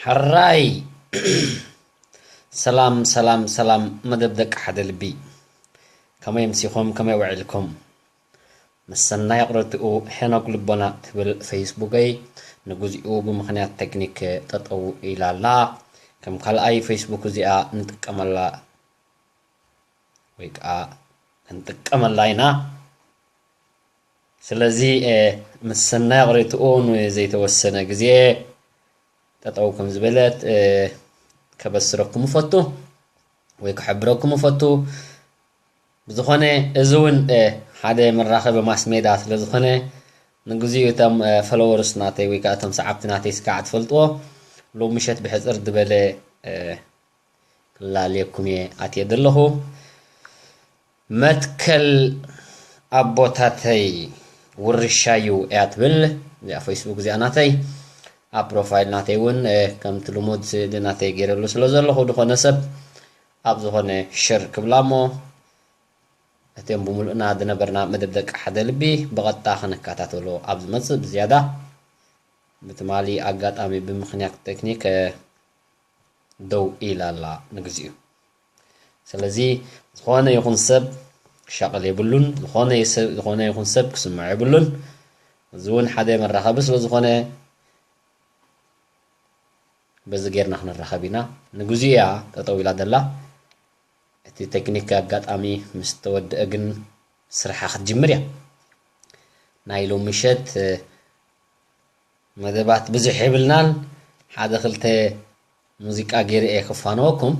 ሕራይ! ሰላም፣ ሰላም፣ ሰላም፣ መደብ ደቂ ሓደ ልቢ። ከመይ ኣምሲኹም? ከመይ ውዒልኩም? ምስ ሰናይ ኣቕረትኡ ሄኖክ ልቦና ትብል ፌስቡከይ ንግዚኡ ብምኽንያት ቴክኒክ ጠጠው ኢላ ኣላ። ከም ካልኣይ ፌስቡክ እዚኣ ንጥቀመላ ወይ ከዓ ክንጥቀመላ ኢና። ስለዚ፣ እ፣ ምስ ሰናይ ኣቕሬትኡ ንዘይተወሰነ ግዜ ጠጠው ከም ዝበለት፣ እ፣ ከበስረኩም እፈቱ ወይ ክሕብረኩም እፈቱ። ብዝኾነ፣ እዚ እውን፣ እ፣ ሓደ መራኸቢ ማስ ሜዳ ስለ ዝኾነ፣ ንግዚኡ እቶም፣ እ፣ ፎሎወርስ ናተይ ወይ ከዓ እቶም ሰዓብቲ ናተይ ስጋዕ ትፈልጥዎ፣ ሎሚ ምሸት ብሕፅር ዝበለ፣ እ፣ ክላለየኩም እየ ኣትየ ዘለኹ። መትከል ኣቦታተይ ውርሻዩ እያ ትብል እዚኣ ፌስቡክ እዚኣ ናተይ። ኣብ ፕሮፋይል ናተይ እውን፣ እ፣ ከምቲ ልሙድ ስእሊ ናተይ ገይረሉ ስለ ዘለኹ፣ ዝኾነ ሰብ ኣብ ዝኾነ ሸር ክብላ እሞ፣ እቲኦም ብምሉእና ዝነበርና መደብ ደቂ ሓደ ልቢ ብቐጥታ ክንከታተሎ ኣብ ዝመጽእ ብዝያዳ፣ ብትማሊ ኣጋጣሚ ብምኽንያት ቴክኒክ፣ እ፣ ደው ኢላ ኣላ ንግዚኡ። ስለዚ ዝኾነ ይኹን ሰብ ክሻቐል የብሉን፣ ዝኾነ ይሰ-፣ ዝኾነ ይኹን ሰብ ክስምዖ የብሉን። እዚ እውን ሓደ መራኸቢ ስለ ዝኾነ በዚ ጌርና ክንራኸብ ኢና። ንግዚኡ እያ ጠጠው ኢላ ዘላ። እቲ ቴክኒክ ኣጋጣሚ ምስ ተወድአ ግን ስርሓ ክትጅምር እያ። ናይ ሎሚ ምሸት፣ እ፣ መደባት ብዙሕ የብልናን፣ ሓደ ክልተ ሙዚቃ ገይረ እየ ክፋነወኩም።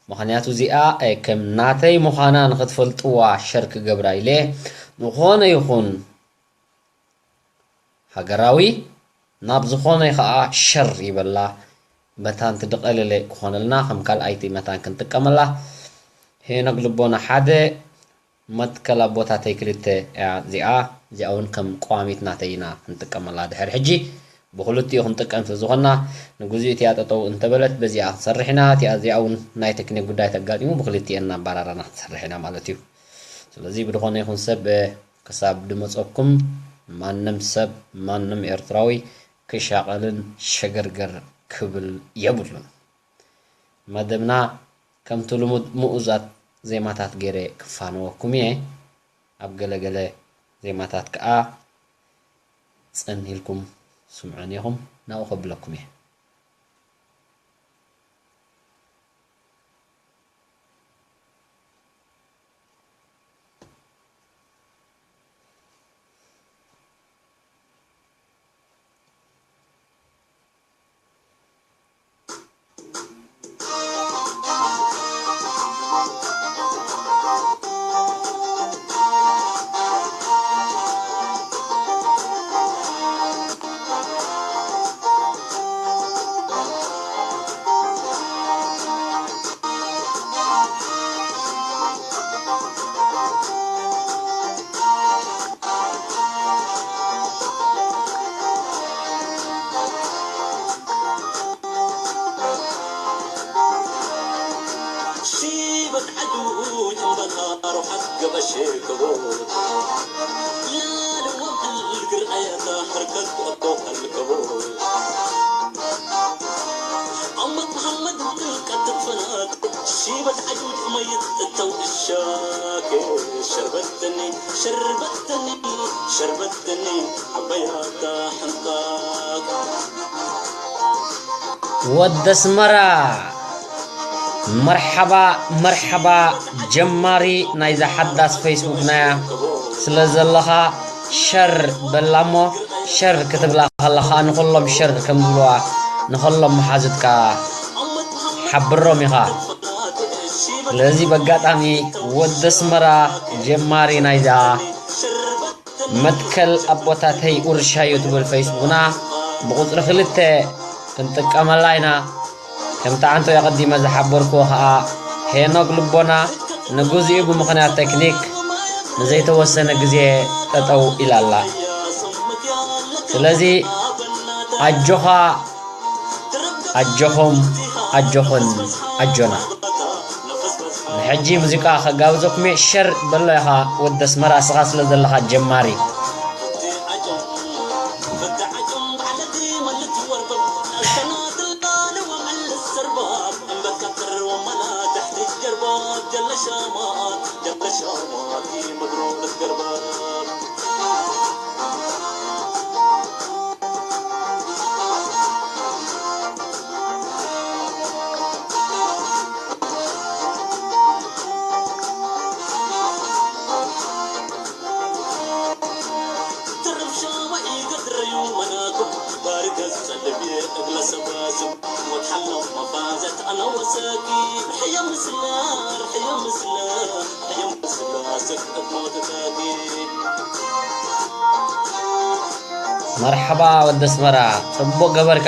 ምኽንያቱ እዚኣ፣ እ፣ ከም ናተይ ምዃና ንኽትፈልጥዋ ሸር ክገብራ ኢለ። ዝኾነ ይኹን ሃገራዊ ናብ ዝኾነ ከዓ ሸር ይበላ፣ መታን ትድቐለለ ክኾነልና ከም ካልኣይቲ መታን ክንጥቀመላ። ሄኖክ ልቦና ሓደ፣ መትከል ኣቦታተይ ክልተ እያ እዚኣ። እዚኣ እውን ከም ቀዋሚት ናተይ ኢና ክንጥቀመላ ድሕሪ ሕጂ። ብክልቲኡ ክንጥቀም ስለ ዝኾንና፣ ንግዚኡ እቲኣ ጠጠው እንተበለት በዚኣ ክንሰርሕ ኢና። እቲኣ እዚኣ እውን ናይ ቴክኒክ ጉዳይ ተጋጢሙ ብክልቲኤን እናባራራና ክንሰርሕ ኢና ማለት እዩ። ስለዚ ብድኾነ ይኹን ሰብ፣ እ፣ ክሳብ ድመጸኩም ማንም ሰብ፣ ማንም ኤርትራዊ ክሻቐልን ሸገርገር ክብል የብሉን። መደብና ከምቲ ልሙድ ምኡዛት ዜማታት ገይረ ክፋነወኩም እየ። ኣብ ገለገለ ዜማታት ከኣ ጽን ኢልኩም ስምዑን ኢኹም፣ ናብኡ ከብለኩም እየ። ወዲ ኣስመራ፣ መርሓባ፣ መርሓባ፣ ጀማሪ ናይዛ ሓዳስ ፌስቡክና እያ። ስለ ዘለኻ ሸር በላ እሞ፣ ሸር ክትብላ ከለኻ ንኹሎም ሸር ከም ዝብልዋ ንኹሎም መሓዙትካ ሓብሮም ኢኻ። ስለዚ በጋጣሚ ወዲ ኣስመራ ጀማሪ ናይዛ መትከል ኣቦታተይ ውርሻዩ ትብል ፌስቡክና ብቁጽሪ ክልተ ክንጥቀመላ ኢና። ከምቲ ዓንቶ ኣቐዲመ ዝሓበርክዎ ኸኣ ሄኖክ ልቦና ንግዚኡ ብምኽንያት ቴክኒክ ንዘይተወሰነ ግዜ ጠጠው ኢላ ኣላ። ስለዚ ኣጆኻ ኣጆኹም፣ ኣጆኹን፣ ኣጆና። ንሕጂ ሙዚቃ ከጋብዘኩም እየ፣ ሸር በሎ ኢኻ ወዲ ኣስመራ፣ እስኻ ስለ ዘለኻ ጀማሪ። መርሓባ ወዲ ኣስመራ፣ ጽቡቕ ገበርካ።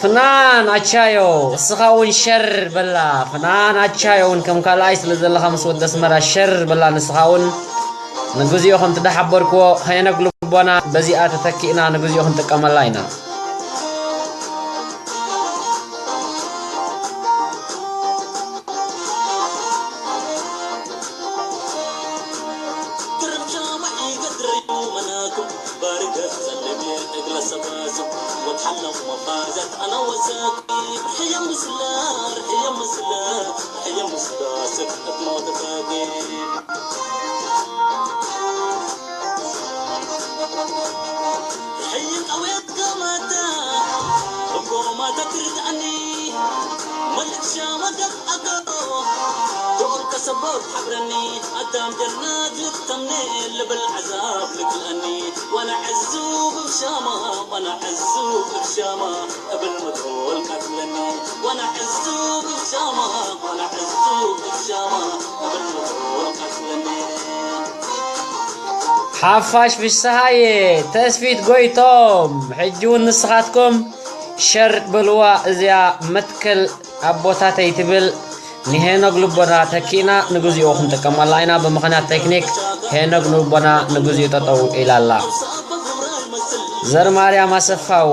ፍናን ኣቻዮ፣ እስኻ እውን ሸር በላ። ፍናን ኣቻዮ እውን ከም ካልኣይ ስለ ዘለኻ ምስ ወዲ ኣስመራ ሸር በላ። ንስኻ እውን ንግዚኡ ከምቲ ዳሓበርክዎ ሄኖግ ልቦና በዚኣ ተተኪእና ንግዚኡ ክንጥቀመላ ኢና። ሓፋሽ ፍስሃየ፣ ተስፊት ጎይቶም፣ ሕጂ እውን ንስኻትኩም ሸር በልዋ። እዚኣ መትከል ኣቦታተይ ትብል ንሄኖግ ልቦና ተኪእና ንግዚኡ ክንጥቀመላ ኢና። ብምኽንያት ቴክኒክ ሄኖግ ልቦና ንግዚኡ ጠጠው ኢላ ኣላ። ዘርማርያም ኣሰፋው፣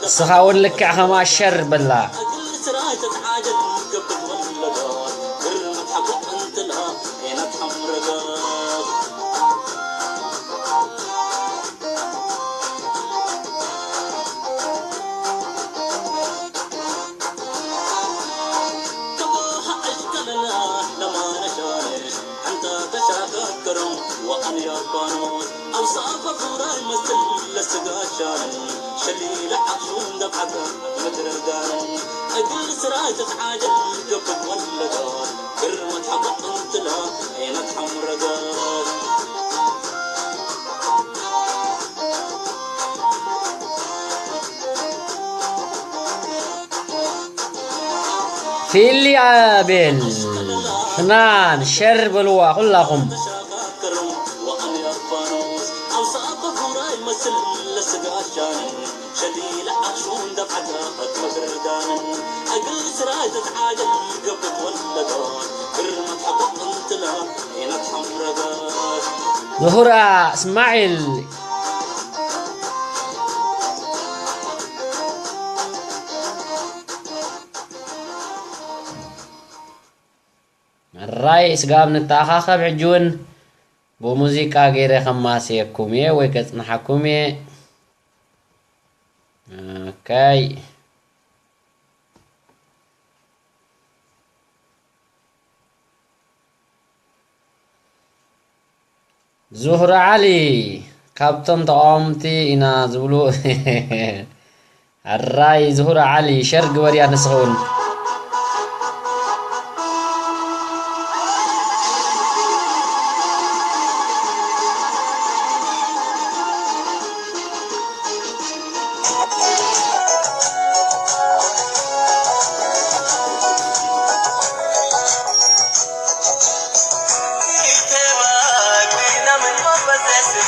ንስኻ እውን ልክዕ ከማ ሸር በላ። ፊሊ ኣቤል ፍናን ሸር በልዋ ኩላኹም። ዙሁራ እስማዒል። ሕራይ ስጋብ ንተኣኻኸብ ሕጂ እውን ብሙዚቃ ገይረ ከማስየኩም እየ ወይ ከጽንሓኩም እየ። ኦከይ። ዙህራ ዓሊ ካብቶም ተቃወምቲ ኢና ዝብሉ። ኣራይ ዙህራ ዓሊ ሸር ግበርያ ንስኺ እውን።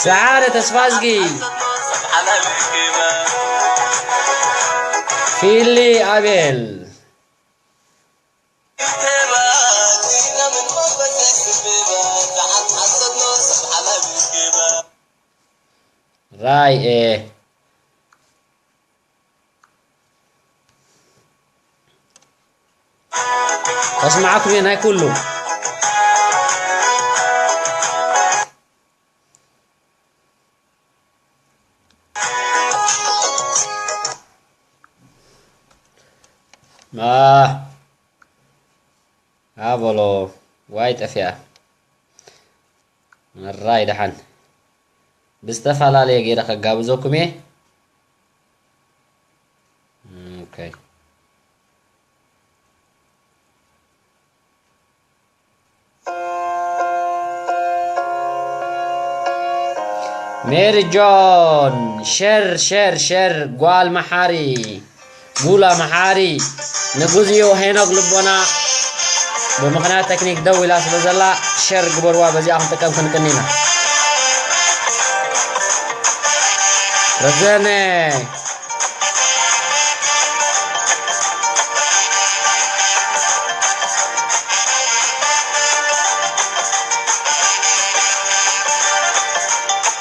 ሰዓረ ተስፋዝጊ፣ ፊሊ ኣቤል። ራይ ኤ ከስምዓኩም እየ ናይ ኩሉ። ማ ኣበሎ ዋይ ጠፊኣ። መራይ ደሓን ብዝተፈላለየ ገይረ ከጋብዘኩም እየ። ኦኬ። ሜሪ ጆን ሸር ሸር ሸር ጓል መሓሪ ጉላ መሓሪ ንግዚኡ ሄኖክ ልቦና ብምኽንያት ተክኒክ ደው ኢላ ስለ ዘላ ሸር ግበርዋ። በዚኣ ክንጥቀም ክንቅን ኢና። ረዘነ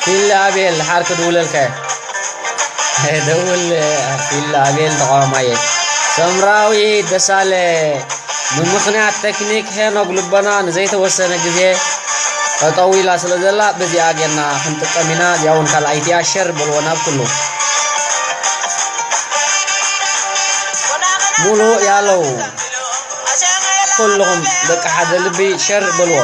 ፊል ኣቤል ሓር ክድውለልካ እየ። ደውል ፊል ኣቤል ተቃዋማየ። ሰምራዊ ደሳለ ብምኽንያት ተክኒክ ሄኖክ ልቦና ንዘይተወሰነ ግዜ ጠጠው ኢላ ስለ ዘላ በዚኣ ጌርና ክንጥቀም ኢና። እዚኣ እውን ካልኣይቲ እያ። ሸር በልዎ ናብ ኩሉ። ሙሉ ያለው ኩልኹም ደቂ ሓደ ልቢ ሸር በልዎ።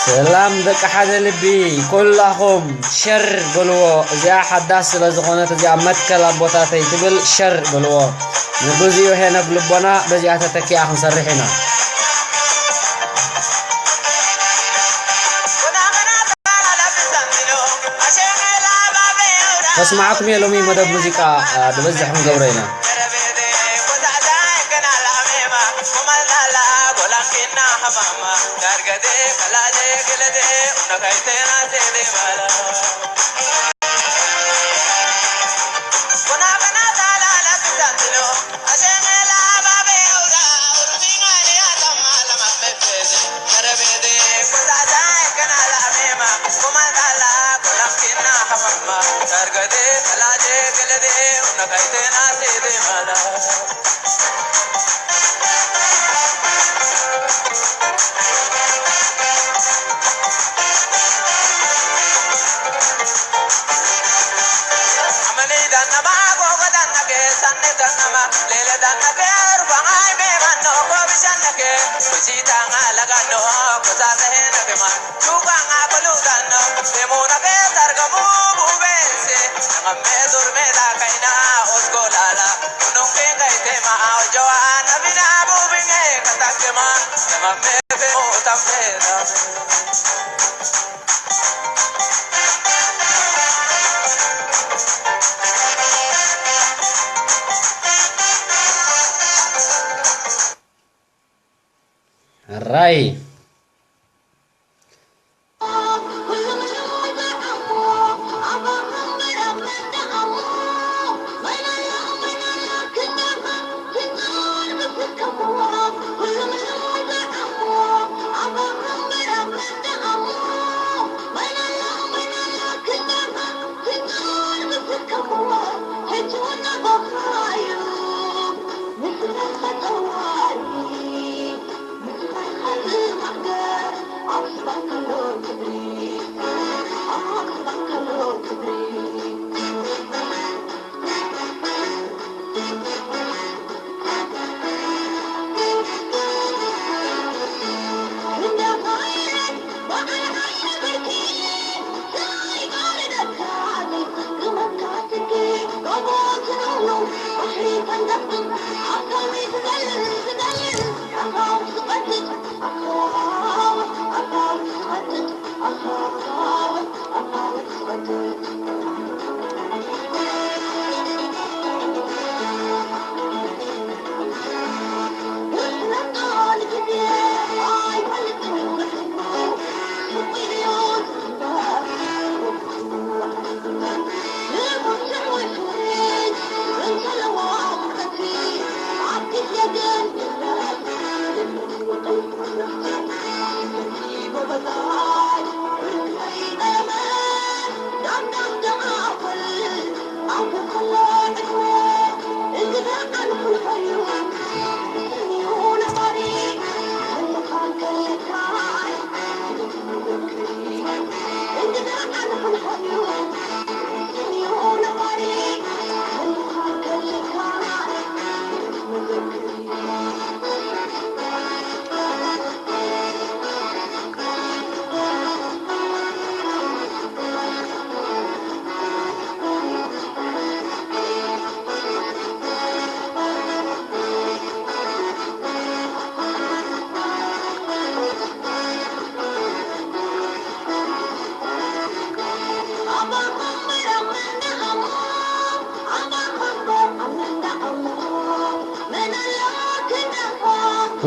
ሰላም ደቂ ሓደ ልቢ ኩላኹም ሸር በልዎ። እዚኣ ሓዳስ ስለ ዝኾነት እዚኣ መትከል ኣቦታተይ ትብል ሸር በልዎ። ንግዚኡ ሄኖክ ልቦና በዚኣ ተተኪኣ ክንሰርሕ ኢና። ከስምዓኩም እየ ሎሚ መደብ ሙዚቃ ዝበዝሕ ክንገብሮ ኢና። ሕራይ።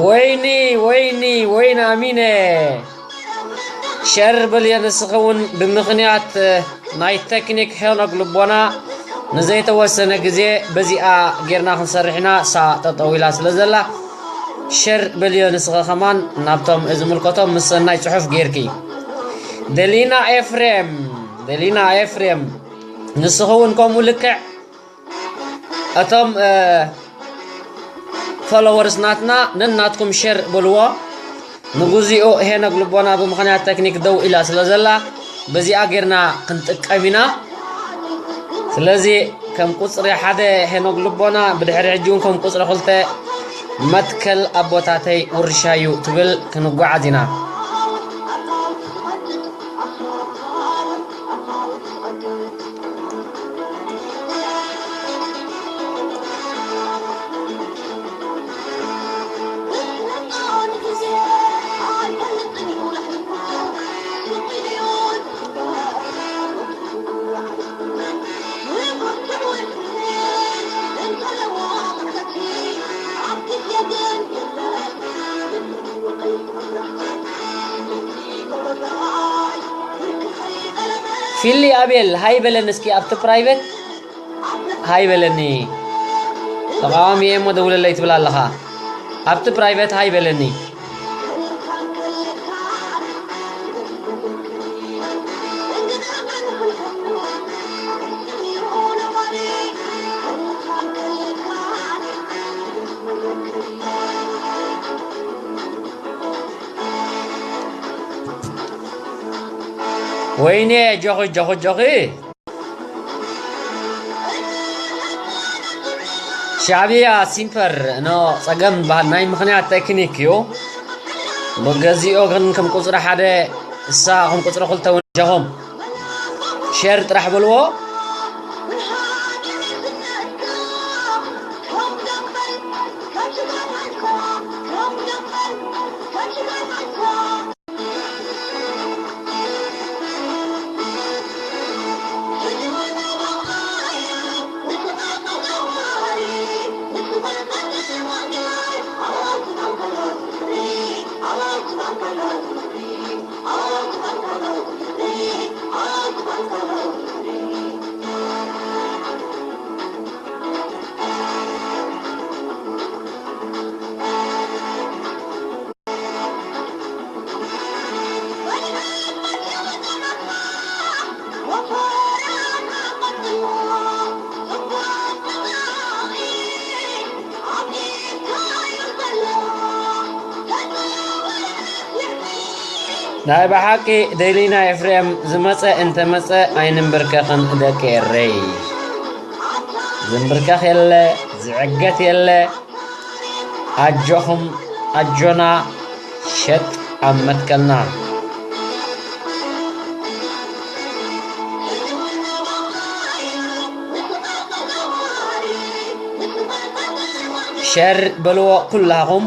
ወይኒ፣ ወይኒ፣ ወይኒ ኣሚነ። ሸር በልዮ ንስኺ እውን ብምኽንያት፣ እ፣ ናይ ቴክኒክ ሄኖክ ልቦና ንዘይተወሰነ ግዜ በዚኣ ጌርና ክንሰርሕ ኢና፣ እሳ ጠጠው ኢላ ስለ ዘላ። ሸር በልዮ ንስኺ ከማን ናብቶም ዝምልከቶም ምስ ሰናይ ጽሑፍ ጌርኪ። ደሊና ኤፍሬም፣ ደሊና ኤፍሬም፣ ንስኺ እውን ከምኡ ልክዕ እቶም፣ እ፣ ፎሎወርስ ናትና ነናትኩም ሸር በልዎ። ንግዚኡ ሄኖክ ልቦና ብምኽንያት ቴክኒክ ደው ኢላ ስለ ዘላ በዚኣ ጌርና ክንጥቀም ኢና። ስለዚ ከም ቁጽሪ ሓደ ሄኖክ ልቦና፣ ብድሕሪ ሕጂ እውን ከም ቁጽሪ ክልተ መትከል ኣቦታተይ ውርሻዩ ትብል ክንጓዓዝ ኢና። ፊሊ ኣቤል ሃይ በለኒ እስኪ ኣብቲ ፕራይቬት። ሃይ በለኒ። ተቃዋሚ እየ እሞ ደውለለይ ትብል ኣለኻ። ኣብቲ ፕራይቬት ሃይ በለኒ። ወይኔ ጆኺ ጆኺ ጆኺ። ሻዕብያ ሲምፐር ኖ ጸገም በሃል ናይ ምኽንያት ቴክኒክ እዩ። ብገዚኦ ግን ከም ቁጽሪ ሓደ እሳ ከም ቁጽሪ ክልተ እውን ጃኹም ሼር ጥራሕ በልዎ። ናይ ብሓቂ ደሊና ኤፍሬም ዝመጸ እንተመጸ ኣይንንብርከኽን ደቂ ኤረይ። ዝንብርከኽ የለ፣ ዝዕገት የለ። ኣጆኹም ኣጆና ሸጥ ኣብ መትከልና። ሸር በልዎ ኩላኹም።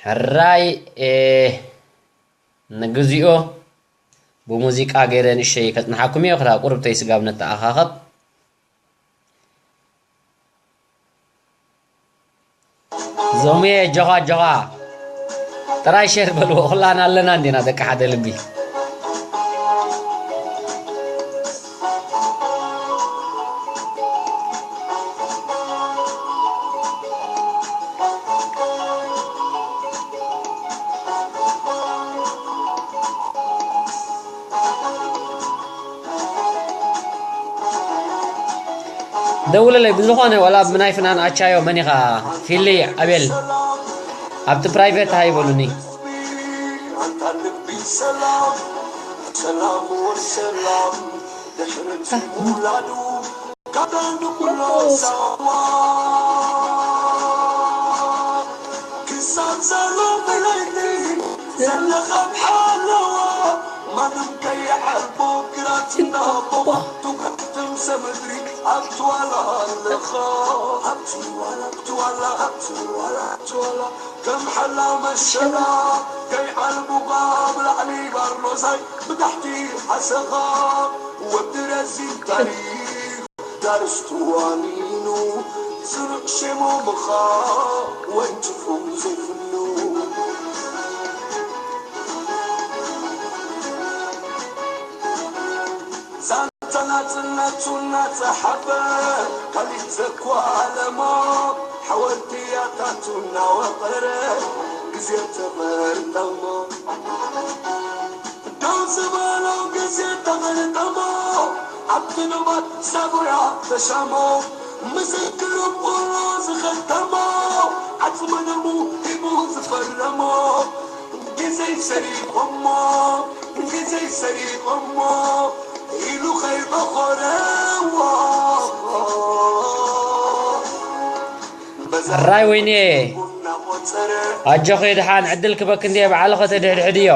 ሕራይ፣ እ፣ ንግዚኡ ብሙዚቃ ገይረ ንእሸይ ከጽንሓኩም እየ። ክዳ ቁርብተይ ስጋብ ነተኣኻኸብ። ዞምየ፣ ጆኻ ጆኻ፣ ጥራይ ሸር በልዎ። ኩላና ኣለና እንዲና ደቂ ሓደ ልቢ። ደውለለይ ብዝኾነ፣ ዋላ ብናይ ፍናን ኣቻዮ መን ኢኻ? ፊሊ ኣቤል፣ ኣብቲ ፕራይቬት ሃይ በሉኒ። ክሳብ ዘሎ ብለይቲ ዘለኻ ብሓለዋ፣ ማንም ከይዓልቦ ግራት እናቦ፣ ትውክትም ሰምድሪ ኣብቲ ዋላ ኣለኻ። ኣብቲ ዋላ፣ ኣብቲ ዋላ፣ ኣብቲ ዋላ፣ ኣብቲ ዋላ፣ ከም ሓላ መሸላ፣ ከይዓልቡኻ ብላዕሊ ባርኖሳይ፣ ብታሕቲ ሓሰኻ፣ ወዲ ረዚን ታሪኽ። ዳርስቱ ኣሚኑ ጽኑዕ ሸሞምኻ ወንጭፉ ዘይፍኑ። ዛንታ ናጽነቱ እናጸሓፈ ካሊእ ዘኳለሞ ሓወልቲ ያታቱ እናወቐረ ግዜ ተቐርጠሞ። ደው ዝበሎ ግዜ ተቐልጠሞ፣ ኣብቲ ዶባት ሳጉያ ተሻሞ፣ ምስክሩ ቁሎ ዝኸተሞ፣ ዓጽሚ ደሙ ሂቡ ዝፈረሞ፣ ግዜ ሰሪቖሞ፣ ግዜ ሰሪቖሞ፣ ኢሉ ከይበኾረዎ። ሕራይ ወይኔ፣ ኣጆኺ ድሓን ዕድል ክበክ እንድየ፣ ባዕልኺ ተድሕድሕድዮ።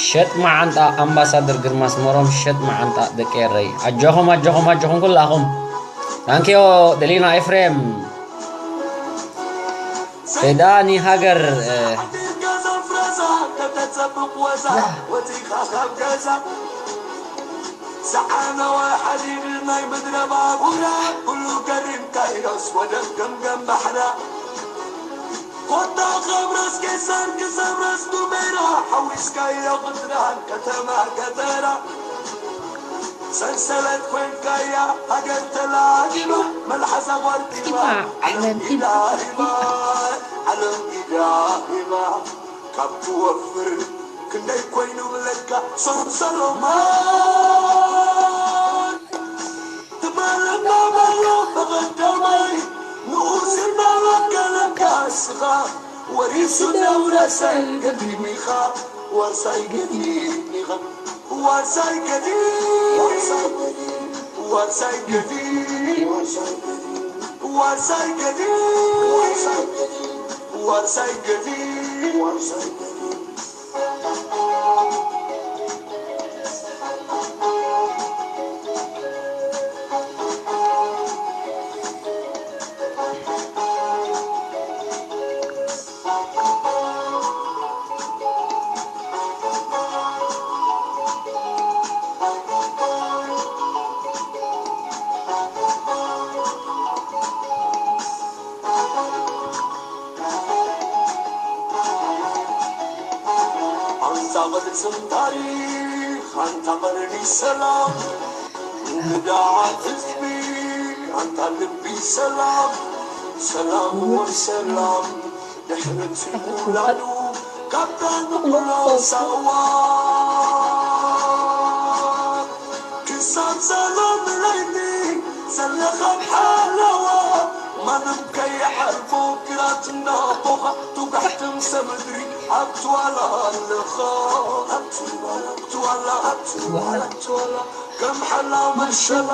ሸጥ መዓንጣ ኣምባሳደር ግርማ ኣስመሮም፣ ሸጥ መዓንጣ ደቂ ኤረይ። ኣጆኹም፣ ኣጆኹም፣ ኣጆኹም ኩላኹም። ታንኪዮ ደሊና ኤፍሬም። ዳኒ ሃገር፣ እ፣ ሓንቲ ገዛ ፍረዛ ከተጸብቕ ወዛ፣ ያ። ወጺኻ ካብ ገዛ። ዝዓነወ ሓዲድ ናይ ምድረ ባቡራ፣ ኩሉ ገሪም ካይሮስ ወደብ ገምገም ባሕራ። ኮታ ካብ ራስ ቄሳር ክሳብ ራስ ዱሜራ፣ ሓዊስካዮ ቅጥራን ከተማ ገጠራ። ሰንሰለት ኮይንካያ ሃገር ተላኢማ፣ መልሓሳ ጓርዲማ፣ ዲማ፣ ዓለም ዓለም ኢዳ ኢዳ ሂባ፣ ኢዳ። ዓለም ኢዳ ሂባ፣ ካብ ትወፍር ክንደይ ኮይኑ ብለካ ሰንሰሎማ። ትማለና በሎ ብቐዳማይ ንኡስ እንዳበቀለካ እስኻ ወሪሱ ነውረሰን ገዲም ኢኻ፣ ዋርሳይ ገዲም ኢኻ፣ ዋርሳይ ገዲም፣ ዋርሳይ ገዲም፣ ዋርሳይ ገዲም፣ ዋርሳይ ገዲም፣ ዋርሳይ ገዲም፣ ዋርሳይ ገዲም። ኣንታ ቅልጽም ታሪኽ፣ ኣንታ ቀርኒ ሰላም፣ ንዳዓት ህዝቢ፣ ኣንታ ልቢ ሰላም፣ ሰላም ወሰላም፣ ድሕሪ እቲ ውላዱ፣ ካብታ ንቑሎ ሳዋ፣ ክሳብ ጸሎት ለይቲ፣ ዘለኻ ሓለዋ፣ ማንም ከይሓልፎ፣ ግራት እንዳቦኻ፣ ትጉሕ ትምሰ ምድሪ፣ ኣብቲ ዋላ ኣለኻ፣ ኣብቲ ዋላ፣ ኣብቲ ዋላ፣ ኣብቲ ዋላ፣ ኣብቲ ዋላ፣ ከም ሓላ መሸላ፣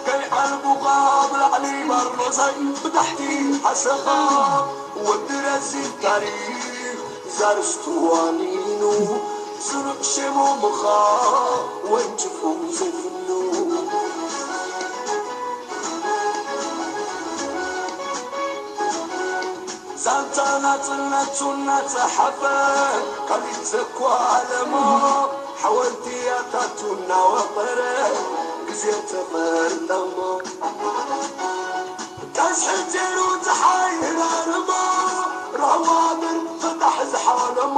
ከይዓልቡኻ፣ ብላዕሊ ባርኖሳይ፣ ብታሕቲ ሓሰኻ፣ ወዲ ረዚን ታሪኽ፣ ዛርስቱ ዋኒኑ፣ ስሩዕ ሸሞምኻ፣ ወንጭፉ ዘይፍኑ። ዛንታ ናጽነቱ እናጸሓፈ፣ ካሊድ ዘኳ ኣለሞ፣ ሓወልቲ ኣታቱ እናወቐረ፣ ግዜ ተመርጠሞ። ቀስሒ ጀሩ ጸሓይ ህራርሞ፣ ራህዋ ብር ፈታሕ ዝሓለሞ፣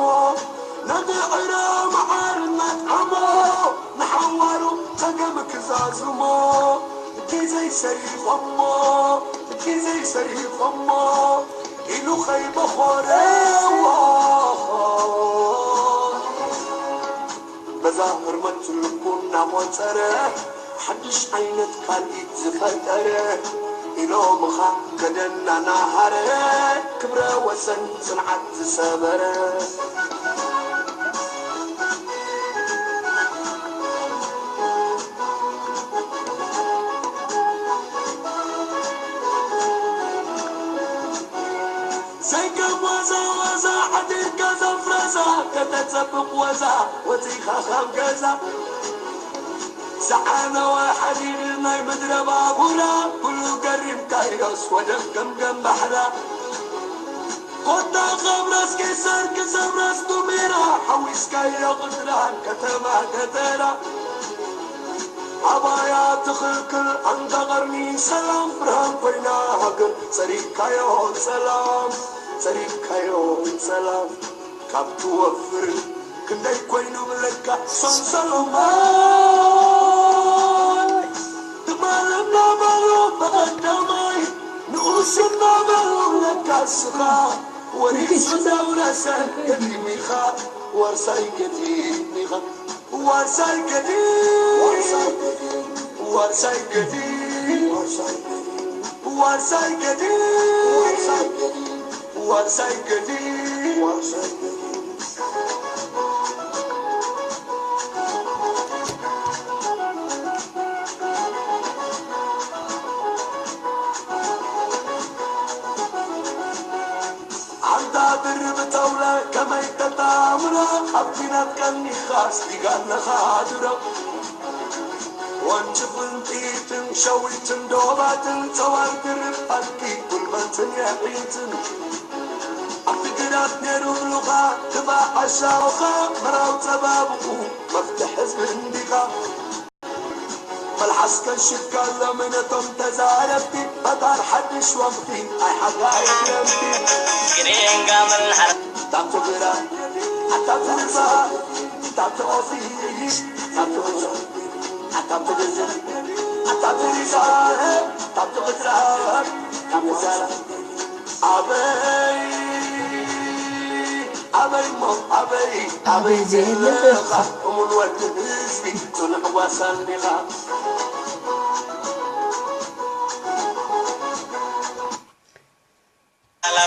ነቲ ዕረ መዓር እናጥዓሞ፣ ንሓዋሩ ጸገም ክዛዝሞ፣ ግዜ ሰሪቖሞ፣ ግዜ ሰሪቖሞ፣ ኢሉ ከይበኾረ፣ በዛ ህርመት ልቡ እናቖጸረ፣ ሓድሽ ዓይነት ካልኢት ዝፈጠረ፣ ኢሎምኻ ከደና ናሃረ፣ ክብረ ወሰን ጽንዓት ዝሰበረ። ዘይከም ዋዛ ዋዛ ዓዲርካ ዘፍረዛ፣ ከተጸብቕ ወዛ ወጺኻ ካብ ገዛ። ዝዓነወ ሓዲድ ናይ ምድረ ባቡራ፣ ኩሉ ገሪምካዮስ ወደብ ገምገም ባሕራ። ኮታ ካብ ራስ ቄሳር ክሳብ ራስ ዱሜራ፣ ሓዊስካዮ ቅድራን ከተማ ከተራ። ኣባያ ትኽልክል ኣንታ ቐርኒ ሰላም፣ ብርሃን ኮይና ሃገር፣ ጸሪግካዮ ሰላም፣ ጸሪግካዮ ሰላም። ካብ ትወፍር ክንደይ ኮይኑ ብለካ ሶም ሰሎሞን። ትማል እናበሉ ብቐዳማይ ንኡስ እናበሉ ለካ እስኻ ወሪሱ ዘውረሰ ገዲም ኢኻ፣ ዋርሳይ ገዲም ኢኻ። ዋርሳይ ገዲም፣ ዋርሳይ ገዲም፣ ዋርሳይ ገዲም፣ ዋርሳይ ገዲም፣ ዋርሳይ ገዲም፣ ዋርሳይ ገዲም። ኣንታ ድርብ ተውለ ከመይ ተጣምሮ፣ ኣብ ኲናት ቀኒኻ ስዲጋ ኣለኻ ድሮ። ወንጭፍን ጥይትን ሸዊትን ዶባትን፣ ጸዋር ድርብ ፋልኪ ጉልበትን የዕይትን። ኣብቲ ግራት ነይሩ ብሉኻ፣ ትባዕ ዓሻውኻ፣ መራው ጸባብቑ፣ መፍትሕ ህዝቢ እንዲኻ። መልሓስ ከንሽካሎም ነቶም ተዛረብቲ፣ ፈጣር ሓድሽ ወቕቲ፣ ኣይ ሓጋይ ክረምቲ። ግሬን ጋመል ሓራ። ታብቲ ግራት፣ ኣታብቲ ርባ፣ ታብቲ ኦፊስ፣ ታብቲ ኦፊስ፣ ኣታብቲ ግዝም፣ ኣታብቲ ሪዛ፣ ታብቲ ግዝራት፣ ታብቲ ዛራ። ኣበይ፣ ኣበይ እሞ፣ ኣበይ፣ ኣበይ ኣበይ ዘለኻ ዘለኻ? እሙን ወዲ ህዝቢ፣ ጽኑዕ ዋሳ እንዲኻ።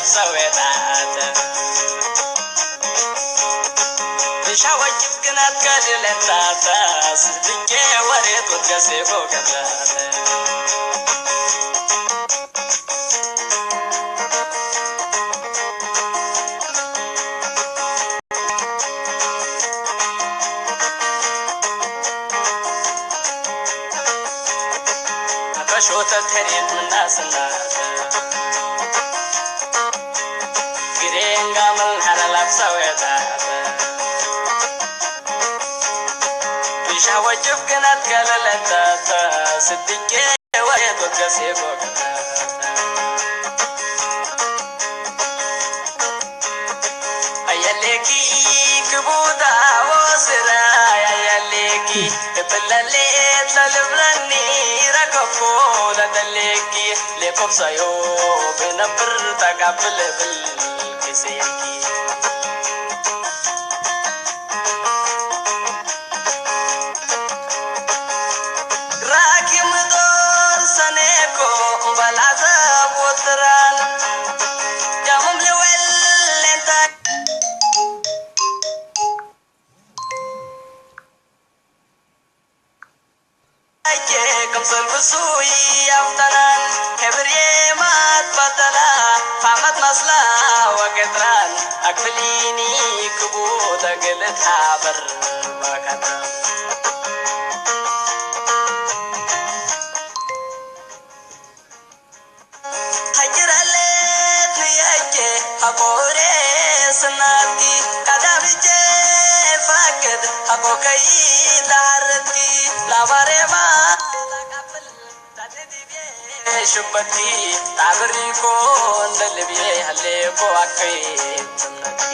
ሰዌጣት ብሻወጅብ ግናት ከልለንታታ ስድቄ ወሬት ወትገሴ ጎገታት ኣፈሾተ ተሪት ምናስናተ ግሬንጋ መልሃራ ላብሳወያታተ ብሻወ ጅፍግናት ከለለንታተ ስድቄ ወሬት ወትገሴ ጎገታተ ኣየሌኪ ክቡዳ ወስራይ ኣየሌኪ እብለሌት ለልብለኒ ረከብኮ ለደሌኪ ሌኮብሳዮ ብነብር ጠጋብልብል ክሴኪ ራኪ ምዶር ሰኔኮ እምበላዘብ ወትራን ዳሙም ልወል ሌንታ ኣየ ክምሰል ብሱይ ኣፍተናን ሕብር የማት ባተላ ፋመት መስላ ወገጥራን ኣክፍሊኒ ክቡ ተግልት ሃበር ባካታ ሃጅራለት ንየጀ ሃቆሬ ስናትኪ ካዳብጀ ፋቅድ ሃቆ ከይዳረትኪ ላባሬማ ሽበትኪ ጣብሪኮ እንደልብየ ሃሌኮ ኣከይ ትምነትኪ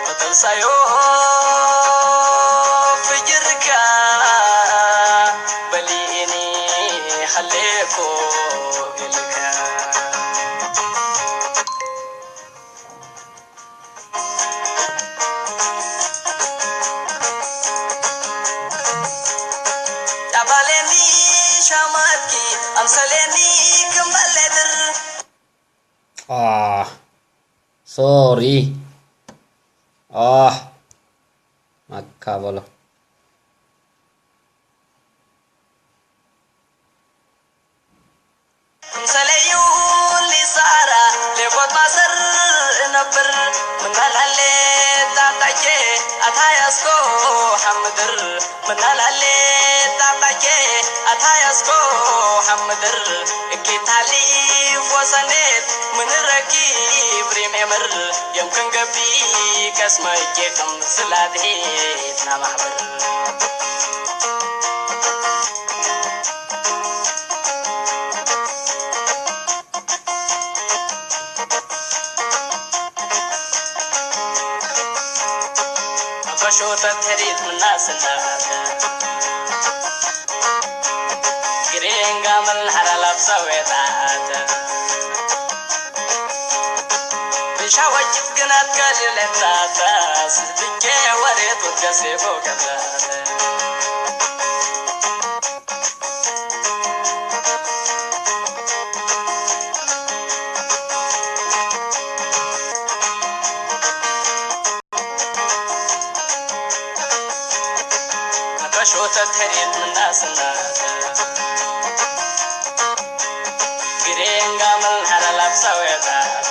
መጠልሳዮ ፍጅርካ በሊኒ ሃሌኮ ገልካ ጫባሌኒ ሻማኪ ኣምሰሌኒ ክምበሌድር Ah, sorry. Ah, macavolo. ሰለዩ ሊሳራ ሌቦት ማሰር ነብር ምናላሌ ጣጣቼ ኣታያስኮ ሓምድር ምናላሌ ጣጣቼ ኣታያስኮ ሓምድር እኪታሊ ወሰኔት ምንረኪብ ሪሜምር የምክን ገቢ ከስመ እጄክም ስላድሄት ናማሕብር ፈሾተት ሄሪት ምናስናተ ግሬንጋ መልሓራ ላብሳዌጣተ ብሻወጅት ግናት ከልለታተ ስድቄ ወሬት ወትገሴ ቦገታተ ኣካሾተት ሄሪት ምናስናተ ግሬንጋ መልሃራ ላብሳዌጣተ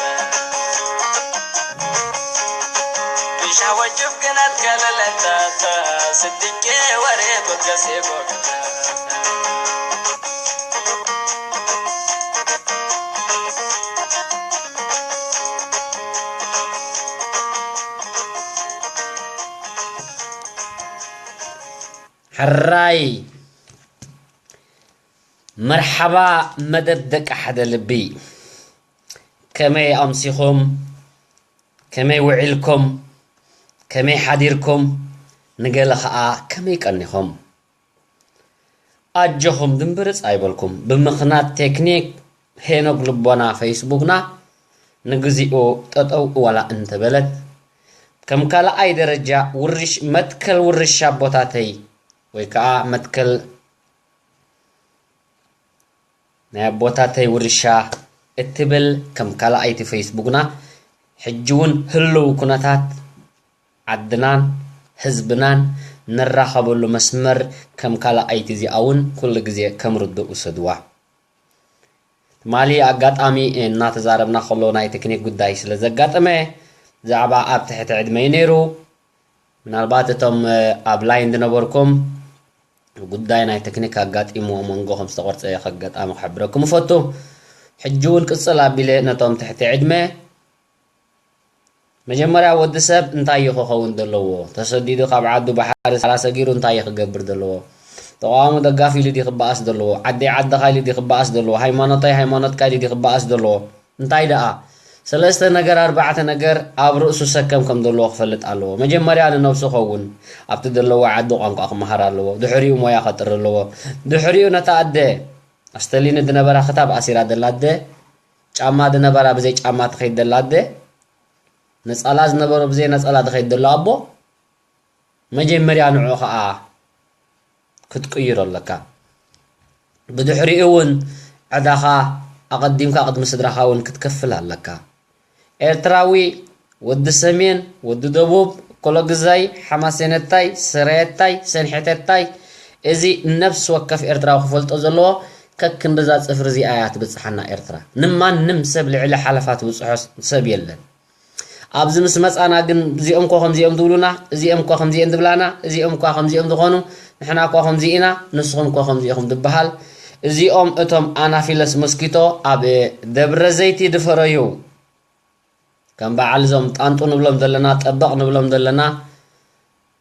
ብሻወጅፍ ግናት ከለለታተ ስድቄ ወሬት ወትገሴ ቦገታተ ሕራይ መርሓባ መደብ ደቂ ሓደ ልቢ። ከመይ ኣምሲኹም? ከመይ ውዒልኩም? ከመይ ሓዲርኩም? ንገለ ኸኣ ከመይ ቀኒኹም? ኣጆኹም ድምብርጽ ኣይበልኩም። ብምኽናት ቴክኒክ ሄኖክ ልቦና ፌስቡክና ንግዚኡ ጠጠው ዋላ እንተበለት፣ ከም ካልኣይ ደረጃ ውርሽ-፣ መትከል ውርሻ ኣቦታተይ ወይ ከዓ መትከል ናይ ኣቦታተይ ውርሻ እትብል ከም ካልኣይቲ ፌስቡክና፣ ሕጂ እውን ህልው ኩነታት ዓድናን ህዝብናን ንራኸበሉ መስመር ከም ካልኣይቲ እዚኣ እውን ኩሉ ግዜ ከም ርዱእ ውሰድዋ። ትማሊ ኣጋጣሚ እናተዛረብና ከሎ ናይ ቴክኒክ ጉዳይ ስለ ዘጋጠመ ብዛዕባ ኣብ ትሕቲ ዕድመይ ነይሩ። ምናልባት እቶም ኣብ ላይን ዝነበርኩም ጉዳይ ናይ ቴክኒክ ኣጋጢሙ መንጎ ከም ዝተቆርጸ ከጋጣሚ ክሕብረኩም እፈቱ። ሕጂ እውን ቅጽል ኣቢለ ነቶም ትሕቲ ዕድመ፣ መጀመርያ ወዲ ሰብ እንታይ እዩ ክኸውን ዘለዎ? ተሰዲዱ ካብ ዓዱ ባሕሪ ሳላ ሰጊሩ እንታይ እዩ ክገብር ዘለዎ? ተቃዋሞ ደጋፊ ኢሉ ድዩ ክበኣስ ዘለዎ? ዓደይ ዓድኻ ኢሉ ድዩ ክበኣስ ዘለዎ? ሃይማኖተይ ሃይማኖትካ ኢሉ ድዩ ክበኣስ ዘለዎ? እንታይ ደኣ? ሰለስተ ነገር ኣርባዕተ ነገር ኣብ ርእሱ ሰከም ከም ዘለዎ ክፈልጥ ኣለዎ። መጀመርያ ንነብሱ ኸውን ኣብቲ ዘለዎ ዓዲ ቋንቋ ክመሃር ኣለዎ። ድሕሪኡ ሞያ ከጥሪ ኣለዎ። ድሕሪኡ ነታ ኣደ ኣስተሊኒ ዝነበራ ክታብ ኣሲራ ዘላ ኣደ፣ ጫማ ዝነበራ ብዘይ ጫማ ትኸይድ ዘላ ኣደ፣ ነጸላ ዝነበሮ ብዘይ ነጸላ ዝኸይድ ዘሎ ኣቦ፣ መጀመርያ ንዑ ኸኣ ክትቅይሮ ኣለካ። ብድሕሪኡ እውን ዕዳኻ ኣቐዲምካ ቅድሚ ስድራኻ እውን ክትከፍል ኣለካ። ኤርትራዊ፣ ወዲ ሰሜን፣ ወዲ ደቡብ፣ ኮሎግዛይ፣ ሓማሴነታይ፣ ሰራየታይ፣ ሰንሒተታይ፣ እዚ ነፍሲ ወከፍ ኤርትራዊ ክፈልጦ ዘለዎ፣ ከክንድዛ ጽፍሪ እዚኣ እያ ትብጽሓና ኤርትራ። ንማንም ሰብ ልዕሊ ሓለፋ ትብጽሖ ሰብ የለን። ኣብዚ ምስ መጻና ግን እዚኦም እኮ ከምዚኦም ዝብሉና፣ እዚኦም እኮ ከምዚኦም ዝብላና፣ እዚኦም እኳ ከምዚኦም ዝኾኑ፣ ንሕና እኳ ከምዚ ኢና፣ ንስኹም እኮ ከምዚ ኢኹም ዝበሃል። እዚኦም እቶም ኣናፊለስ ሞስኪቶ ኣብ ደብረ ዘይቲ ዝፈረዩ፣ ከም በዓል እዞም ጣንጡ ንብሎም ዘለና፣ ጠበቕ ንብሎም ዘለና፣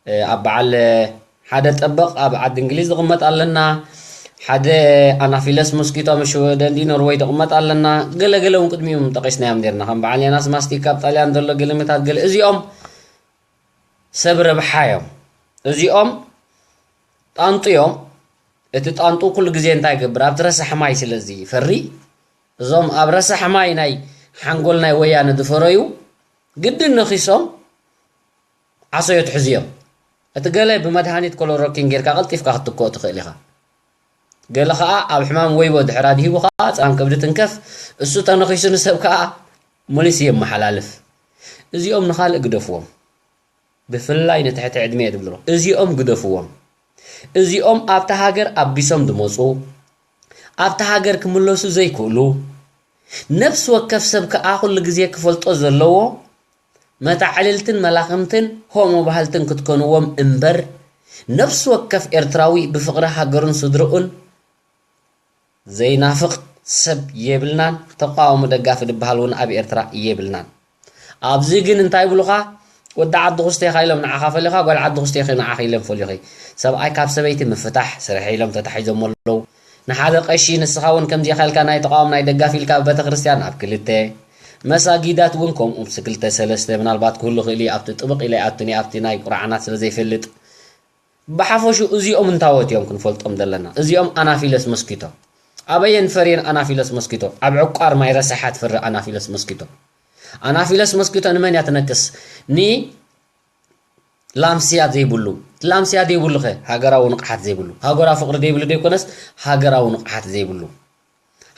እ፣ ኣብ በዓል ሓደ ጠበቕ ኣብ ዓዲ እንግሊዝ ዝቕመጥ ኣለና፣ ሓደ ኣናፊለስ ሞስኪቶ ኣብ ሽወደን ድዩ ኖርወይ ዝቕመጥ ኣለና። ገለ ገለ እውን ቅድሚኡ ጠቒስናዮም ነርና። ከም በዓል ዮናስ ማስቲካ ኣብ ጣልያን ዘሎ ገለመታት ገለ፣ እዚኦም ሰብ ረብሓ እዮም። እዚኦም ጣንጡ እዮም። እቲ ጣንጡ ኩሉ ግዜ እንታይ ይገብር? ኣብቲ ረሳሕ ማይ ስለ ዝፈሪ፣ እዞም ኣብ ረሳሕ ማይ ናይ ሓንጎል ናይ ወያነ ዝፈረዩ ግድን ነኺሶም ዓሶ የትሕዙ እዮም። እቲ ገለ ብመድሃኒት ኮሎሮኪን ጌርካ ቀልጢፍካ ክትትክኦ ትኽእል ኢኻ። ገለ ኸኣ ኣብ ሕማም ወይቦ ድሕር ኣድሂቡ ኸኣ ጻም ከብዲ ትንከፍ፣ እሱ ተነኺሱ ንሰብ ከኣ መሊሱ የመሓላልፍ። እዚኦም ንኻልእ ግደፍዎም። ብፍላይ ንትሕቲ ዕድመ እየ ዝብሎ። እዚኦም ግደፍዎም። እዚኦም ኣብታ ሃገር ኣቢሶም ዝመጹ፣ ኣብታ ሃገር ክምለሱ ዘይክእሉ፣ ነፍሲ ወከፍ ሰብ ከኣ ኩሉ ግዜ ክፈልጦ ዘለዎ መታዕልልትን መላኽምትን ሆሞ ባህልትን ክትኮንዎም እምበር፣ ነፍሲ ወከፍ ኤርትራዊ ብፍቕሪ ሃገሩን ስድርኡን ዘይናፍቕ ሰብ የብልናን፣ ተቃዋሚ ደጋፊ ዝበሃል እውን ኣብ ኤርትራ የብልናን። ኣብዚ ግን እንታይ ይብሉኻ? ወዲ ዓዲ ኩስቴኻ ኢሎም ንዓኻ ፈሊኻ፣ ጓል ዓዲ ኩስቴኺ ንዓኺ ኢሎም ፈሊኺ። ሰብኣይ ካብ ሰበይቲ ምፍታሕ ስርሐ ኢሎም ተታሒዞም ኣለዉ። ንሓደ ቀሺ ንስኻ እውን ከምዚ ኢኻ ኢልካ ናይ ተቃዋሚ ናይ ደጋፊ ኢልካ ኣብ ቤተ ክርስቲያን ኣብ ክልተ፣ መሳጊዳት እውን ከምኡ ምስ ክልተ ሰለስተ ምናልባት ክህሉ ክእል እዩ፣ ኣብቲ ጥብቕ ኢለ ኣቱኒ ኣብቲ ናይ ቁርዓናት ስለ ዘይፈልጥ። ብሓፈሹ እዚኦም እንታወት እዮም ክንፈልጦም ዘለና። እዚኦም ኣናፊለስ ሞስኪቶ። ኣበየን ፈርየን ኣናፊለስ ሞስኪቶ? ኣብ ዕቋር ማይ ረሳሓ ትፈሪ ኣናፊለስ ሞስኪቶ። ኣናፊለስ ሞስኪቶ ንመን እያ ትነክስ? ንላምስያ ዘይብሉ። ላምስያ ዘይብሉ ኸ? ሃገራዊ ንቕሓት ዘይብሉ። ሃገራዊ ፍቕሪ ዘይብሉ ዘይኮነስ ሃገራዊ ንቕሓት ዘይብሉ።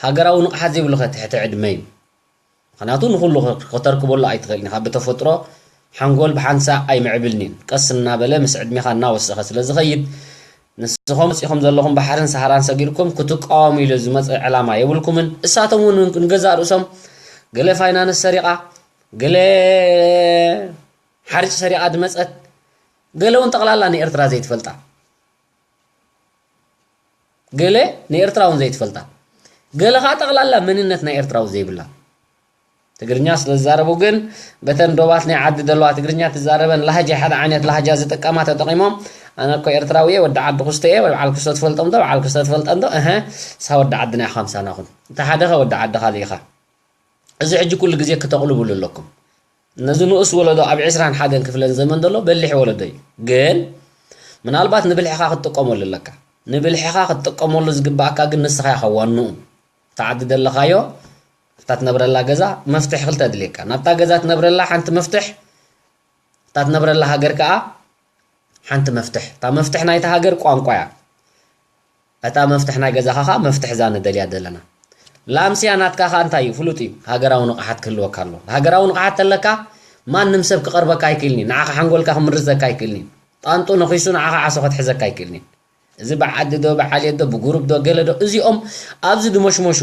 ሃገራዊ ንቕሓት ዘይብሉ ኸ ትሕቲ ዕድመ እዩ። ምኽንያቱ ንኹሉ ከተርክበሉ ኣይትኽእልን ኢኻ። ብተፈጥሮ ሓንጎል ብሓንሳእ ኣይምዕብልን እዩ። ቀስ እናበለ ምስ ዕድሜኻ እናወሰኸ ስለ ዝኸይድ፣ ንስኹም ወፂኹም ዘለኹም ባሕርን ሰሃራን ሰጊርኩም ክትቃወሙ ኢሉ ዝመፀ ዕላማ የብልኩምን። እሳቶም እውን ንገዛእ ርእሶም ገለ ፋይናንስ ሰሪቓ፣ ገለ ሓርጭ ሰሪቓ ዝመፀት፣ ገለ እውን ጠቕላላ ንኤርትራ ዘይትፈልጣ። ገለ ንኤርትራ እውን ዘይትፈልጣ፣ ገለ ኸዓ ጠቕላላ መንነት ናይ ኤርትራ እውን ዘይብላ። ትግርኛ ስለ ዝዛረቡ ግን በተን ዶባት ናይ ዓዲ ዘለዋ ትግርኛ ትዛረበን ላህጃ፣ ሓደ ዓይነት ላህጃ ዝጥቀማ ተጠቒሞም፣ ኣነ እኮ ኤርትራዊ እየ፣ ወዲ ዓዲ ኩስተ እየ፣ በዓል ኩስተ ትፈልጦም ዶ? በዓል ኩስተ ትፈልጠን ዶ? እሀ፣ ንስኻ ወዲ ዓድና ኢኻ፣ ምሳና ኩን። እቲ ሓደ ኸ ወዲ ዓዲ ካልእ ኢኻ። እዚ ሕጂ ኩሉ ግዜ ክተቕልብሉ ኣለኩም። ነዚ ንኡስ ወለዶ ኣብ ዕስራን ሓደን ክፍለን ዘመን ዘሎ በሊሕ ወለዶ እዩ። ግን ምናልባት ንብልሕኻ ክትጥቀመሉ ኣለካ። ንብልሕኻ ክትጥቀመሉ ዝግባኣካ ግን ንስኻ ኢኻ ዋንኡ። እታ ዓዲ ዘለኻዮ፣ ኣብታ ትነብረላ ገዛ መፍትሕ ክልተ ኣድልየካ። ናብታ ገዛ ትነብረላ ሓንቲ መፍትሕ፣ እታ ትነብረላ ሃገር ከኣ ሓንቲ መፍትሕ፣ እታ መፍትሕ ናይታ ሃገር ቋንቋ እያ። እታ መፍትሕ ናይ ገዛኻ ኸኣ መፍትሕ እዛ ንደልያ ዘለና። ላምስያ ናትካ ኸኣ እንታይ እዩ? ፍሉጥ እዩ። ሃገራዊ ንቕሓት ክህልወካ ኣለዎ። ሃገራዊ ንቕሓት ተለካ ማንም ሰብ ክቐርበካ ኣይክእልን እዩ። ንዓኻ ሓንጎልካ ክምርዘካ ኣይክእልን እዩ። ጣንጡ ነኺሱ ንዓኻ ዓሶ ከትሕዘካ ኣይክእልን እዩ። እዚ ብዓዲ ዶ፣ ብዓሌት ዶ፣ ብጉሩብ ዶ፣ ገለ ዶ፣ እዚኦም ኣብዚ ድመሽመሹ።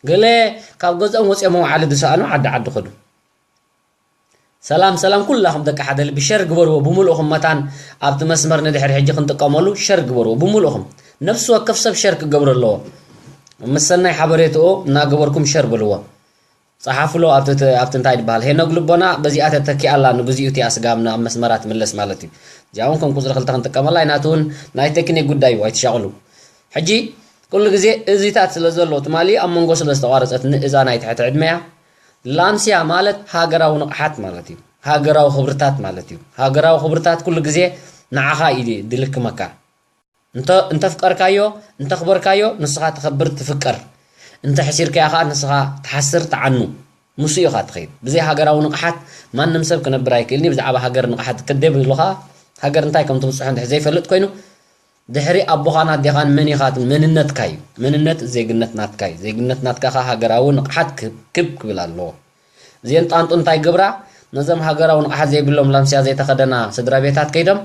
ገለ ካብ ገዝኦም ወፂኦም መውዓሊ ዝሰኣኑ ዓዲ ዓዲ ኸዱ። ሰላም ሰላም ኩላኹም ደቂ ሓደ ልቢ ሸር ግበርዎ ብምልእኹም መታን ኣብቲ መስመር ንድሕሪ ሕጂ ክንጥቀመሉ ሸር ግበርዎ ብምልእኹም። ነፍሲ ወከፍ ሰብ ሸር ክገብሮ ኣለዎ። ምስ ሰናይ ሓበሬትኡ እናገበርኩም ሸር ብልዎ። ጸሓፍሎ ኣብቲ ት-፣ ኣብቲ እንታይ ይበሃል? ሄኖግ ልቦና በዚኣ ተተኪኣ ኣላ ንግዚኡ እቲኣ ስጋብ ናብ መስመራ ትምለስ ማለት እዩ። እዚኣ እውን ከም ቁጽሪ ክልተ ክንጥቀመላ ኢና። ናቱ እውን ናይ ቴክኒክ ጉዳይ እዩ፣ ኣይትሻቕሉ። ሕጂ ኩሉ ግዜ እዚታት ስለ ዘሎ ትማሊ ኣብ መንጎ ስለ ዝተቋረጸት ንእዛ ናይ ትሕቲ ዕድመያ ላምስያ ማለት ሃገራዊ ንቕሓት ማለት እዩ። ሃገራዊ ክብርታት ማለት እዩ። ሃገራዊ ክብርታት ኩሉ ግዜ ንዓኻ እዩ ድልክመካ። እንተ-፣ እንተፍቀርካዮ፣ እንተኽበርካዮ ንስኻ ትኸብር ትፍቀር። እንተ ሕሲርካዮ ኸኣ ንስኻ ትሓስር ትዓኑ። ምስኡ ኢኻ ትኸይድ። ብዘይ ሃገራዊ ንቕሓት ማንም ሰብ ክነብር ኣይክእልን እዩ። ብዛዕባ ሃገር ንቕሓት ክደብ ኢሉ ኸኣ ሃገር እንታይ ከም ትብጽሖ እንድሕር ዘይፈልጥ ኮይኑ ድሕሪ ኣቦኻን ኣዴኻን መን ኢኻ? መንነትካ እዩ። መንነት ዜግነት ናትካ እዩ። ዜግነት ናትካ ኸኣ ሃገራዊ ንቕሓት ክብ፣ ክብ ክብል ኣለዎ። እዚአን ጣንጡ እንታይ ገብራ? ነዞም ሃገራዊ ንቕሓት ዘይብሎም ላምስያ ዘይተኸደና ስድራ ቤታት ከይዶም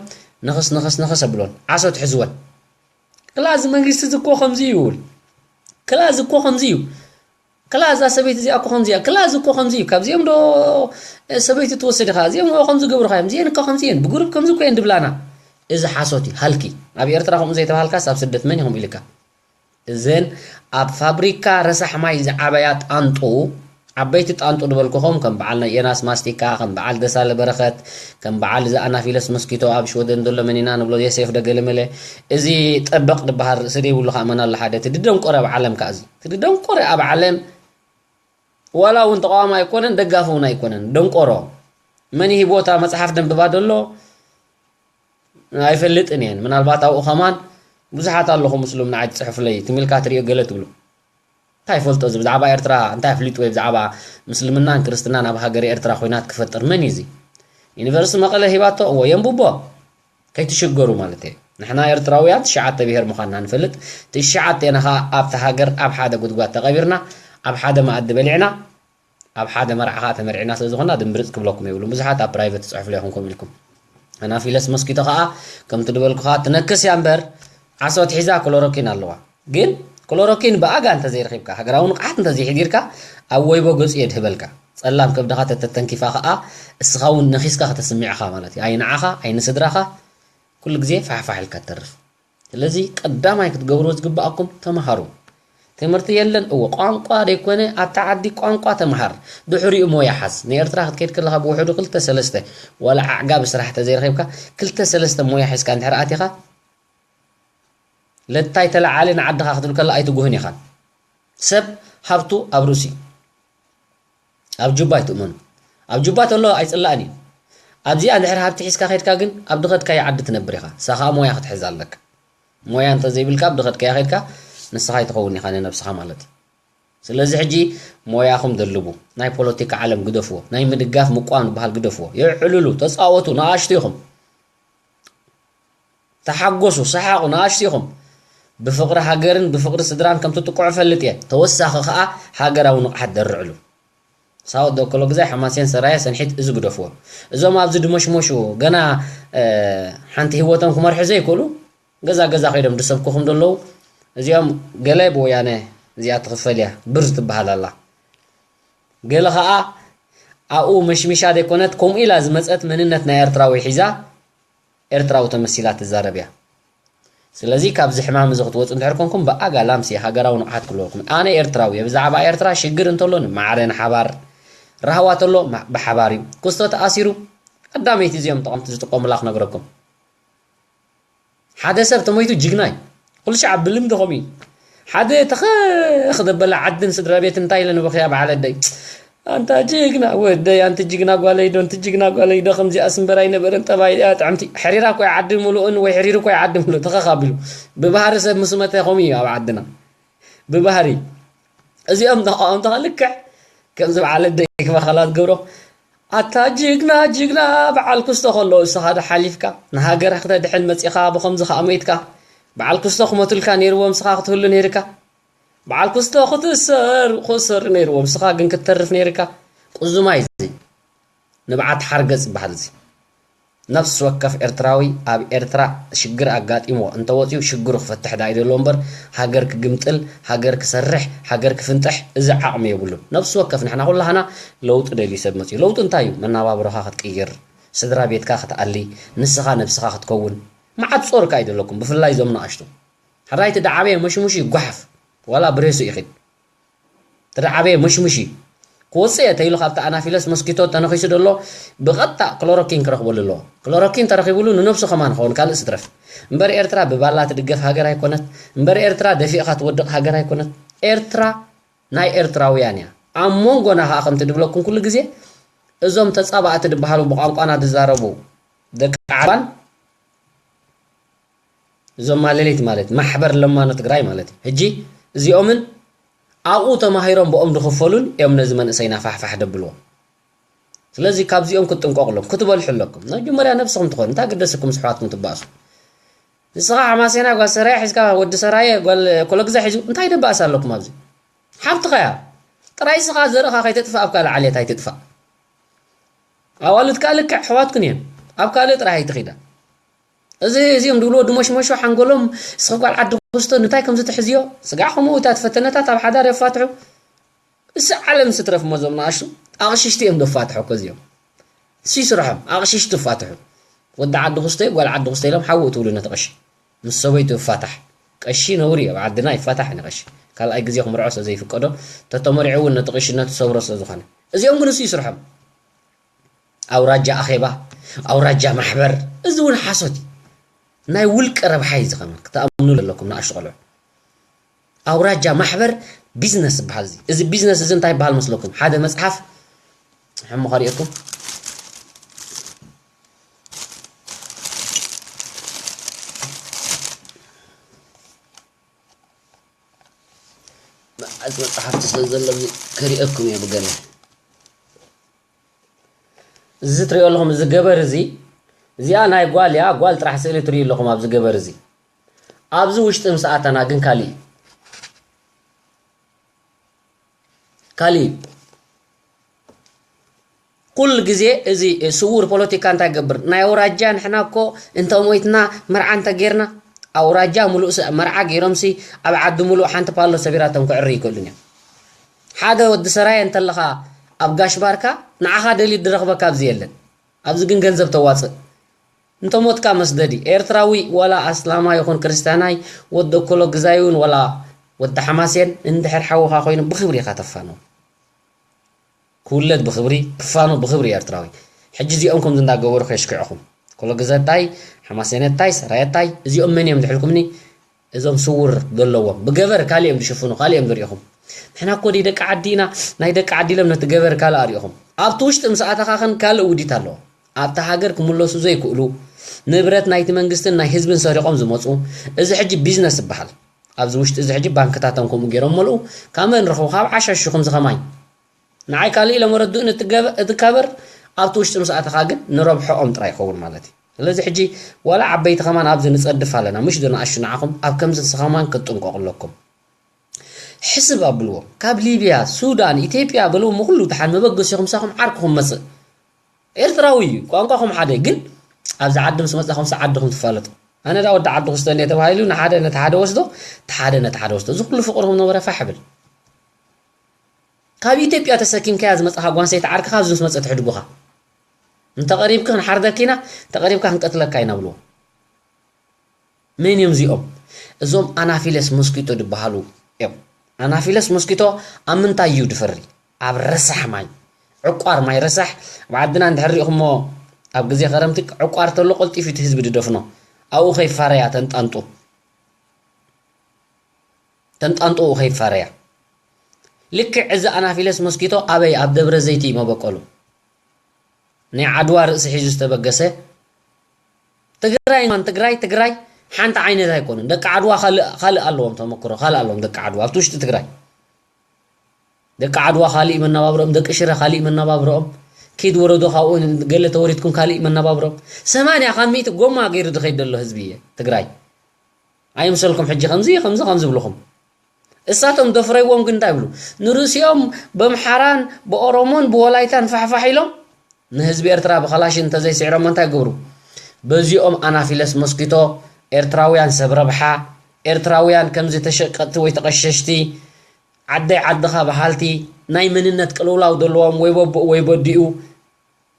ንኽስ፣ ንኽስ፣ ንኽስ ኣብሎን። ዓሶ ትሕዝወን። ክላ እዚ መንግስቲ እዚ እኮ ከምዚ እዩ ይብል። ክላ እዚ እኮ ከምዚ እዩ። ክላ እዛ ሰበይቲ እዚኣ እኮ ከምዚ እያ። ክላ እዚ እኮ ከምዚ እዩ። ካብዚኦም ዶ ሰበይቲ ትወስድ ኢኻ? እዚኦም እኮ ከምዚ ገብሩኻ እዮም። እዚአን እኮ ከምዚ እየን። ብጉሩብ ከምዚ እኮ እየን ድብላና። እዚ ሓሶት እዩ። ሃልኪ። ኣብ ኤርትራ ከምኡ ዘይተባሃልካስ ኣብ ስደት መን ኢኹም ኢልካ? እዘን ኣብ ፋብሪካ ረሳሕ ማይ ዝዓበያ ጣንጡ፣ ዓበይቲ ጣንጡ ዝበልኩኹም ከም በዓል ናይ ዮናስ ማስቲካ፣ ከም በዓል ደሳለ በረኸት፣ ከም በዓል እዚ ኣናፊለስ መስኪቶ ኣብ ሽወደን ዘሎ መን ኢና ንብሎ ዮሴፍ ደገለመለ፣ እዚ ጠበቕ ዝበሃል ርእሲ ዘይብሉ ከኣ መን ኣሎ ሓደ፣ እቲ ድደንቆረ ኣብ ዓለም ከኣ እዚ፣ እቲ ድደንቆረ ኣብ ዓለም ዋላ እውን ተቃዋሚ ኣይኮነን፣ ደጋፊ እውን ኣይኮነን፣ ደንቆሮ። መን ይሂቦ እታ መጽሓፍ ደንብባ ደሎ? ኣይፈልጥን እየን። ምናልባት ኣብኡ ከማን ብዙሓት ኣለኹም ምስሉም ንዓይ ትጽሕፉለይ፣ ትም ኢልካ ትሪኦ ገለ ትብሉ። እንታይ ይፈልጦ እዚ ብዛዕባ ኤርትራ፣ እንታይ ኣፍሊጡ ወይ ብዛዕባ ምስልምናን ክርስትናን ኣብ ሃገረ ኤርትራ ኹናት ክፈጥር መን እዩ እዚ? ዩኒቨርሲቲ መቐለ ሂባቶ፣ እዎ የንብቦ። ከይትሽገሩ ማለት እየ። ንሕና ኤርትራውያን ትሽዓተ ብሄር ምዃንና ንፈልጥ። ትሽዓቴና ኸኣ ኣብታ ሃገር ኣብ ሓደ ጉድጓድ ተቐቢርና፣ ኣብ ሓደ መኣዲ በሊዕና፣ ኣብ ሓደ መርዓ ኸኣ ተመርዒና ስለ ዝኾንና ድምብርጽ ክብለኩም የብሉን። ብዙሓት ኣብ ፕራይቨት ትጽሕፉለይ ይኹንኩም ኢልኩም። ኣናፊለስ መስኪቶ ኸኣ ከምቲ ድበልኩኻ ትነክስ እያ እምበር ዓሶ ኣትሒዛ ክሎሮኪን ኣለዋ። ግን ክሎሮኪን ብኣጋ እንተዘይረኺብካ፣ ሃገራዊ ንቕሓት እንተዘይሕዲርካ ኣብ ወይቦ ገጹ የድህበልካ። ጸላም ከብድኻ ተተተንኪፋ ኸኣ እስኻ እውን ነኺስካ ከተስምዕ ኢኻ ማለት እዩ። ኣይ ንዓኻ ኣይ ንስድራኻ ኩሉ ግዜ ፋሕፋሕ ኢልካ ትተርፍ። ስለዚ ቀዳማይ ክትገብርዎ ዝግብኣኩም ተምሃሩ። ትምህርቲ የለን፣ እወ፣ ቋንቋ ደይኮነ ኣብታ ዓዲ ቋንቋ ተምሃር። ድሕሪኡ ሞያ ሓዝ። ንኤርትራ ክትከይድ ከለኻ ብውሕዱ ክልተ ሰለስተ ዋላ ኣዕጋቢ ስራሕ ተዘይረኺብካ ክልተ ሰለስተ ሞያ ሒዝካ እንድሕር ኣቲኻ ለታይ ተለዓሊ ንዓድኻ ክትብል ከላ ኣይትጉህን ኢኻን። ሰብ ሃብቱ ኣብ ርእሲ እዩ። ኣብ ጁባ ኣይትእመኑ። ኣብ ጁባ ተሎ ኣይጽላእን እዩ። ኣብዚኣ እንድሕር ሃብቲ ሒዝካ ኸድካ ግን ኣብ ድኸድካዮ ዓዲ ትነብር ኢኻ። ንሳ ኸኣ ሞያ ክትሕዝ ኣለካ። ሞያ እንተዘይብልካ ኣብ ድኸድካዮ ኸድካ ንስኻ ኣይትኸውን ኢኻ ንነብስኻ ማለት እዩ። ስለዚ ሕጂ ሞያኹም ደልቡ። ናይ ፖለቲካ ዓለም ግደፍዎ። ናይ ምድጋፍ ምቋም ዝበሃል ግደፍዎ። የዕልሉ፣ ተጻወቱ፣ ንኣሽቱ ኢኹም። ተሓጎሱ፣ ሰሓቑ፣ ንኣሽቱ ኢኹም። ብፍቕሪ ሃገርን ብፍቕሪ ስድራን ከም ትጥቅዑ እፈልጥ እየ። ተወሳኺ ኸኣ ሃገራዊ ንቕሓት ደርዕሉ። ሳወት ዶ ከሎ ግዛይ ሓማሴን ሰራየ ሰንሒት እዚ ግደፍዎ። እዞም ኣብዚ ድመሽመሹ ገና፣ እ፣ ሓንቲ ህይወቶም ክመርሑ ዘይክእሉ ገዛ ገዛ ከይዶም ድሰብኩኹም ደለዉ። እዚኦም ገለ ብወያነ እዚኣ ትኽፈል እያ፣ ብር ትበሃል ኣላ። ገለ ኸኣ ኣብኡ መሽሚሻ ዘይኮነት ከምኡ ኢላ ዝመጸት መንነት ናይ ኤርትራዊ ሒዛ ኤርትራዊ ተመሲላ ትዛረብ እያ። ስለዚ ካብዚ ሕማም እዚ ክትወጹ እንድሕር ኮንኩም ብኣጋ ላምሲ ሃገራዊ ንቕሓት ክህልወኩም። ኣነ ኤርትራዊ እየ። ብዛዕባ ኤርትራ ሽግር እንተሎ ንማዕረ ንሓባር። ራህዋ ተሎ ማ-፣ ብሓባር እዩ። ክስቶ ተኣሲሩ ቀዳመይቲ እዚኦም ጠቐምቲ ዝጥቀሙላ ክነግረኩም። ሓደ ሰብ ተሞይቱ ጅግና እዩ። ኩሉ ሻዕ ብልምዲ ከምኡ እዩ። ሓደ ተኸኽ ዘበለ ዓድን ስድራ ቤት እንታይ ኢለ ንበኽያ በዓል ኣደይ። ኣንታ ጅግና ወደይ፣ ኣንቲ ጅግና ጓለይ ዶ፣ ኣንቲ ጅግና ጓለይ ዶ፣ ከምዚኣስ እምበር ኣይነበረን፣ ጠባይ እያ ጥዕምቲ። ሕሪራ እኮ እያ ዓዲ ምሉእን ወይ ሕሪሩ እኮ እያ ዓዲ ምሉእ ተኸኽ ኣቢሉ። ብባህሪ ሰብ ምስ መተ ከምኡ እዩ ኣብ ዓድና። ብባህሪ። እዚኦም ተቃወምቲ ከ ልክዕ ከምዚ በዓል ኣደይ ክበኸላ ዝገብሮ ኣታ ጅግና ጅግና፣ በዓል ኩስቶ ከሎ እስኻ ዶ ሓሊፍካ? ንሃገር ክተድሕን መጺኻ ብኸምዚ ከኣ ሞይትካ። በዓል ኩስቶ ክመቱልካ ነይርዎም፣ እስኻ ክትህሉ ነይርካ። በዓል ኩስቶ ክትእሰር ክእሰር ነይርዎም፣ እስኻ ግን ክትተርፍ ነይርካ። ቁዙማይ እዚ ንብዓት ሓርገጽ ይበሃል እዚ። ነፍሲ ወከፍ ኤርትራዊ ኣብ ኤርትራ ሽግር ኣጋጢምዎ እንተወጺኡ ሽግሩ ክፈትሕ ደኣ ይደልዎ እምበር፣ ሃገር ክግምጥል፣ ሃገር ክሰርሕ፣ ሃገር ክፍንጥሕ እዚ ዓቕሚ የብሉን። ነፍሲ ወከፍ ንሕና ኩላህና ለውጢ ደልዩ ሰብ መጺኡ። ለውጢ እንታይ እዩ? መናባብሮኻ ክትቅይር፣ ስድራ ቤትካ ክትኣሊ፣ ንስኻ ነብስኻ ክትከውን። መዓት ጾር ከኣ ይደለኩም፣ ብፍላይ እዞም ንኣሽቱ። ሕራይ እቲ ደዓበየ መሽሙሽ ይጓሓፍ፣ ዋላ ብሬሱ ይኺድ። እቲ ደዓበየ መሽሙሽ እዩ። ክወፅእ እየ ተይሉ ካብቲ ኣናፊለስ ሞስኪቶ ተነኺሱ ዘሎ ብቐጥታ ክሎሮኪን ክረኽበሉ ኣለዎ። ክሎሮኪን ተረኺቡሉ ንነብሱ ከማን ኸውን ካልእ ስትረፍ። እምበር ኤርትራ ብባላ ትድገፍ ሃገር ኣይኮነት። እምበር ኤርትራ ደፊእኻ ትወድቕ ሃገር ኣይኮነት። ኤርትራ ናይ ኤርትራውያን እያ። ኣብ መንጎና ከዓ ከምቲ ድብለኩም ኩሉ ግዜ እዞም ተጻባእቲ ድበሃሉ ብቋንቋና ዝዛረቡ ደቂ ዓባን እዞም ማለሊት ማለት ማሕበር ለማኖ ትግራይ ማለት እዩ። ሕጂ እዚኦምን ኣብኡ ተማሂሮም ብኦም ዝኽፈሉን እዮም ነዚ መንእሰይና ፋሕፋሕ ደብልዎ። ስለዚ ካብዚኦም ክትጥንቀቑሎም ክትበልሑ ኣለኩም። መጀመርያ ነብስኹም ትኾኑ እንታይ ግደስኩም ስሕዋትኩም ትባእሱ። ንስኻ ሓማሴና ጓል ሰራየ ሒዝካ ወዲ ሰራየ ጓል ኮለግዛ ሒዙ እንታይ ደባእስ ኣለኩም ኣብዚ? ሓብትኻ እያ። ጥራይ ስኻ ዘርእኻ ከይትጥፋእ ኣብ ካልእ ዓሌት ኣይትጥፋእ። ኣዋልድ ካልእ ልክዕ ኣሕዋትክን እየን። ኣብ ካልእ ጥራይ ኣይትኺዳ። እዚ እዚኦም ድብልዎ ድሞሽሞሾ ሓንጎሎም ስኽ ጓል ዓዲ ክስቶ እንታይ ከም ዝትሕዝዮ ስጋዕ ከምኡ እታ ትፈተነታት ኣብ ሓዳር የፋትሑ። እስ ዓለም ስትረፍ መዞም ንኣሽቱ ኣቕሽሽቲ እዮም ዘፋትሑ እኮ እዚኦም። እሱ ይስርሖም ኣቕሽሽቲ ፋትሑ። ወዲ ዓዲ ክስቶ ጓል ዓዲ ክስቶ ኢሎም ሓዊ ትብሉ ነቲ ቀሺ ምስ ሰበይቱ ይፋታሕ። ቀሺ ነውሪ ኣብ ዓድና ይፋታሕ ንቀሺ። ካልኣይ ግዜ ክምርዖ ስለ ዘይፍቀዶ ተተመሪዑ እውን ነቲ ቀሽነቱ ሰብሮ ስለ ዝኾነ እዚኦም ግን እሱ ይስርሖም። ኣውራጃ ኣኼባ ኣውራጃ ማሕበር እዚ እውን ሓሶት እዩ። ናይ ውልቀ ረብሓ እዩ ዝኸምን ክትኣምኑ ኣለኩም ንኣሽቱ ቆልዑ። ኣውራጃ ማሕበር ቢዝነስ ይበሃል እዚ። እዚ ቢዝነስ እዚ እንታይ ይበሃል መስለኩም? ሓደ መፅሓፍ ሕሞ ከሪኤኩም መዓት መፅሓፍቲ ስለ ዘለኒ ከሪኤኩም እየ ብገለ እዚ ትሪኦ ኣለኹም እዚ ገበር እዚ እዚኣ ናይ ጓል እያ። ጓል ጥራሕ ስእሊ ትሪኡ ኣለኹም ኣብዚ ገበር እዚ። ኣብዚ ውሽጢ ምስ ኣተና ግን ካሊእ ካሊእ ኩሉ ግዜ እዚ ስውር ፖለቲካ እንታይ ገብር ናይ ኣውራጃ ንሕና እኮ እንተ ሞይትና መርዓ እንተ ጌርና ኣውራጃ ሙሉእ መርዓ ገይሮምሲ ኣብ ዓዲ ሙሉእ ሓንቲ ፓሎ ሰቢራቶም ክዕሪ ይክእሉን እዮም። ሓደ ወዲ ሰራየ እንተለኻ ኣብ ጋሽ ባርካ ንዓኻ ደልዩ ድረኽበካ ኣብዚ የለን። ኣብዚ ግን ገንዘብ ተዋፅእ። እንተ ሞትካ መስደዲ ኤርትራዊ ዋላ ኣስላማ ይኹን ክርስትያናይ ወዲ ኮሎ ግዛይ እውን ዋላ ወዲ ሓማሴን እንድሕር ሓውኻ ኮይኑ ብክብሪ ኢኻ ተፋንዎ። ክውለድ ብኽብሪ ክፋኖ ብኽብሪ ኤርትራዊ። ሕጂ እዚኦም ከምዚ እንዳገበሩ ከሽክዕኹም ኮሎ ግዘታይ ሓማሴነታይ ሰራየታይ እዚኦም መን እዮም ድሕልኩምኒ እዞም ስውር ዘለዎም ብገበር ካልእ እዮም ዝሽፍኑ ካልእ እዮም ዝሪኢኹም ንሕና እኮ ደይ ደቂ ዓዲ ኢና ናይ ደቂ ዓዲ ኢሎም ነቲ ገበር ካልእ ኣሪኢኹም ኣብቲ ውሽጢ ምስ ኣተኻኸን ካልእ ውዲት ኣለዎ ኣብታ ሃገር ክምለሱ ዘይክእሉ ንብረት ናይቲ መንግስትን ናይ ህዝብን ሰሪቖም ዝመፁ እዚ ሕጂ ቢዝነስ ይበሃል ኣብዚ ውሽጢ እዚ ሕጂ ባንክታቶም ከምኡ ገይሮም መልኡ ካብ መን ረኽቡ ካብ ዓሻሹኹም ዝኸማይ ንዓይ ካልእ ኢሎም ረድኡኒ እቲ ገበ- እቲ ከበር ኣብቲ ውሽጢ ምስ ኣተኻ ግን ንረብሖኦም ጥራይ ይኸውን ማለት እዩ። ስለዚ ሕጂ ዋላ ዓበይቲ ከማን ኣብዚ ንጸድፍ ኣለና ምሽ ዶ ንኣሹ ንዓኹም ኣብ ከምዚ ንስኻ ከማን ክትጥንቀቑ ኣለኩም። ሕስብ ኣብልዎ ካብ ሊብያ ሱዳን ኢትዮጵያ በልዎም ንኹሉ ድሓን መበገሲኹም ሳኹም ዓርክኹም መጽእ ኤርትራዊ እዩ ቋንቋኹም ሓደ ግን ኣብዚ ዓዲ ምስ መጻኹም ሲ ዓድኹም ትፋለጡ። ኣነ ዳ ወዲ ዓዲ ክስቶ እንደ ተባሂሉ ንሓደ ነቲ ሓደ ወስዶ እቲ ሓደ ነቲ ሓደ ወስዶ እዚ ኩሉ ፍቅርኹም ነበረ ፋሕ ብል ካብ ኢትዮጵያ ተሰኪምካያ ዝመጻኻ ጓንሰይቲ ዓርክኻ ኣብዚ ምስ መጸ ትሕድጉኻ እንተቐሪብኪ ክንሓርደኪ ኢና እንተቐሪብካ ክንቀትለካ ኢና ብልዎ መን እዮም እዚኦም እዞም ኣናፊለስ ሞስኪቶ ዝበሃሉ እዮም ኣናፊለስ ሞስኪቶ ኣብ ምንታይ እዩ ድፈሪ ኣብ ረሳሕ ማይ ዕቋር ማይ ረሳሕ ኣብ ዓድና እንድሕር ሪእኹሞ ኣብ ግዜ ከረምቲ ዕቋር ተሎ ቀልጢፉ እቲ ህዝቢ ድደፍኖ ኣብኡ ከይፋረያ ተንጣንጡ ተንጣንጥኡ ከይፋረያ። ልክዕ እዚ ኣናፊለስ ሞስኪቶ ኣበይ ኣብ ደብረ ዘይቲ እዩ መበቆሉ። ናይ ዓድዋ ርእሲ ሒዙ ዝተበገሰ ትግራይ ማን ትግራይ ትግራይ ሓንቲ ዓይነት ኣይኮኑን። ደቂ ዓድዋ ካልእ ካልእ ኣለዎም ተመክሮ ካልእ ኣለዎም ደቂ ዓድዋ ኣብቲ ውሽጢ ትግራይ ደቂ ዓድዋ ካሊእ መነባብሮኦም፣ ደቂ ሽረ ካሊእ መነባብሮኦም፣ ኪድ ወረዶ ካብኡ ገለ ተወሪድኩም ካልእ መነባብሮ። ሰማንያ ካብ ሚእቲ ጎማ ገይሩ ዝኸይድ ዘሎ ህዝቢ እየ ትግራይ። ኣይምሰልኩም ሕጂ ከምዚ ከምዚ ከም ዝብልኹም። እሳቶም ደፍረይዎም ግን እንታይ ይብሉ? ንርእሲኦም በምሓራን ብኦሮሞን ብወላይታን ፋሕፋሕ ኢሎም ንህዝቢ ኤርትራ ብኸላሽን እንተዘይስዕሮሞ እንታይ ይገብሩ? በዚኦም ኣናፊለስ ሞስኪቶ ኤርትራውያን ሰብ ረብሓ፣ ኤርትራውያን ከምዚ ተሸቀጥቲ ወይ ተቐሸሽቲ፣ ዓደይ ዓድኻ በሃልቲ፣ ናይ መንነት ቅልውላው ዘለዎም ወይ በቦ ወይ በዲኡ።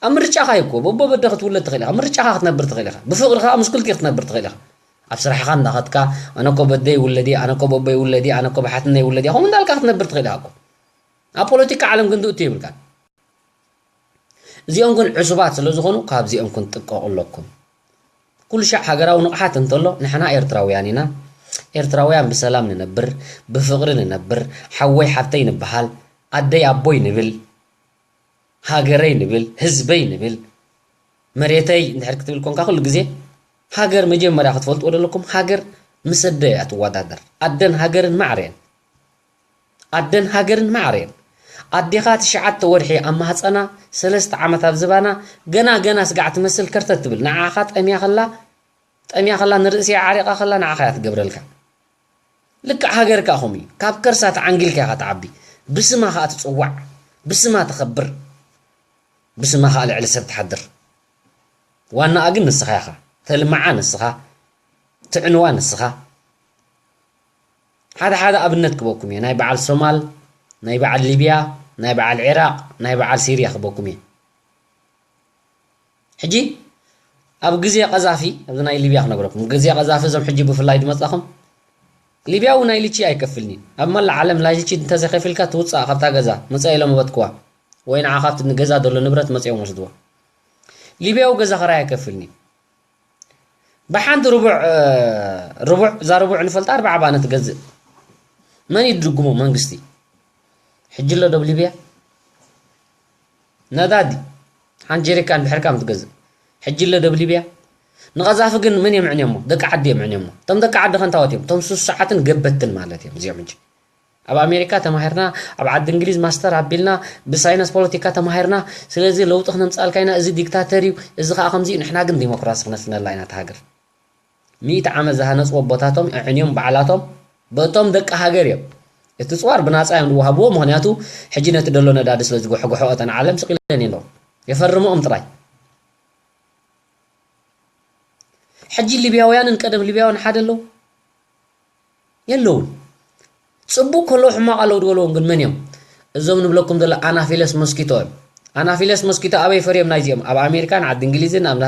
ኣብ ምርጫኻ እዩ እኮ። በቦ በደ ክትውለድ ትኽእል ኢኻ። ምርጫኻ ክትነብር ትኽእል ኢኻ። ብፍቕሪ ከዓ ምስ ኩልኪ ክትነብር ትኽእል ኢኻ። ኣብ ስራሕኻ እንዳኸድካ፣ ኣነ እኮ በደይ ውለድ እየ፣ ኣነ እኮ በቦይ ውለድ እየ፣ ኣነ እኮ ብሓትነይ ውለድ እየ፣ ከምኡ እንዳልካ ክትነብር ትኽእል ኢኻ እኮ። ኣብ ፖለቲካ ዓለም ግን ድእቱ የብልካን። እዚኦም ግን ዕሱባት ስለ ዝኾኑ ካብዚኦም ክንጥቀቑ ኣለኩም። ኩሉ ሻዕ ሃገራዊ ንቕሓት እንተሎ ንሕና ኤርትራውያን ኢና። ኤርትራውያን ብሰላም ንነብር፣ ብፍቕሪ ንነብር፣ ሓወይ ሓብተይ ንበሃል፣ ኣደይ ኣቦይ ንብል፣ ሃገረይ ንብል፣ ህዝበይ ንብል፣ መሬተይ እንድሕር ክትብል ኮንካ ኩሉ ግዜ ሃገር መጀመርያ ክትፈልጥዎ ዘለኩም፣ ሃገር ምስ ኣደ እያ ትወዳደር። ኣደን ሃገርን ማዕረ እየን። ኣደን ሃገርን ማዕረ እየን። ኣዴኻ ትሽዓተ ወርሒ ኣብ ማህፀና፣ ሰለስተ ዓመት ኣብ ዝባና፣ ገና ገና ስጋዕ ትመስል ከርተት ትብል። ንዓኻ ጠምያ ከላ፣ ጠምያ ከላ ንርእስያ ዓሪቓ ከላ ንዓኻ እያ ትገብረልካ። ልክዕ ሃገርካ ከምኡ እዩ። ካብ ከርሳ ተዓንጊልካ ኢኻ ትዓቢ። ብስማ ኸኣ ትጽዋዕ። ብስማ ትኸብር። ብስማ ኸኣ ልዕሊ ሰብ ትሓድር። ዋናኣ ግን ንስኻ ኢኻ። ተልምዓ ንስኻ። ትዕንዋ ንስኻ። ሓደ ሓደ ኣብነት ክበኩም እየ። ናይ በዓል ሶማል፣ ናይ በዓል ሊብያ፣ ናይ በዓል ዒራቕ፣ ናይ በዓል ሲርያ ክበኩም እየ። ሕጂ ኣብ ግዜ ቀዛፊ፣ ኣብዚ ናይ ሊብያ ክነግረኩም። ግዜ ቀዛፊ እዞም ሕጂ ብፍላይ ዝመጻኹም፣ ሊብያዊ ናይ ልቺ ኣይከፍልን እዩ። ኣብ መላእ ዓለም ናይ ልቺ እንተዘይከፊልካ ትውጻእ ካብታ ገዛ፣ መጻ ኢሎም ኣበትክዋ። ወይ ንዓ ካብቲ ገዛ ዘሎ ንብረት መጺኦም ወስድዎ። ሊብያዊ ገዛ ኸራይ ኣይከፍልን እዩ። ብሓንቲ ርቡዕ፣ እ፣ ርቡዕ፣ እዛ ርቡዕ ንፈልጣ ኣርባዓ ባነ ትገዝእ። መን እዩ ድጉሞ? መንግስቲ። ሕጂ ኣሎ ዶ ኣብ ሊብያ? ነዳዲ ሓንቲ ጀሪካን ድሕርካ ምትገዝእ። ሕጂ ኣሎ ዶ ኣብ ሊብያ? ንቐዛፊ ግን መን እዮም ዕንዮሞ? ደቂ ዓዲ እዮም ዕንዮሞ። እቶም ደቂ ዓዲ ከንታወት እዮም። እቶም ሱሱዓትን ገበትን ማለት እዮም እዚኦም ሕጂ። ኣብ ኣሜሪካ ተማሂርና፣ ኣብ ዓዲ እንግሊዝ ማስተር ኣቢልና፣ ብሳይንስ ፖለቲካ ተማሂርና፣ ስለዚ ለውጢ ክነምጻልካ ኢና፣ እዚ ዲክታተር እዩ፣ እዚ ኸኣ ከምዚ እዩ፣ ንሕና ግን ዲሞክራሲ ክነስነላ ኢና እታ ሃገር። ሚእቲ ዓመት ዝሃነጽዎ ኣቦታቶም ኣዕንዮም ባዕላቶም በቶም ደቂ ሃገር እዮም። እቲ ጽዋር ብናጻ እዮም ዝወሃብዎ፣ ምኽንያቱ ሕጂ ነቲ ደሎ ነዳዲ ስለ ዝጎሕጎሖ እተን ዓለም ስቕ ኢለን እዮም። የፈርምኦም ጥራይ። ሕጂ ሊብያውያንን ቀደም ሊብያውያን ሓደ ኣለዉ? የለውን። ጽቡቕ ከለዉ ሕማቕ ኣለዉ ዝበልዎም ግን መን እዮም? እዞም ንብለኩም ዘሎ ኣናፊለስ ሞስኪቶ እዮም። ኣናፊለስ ሞስኪቶ ኣበይ ፈርዮም ናይዚኦም? ኣብ ኣሜሪካን ዓዲ እንግሊዝን ኣብ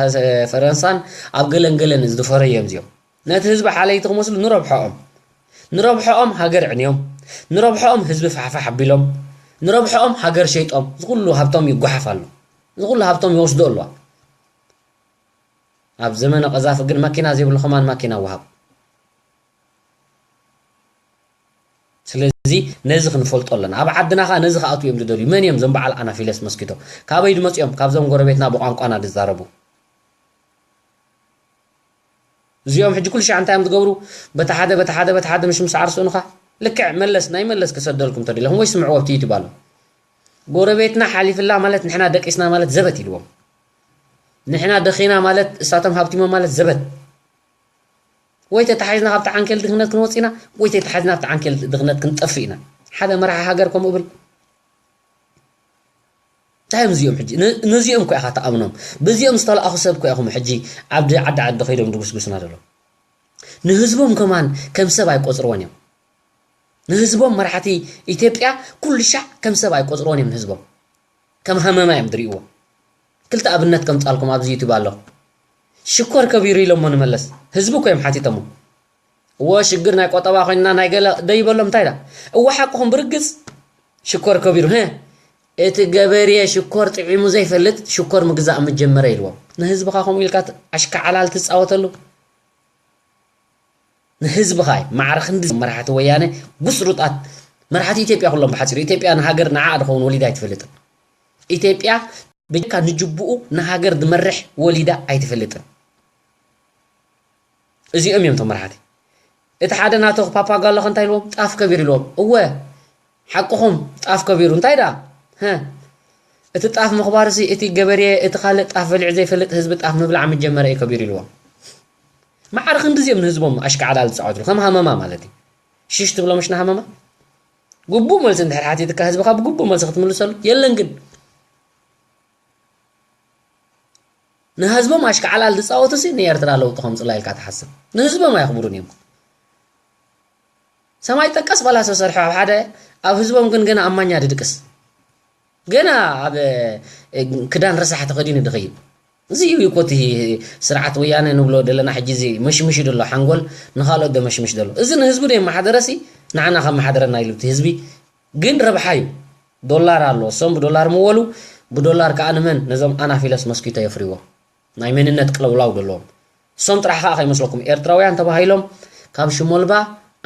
ፈረንሳን ኣብ ገለን ገለን ዝፈረዩ እዮም እዚኦም። ነቲ ህዝቢ ሓለይቲ ክመስሉ ንረብሖኦም፣ ንረብሖኦም ሃገር ዕንዮም፣ ንረብሖኦም ህዝቢ ፋሕፋሕ ኣቢሎም፣ ንረብሖኦም ሃገር ሸይጦም፣ እዚ ኩሉ ሃብቶም ይጓሓፍ ኣሎ። እዚ ኩሉ ሃብቶም ይወስዶ ኣለዋ። ኣብ ዘመነ ቀዛፊ ግን ማኪና ዘይብሉ ከማን ማኪና ወሃብ። ስለዚ ነዚ ክንፈልጦ ኣለና። ኣብ ዓድና ኸኣ ነዚ ክኣትዉ እዮም ዝደልዩ። መን እዮም እዞም በዓል ኣናፊለስ ሞስኪቶ? ካበይ ዝመጹ እዮም? ካብዞም ጎረቤትና ብቋንቋና ዝዛረቡ። እዚኦም ሕጂ ኩሉ ሻዕ እንታይ እዮም ዝገብሩ? በቲ ሓደ፣ በቲ ሓደ፣ በቲ ሓደ ምሽምስ ዓርሱ ንኻ ልክዕ መለስ፣ ናይ መለስ ክሰደልኩም ተደለኹም ወይ ስምዕዎ ኣብቲ ዩቱብ ኣሎ። ጎረቤትና ሓሊፍላ ማለት ንሕና ደቂስና ማለት ዘበት ኢልዎም። ንሕና ደኺና ማለት እሳቶም ሃብቲሞም ማለት ዘበት። ወይ ተታሒዝና ካብቲ ዓንኬል ድኽነት ክንወጽእ ኢና፣ ወይ ተታሒዝና ኣብቲ ዓንኬል ድኽነት ክንጠፍእ ኢና። ሓደ መራሒ ሃገር ከምኡ ብል? እንታይ እዮም እዚኦም ሕጂ? ነ-፣ ነዚኦም እኮ ኢኻ ትኣምኖም። በዚኦም ዝተለኣኹ ሰብ እኮ ኢኹም ሕጂ ዓዲ፣ ዓዲ ዓዲ ከይዶም ድጉስጉስና ዘለዉ። ንህዝቦም ከማን ከም ሰብ ኣይቆጽርዎን እዮም። ንህዝቦም መራሕቲ ኢትዮጵያ ኩሉ ሻዕ ከም ሰብ ኣይቆጽርዎን እዮም ንህዝቦም። ከም ሃመማ እዮም ዝርእይዎ። ክልተ ኣብነት ከምጻልኩም ኣብዚ ዩቱብ ኣሎ። ሽኮር ከቢሩ ኢሎሞ ንመለስ። ህዝቢ እኮ እዮም ሓቲቶሞ። እወ ሽግር ናይ ቆጠባ ኮይንና ናይ ገለ ደይበሎም እንታይ ዳ? እወ ሓቅኹም ብርግጽ ሽኮር ከቢሩ። ሀ፣ እቲ ገበሬ ሽኮር ጥዒሙ ዘይፈልጥ ሽኮር ምግዛእ ምጀመረ ኢልዎም። ንህዝብኻ ከምኡ ኢልካ ት-፣ ኣሽካዓላል ትጻወተሉ? ንህዝብኻ እዩ። ማዕረ ክንዲ መራሕቲ ወያነ ጉስሩጣት መራሕቲ ኢትዮጵያ ኩሎም ብሓጺሩ። ኢትዮጵያ ንሃገር ንዓኣ ድኸውን ወሊዳ ኣይትፈልጥን። ኢትዮጵያ ብጀካ ንጅቡኡ ንሃገር ዝመርሕ ወሊዳ ኣይትፈልጥን። እዚኦም እዮም እቶም መራሕቲ። እቲ ሓደ ናቶ ፓፓጋሎ ከ እንታይ ኢልዎም? ጣፍ ከቢሩ ኢልዎም። እወ፣ ሓቅኹም፣ ጣፍ ከቢሩ። እንታይ ደኣ? ሀ። እቲ ጣፍ ምኽባርሲ እቲ ገበሬ፣ እቲ ካልእ ጣፍ በሊዑ ዘይፈልጥ ህዝቢ ጣፍ ምብላዕ ምጀመረ እዩ ከቢሩ ኢልዎም። ማዕረ ክንድዚኦም ንህዝቦም ኣሽካዕላል ዝጻወትሉ፣ ከም ሃመማ ማለት እዩ። ሽሽ ትብሎ ምሽ ንሃመማ? ግቡእ መልሲ እንድሕር ሓቲትካ ህዝብኻ ብግቡእ መልሲ ክትምልሰሉ የለን። ግን ንህዝቦም ኣሽካዕላል ዝጻወቱ ሲ ንኤርትራ ለውጢ ከምጽላ ኢልካ ትሓስብ? ንህዝቦም ኣየኽብሩን እዮም። ሰማይ ጠቀስ ፈላሰ ሰርሑ ኣብ ሓደ፣ ኣብ ህዝቦም ግን ገና ኣብ ማኛ ድድቅስ። ገና ኣብ፣ እ፣ ክዳን ረሳሕ ተኸዲኑ ድኸይድ። እዚ እዩ እኮ እቲ ስርዓት ወያነ ንብሎ ዘለና ሕጂ፣ እዚ መሽምሽ ደሎ ሓንጎል ንኻልኦት ዶ መሽምሽ ደሎ። እዚ ንህዝቡ ዶ የመሓደረሲ ንዓና ካብ መሓደረና ኢሉ እቲ ህዝቢ ግን ረብሓ እዩ። ዶላር ኣሎ፣ እሶም ብዶላር ምወሉ፣ ብዶላር ከኣ ንመን? ነዞም ኣናፊለስ መስኪቶ የፍርዎ። ናይ መንነት ቅለውላው ደለዎም። እሶም ጥራሕ ከኣ ከይመስለኩም፣ ኤርትራውያን ተባሂሎም ካብ ሽሞልባ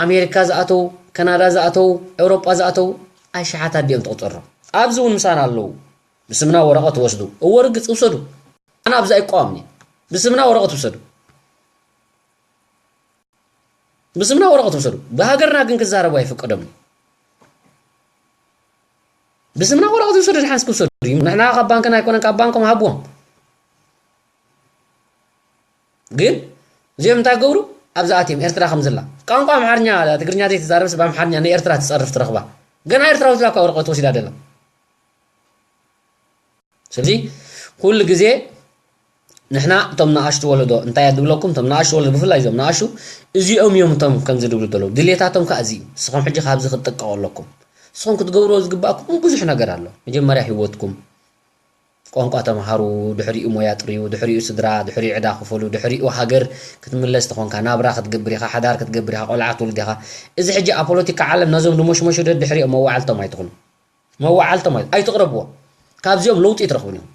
ኣሜሪካ ዝኣተው፣ ካናዳ ዝኣተው፣ ኤውሮጳ ዝኣተው ኣሽሓት ኣዲኦም ትቑጸሮ። ኣብዚ እውን ምሳና ኣለዉ። ብስምና ወረቐት ትወስዱ። እወ ርግጽ ውሰዱ። ኣነ ኣብዚ ኣይቃወምን እየ። ብስምና ወረቐት ውሰዱ። ብስምና ወረቐት ውሰዱ። ብሃገርና ግን ክዛረቡ ኣይፍቀዶምን። ብስምና ወረቐት ውሰዱ፣ ድሓንስ ክውሰዱ እዩ። ንሕና ካብ ባንክና ኣይኮነን፣ ካብ ባንኮም ሃብዎም። ግን እዚኦም እንታይ ገብሩ? ኣብዚ ኣትዮም ኤርትራ ከም ዘላ። ቋንቋ ኣምሓርኛ፣ ትግርኛ ዘይትዛረብስ ብኣምሓርኛ ንኤርትራ ትጸርፍ ትረኽባ። ገና ኤርትራዊት ላኳ ወረቐት ወሲዳ ደላ። ስለዚ ኩሉ ግዜ ንሕና እቶም ንኣሽቱ ወለዶ እንታይ እያ ድብለኩም? እቶም ንኣሽቱ ወለዶ ብፍላይ እዞም ንኣሽቱ እዚኦም እዮም እቶም ከምዚ ድብሉ ዘለዉ። ድሌታቶም ከኣ እዚ እዩ። ንስኹም ሕጂ ካብዚ ክትጥቀቑ ኣለኩም። ንስኹም ክትገብርዎ ዝግባእኩም ብዙሕ ነገር ኣሎ። መጀመርያ ህይወትኩም፣ ቋንቋ ተምሃሩ፣ ድሕሪኡ ሞያ ጥርዩ፣ ድሕሪኡ ስድራ፣ ድሕሪኡ ዕዳ ክፈሉ፣ ድሕሪኡ ሃገር ክትምለስ ተኾንካ፣ ናብራ ክትገብር ኢኻ፣ ሓዳር ክትገብር ኢኻ፣ ቆልዓ ክትወልድ ኢኻ። እዚ ሕጂ ኣብ ፖለቲካ ዓለም ነዞም ድሞሽመሹ ደድሕሪኦም መዋዕልቶም ኣይትኹኑ። መዋዕልቶም ኣይ-፣ ኣይትቕረብዎም። ካብዚኦም ለውጢ ኣይትረኽቡን ኢኹም።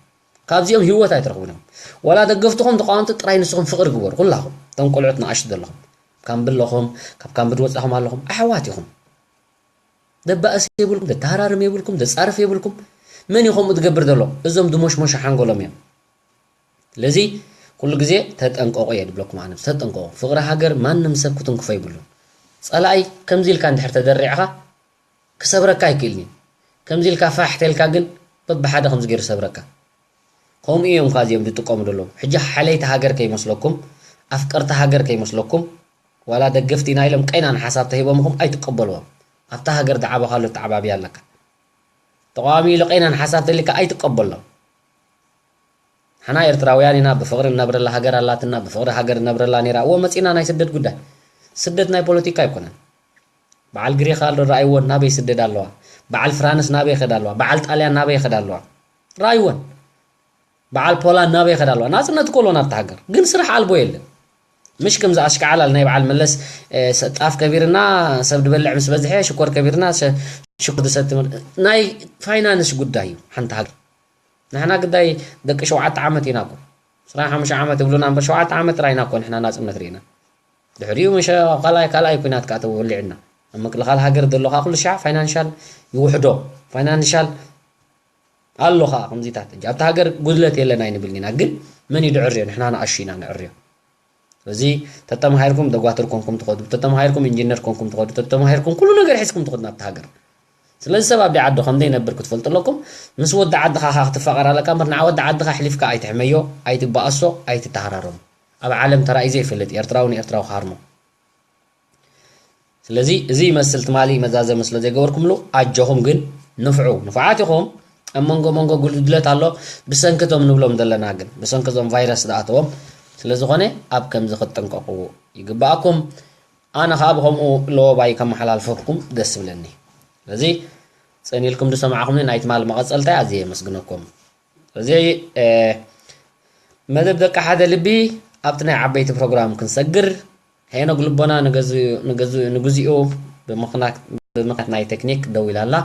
ካብዚኦም ህይወት ኣይትረኽቡን ኢኹም። ዋላ ደገፍትኹም ተቃወምቲ ጥራይ ንስኹም ፍቕሪ ግበሩ። ኩላኹም እቶም ቆልዑት ንኣሽቱ ዘለኹም፣ ካምቢ ኣለኹም፣ ካብ ካምቢ ድወጻኹም ኣለኹም፣ ኣሕዋት ኢኹም። ደባእስ የብልኩም፣ ደተሃራርም የብልኩም፣ ደጻርፍ የብልኩም። መን እዩ ከምኡ ዝገብር ዘሎ? እዞም ድሞሽሞሽ ሓንጎሎም እዮም። ስለዚ ኩሉ ግዜ ተጠንቀቑ እየ ድብለኩም ኣነ። ተጠንቀቑ። ፍቕሪ ሃገር ማንም ሰብ ክትንክፎ የብሉን። ጸላኢ ከምዚ ኢልካ እንድሕር ተደሪዕኻ ክሰብረካ ኣይክእልን እዩ። ከምዚ ኢልካ ፋሕ ተልካ ግን በብሓደ ከምዚ ገይሩ ሰብረካ። ከምኡ እዮም እኳ እዚኦም ዝጥቀሙ ዘለዉ። ሕጂ ሓለይቲ ሃገር ከይመስለኩም፣ ኣፍቀርቲ ሃገር ከይመስለኩም፣ ዋላ ደገፍቲ ኢና ኢሎም ቀይናን ሓሳብ ተሂቦምኹም ኣይትቀበልዎም። ኣብታ ሃገር ዝዓበኻሉ ኣተዓባብያ ኣለካ። ተቃዋሚ ኢሉ ቀይናን ሓሳብ ተሊካ ኣይትቀበሎ። ንሕና ኤርትራውያን ኢና፣ ብፍቕሪ ንነብረላ ሃገር ኣላትና፣ ብፍቕሪ ሃገር ንነብረላ ነይራ። እወ፣ መጺና ናይ ስደት ጉዳይ። ስደት ናይ ፖለቲካ ኣይኮነን። በዓል ግሪኽ ኣሎ፣ ረኣይዎን ናበይ ስደድ ኣለዋ? በዓል ፍራንስ ናበይ ይኸዳ ኣለዋ? በዓል ጣልያን ናበይ ይኸዳ ኣለዋ? ረኣይዎን። በዓል ፖላንድ ናበይ ይኸዳ ኣለዋ? ናጽነት እኮ ኣሎ ናብታ ሃገር። ግን ስራሕ ኣልቦ የለን። ምሽ ከምዚ ኣሽካዕላል ናይ በዓል መለስ፣ እ፣ ሰ-፣ ጣፍ ከቢርና ሰብ ድበልዕ ምስ በዝሐ ሽኮር ከቢርና ሸ-፣ ሽኮር ዝሰቲ መ-፣ ናይ ፋይናንስ ጉዳይ እዩ ሓንቲ ሃገር። ንሕና ግዳይ ደቂ ሸውዓተ ዓመት ኢና እኮ። ዕስራን ሓሙሽተ ዓመት ይብሉና እምበር ሸውዓተ ዓመት ጥራይ ኢና እኮ ንሕና ናጽነት ርኢና። ድሕሪኡ መሸ-፣ ኣብ ካልኣይ፣ ካልኣይ ኲናት ከኣ ተወሊዕና። ኣብ ምክልኻል ሃገር ዘሎ ከኣ ኩሉ ሻዕ ፋይናንሻል ይውሕዶ። ፋይናንሻል ኣሎ ከኣ ከምዚታት። ሕጂ ኣብታ ሃገር ጉድለት የለን ኣይንብልን ኢና። ግን መን እዩ ድዕርዮ? ንሕና ንኣሹ ኢና ንዕርዮ። ስለዚ ተተማሂርኩም ደጓትር ኮንኩም ትኸዱ፣ ተተማሂርኩም ኢንጂነር ኮንኩም ትኸዱ፣ ተተማሂርኩም ኩሉ ነገር ሒዝኩም ትኸዱ ናብቲ ሃገር። ስለዚ ሰብ ኣደ ዓዱ ከም ዘይነብር ክትፈልጡ ኣለኩም። ምስ ወዲ ዓድኻ ኸኣ ክትፋቐር ኣለካ እምበር ንዓ ወዲ ዓድኻ ኣሕሊፍካ ኣይትሕመዮ፣ ኣይትበኣሶ፣ ኣይትተሃራረሙ። ኣብ ዓለም ተራእዩ ዘይፈልጥ ኤርትራዊ ንኤርትራዊ ክሃርሞ። ስለዚ እዚ ይመስል ትማሊ መዛዘሚ ስለ ዘይገበርኩምሉ ኣጆኹም ግን ንፍዑ። ንፉዓት ኢኹም። ኣብ መንጎ መንጎ ጉድለት ኣሎ። ብሰንኪ እቶም ንብሎም ዘለና ግን፣ ብሰንኪ እዞም ቫይረስ ዝኣተዎም ስለ ዝኾነ ኣብ ከምዚ ክትጥንቀቑ ይግብኣኩም። ኣነ ኸኣ ብኸምኡ ለወባይ ከመሓላልፈኩም ደስ ይብለኒ። ስለዚ ጸኒልኩም ዝሰማዕኹምኒ ናይ ትማሊ መቐጸልታይ ኣዝየ የመስግነኩም። እዚ፣ እ፣ መደብ ደቂ ሓደ ልቢ ኣብቲ ናይ ዓበይቲ ፕሮግራም ክንሰግር፣ ሄኖግ ልቦና ንገዝ-፣ ንገዝ-፣ ንግዚኡ ብምኽናት-፣ ብምኽንያት ናይ ቴክኒክ ደው ኢላ ኣላ።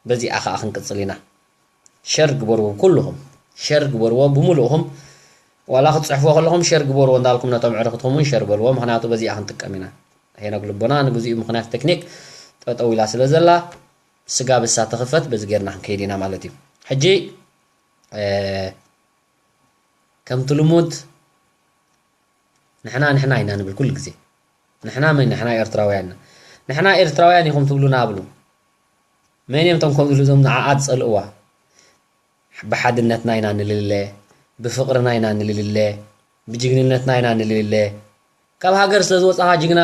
በዚኣ ኸኣ ክንቅጽል ኢና። ሸር ግበርዎ፣ ኩልኹም ሸር ግበርዎ፣ ብምሉእኹም ዋላ ክትጽሕፍዎ ከለኹም ሸር ግበርዎ እንዳልኩም ነቶም ዕርኽትኹም እውን ሸር በልዎ፣ ምኽንያቱ በዚኣ ክንጥቀም ኢና። ሄኖግ ልቦና ንግዚኡ ምኽንያት ቴክኒክ ጠጠው ኢላ ስለ ዘላ፣ ስጋ ብሳ ትኽፈት፣ በዚ ጌርና ክንከይድ ኢና ማለት እዩ። ሕጂ፣ እ፣ ከምቲ ልሙድ ንሕና፣ ንሕና ኢና ንብል ኩሉ ግዜ። ንሕና መን? ንሕና ኤርትራውያን ኢና። ንሕና ኤርትራውያን ኢኹም ትብሉና ብሉ። መን እዮም እቶም ከምኡ ዝብሉ እዞም ንዓኣ ዝጸልእዋ? ብሓድነትና ኢና ንልለ፣ ብፍቕርና ኢና ንልለ፣ ብጅግንነትና ኢና ንልለ። ካብ ሃገር ስለ ዝወጻኻ ጅግና፣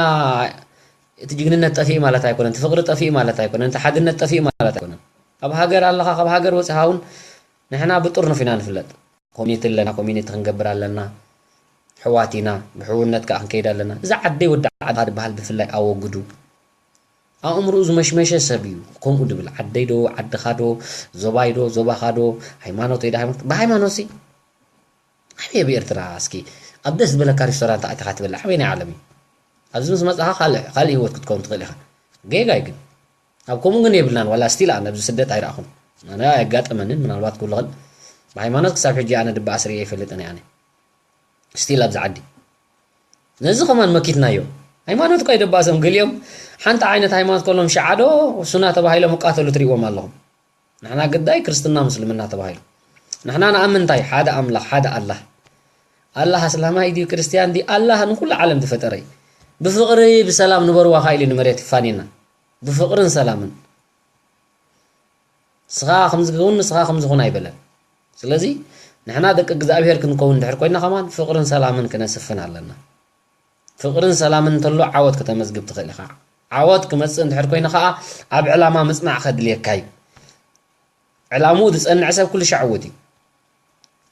እቲ ጅግንነት ጠፊኡ ማለት ኣይኮነን፣ እቲ ፍቕሪ ጠፊኡ ማለት ኣይኮነን፣ እቲ ሓድነት ጠፊኡ ማለት ኣይኮነን። ኣብ ሃገር ኣለኻ፣ ካብ ሃገር ወጺኻ እውን ንሕና ብጥርኑፍ ኢና ንፍለጥ። ኮሚኒቲ ኣለና፣ ኮሚኒቲ ክንገብር ኣለና። ሕዋት ኢና፣ ብሕውነት ከኣ ክንከይድ ኣለና። እዚ ዓደይ ወዲ ዓድኻ ዝበሃል ብፍላይ ኣወግዱ። ኣእምርኡ ዝመሽመሸ ሰብ እዩ ከምኡ ድብል። ዓደይ ዶ፣ ዓድኻ ዶ፣ ዞባይ ዶ፣ ዞባኻ ዶ፣ ሃይማኖተይ ዶ፣ ሃይማኖት-፣ ብሃይማኖትሲ ኣበይ ኣብ ኤርትራ እስኪ ኣብ ደስ ዝበለካ ሬስቶራንት ኣቲኻ ትበልዕ ኣበይ ናይ ዓለም እዩ? ኣብዚ ምስ መጻኻ ካልእ፣ ካልእ ህይወት ክትከውን ትኽእል ኢኻ። ጌጋ እዩ ግን። ኣብ ከምኡ ግን የብልናን፣ ዋላ ስቲል ኣነ ኣብዚ ስደት ኣይረኣኹን። ኣነ ኣየጋጠመንን፣ ምናልባት ክብሉ ኽእል። ብሃይማኖት ክሳብ ሕጂ ኣነ ድበኣስ ርእየ ኣይፈልጥን እየ ኣነ። ስቲል ኣብዚ ዓዲ። ነዚ ከማን መኪትናዮ። ሃይማኖት እኳ ይደባእሶም፣ ገሊኦም ሓንቲ ዓይነት ሃይማኖት ከሎም ሽዓ ዶ ሱና ተባሂሎም ይቃተሉ ትሪእዎም ኣለኹም። ንሕና ግዳይ ክርስትና ምስልምና ተባሂሉ። ንሕና ንኣምን እንታይ? ሓደ ኣምላኽ፣ ሓደ ኣላህ። ኣላህ ኣስላማይ ድዩ ክርስትያን ድዩ? ኣላህ ንኹሉ ዓለም ዝፈጠረ እዩ። ብፍቕሪ ብሰላም ንበርዋ ኸኣ ኢሉ ንመሬት ይፋንየና። ብፍቕርን ሰላምን። ንስኻ ከምዚ ክውን፣ ንስኻ ከምዚ ኩን ኣይበለን። ስለዚ ንሕና ደቂ እግዚኣብሔር ክንከውን እንድሕር ኮይና ከማን ፍቕርን ሰላምን ክነስፍን ኣለና። ፍቕርን ሰላምን እንተሎ ዓወት ከተመዝግብ ትኽእል ኢኻ። ዓወት ክመጽእ እንድሕር ኮይና ከኣ ኣብ ዕላማ ምጽናዕ ከድልየካ እዩ። ዕላምኡ ዝጸንዕ ሰብ ኩሉ ሻዕ ዕዉት እዩ።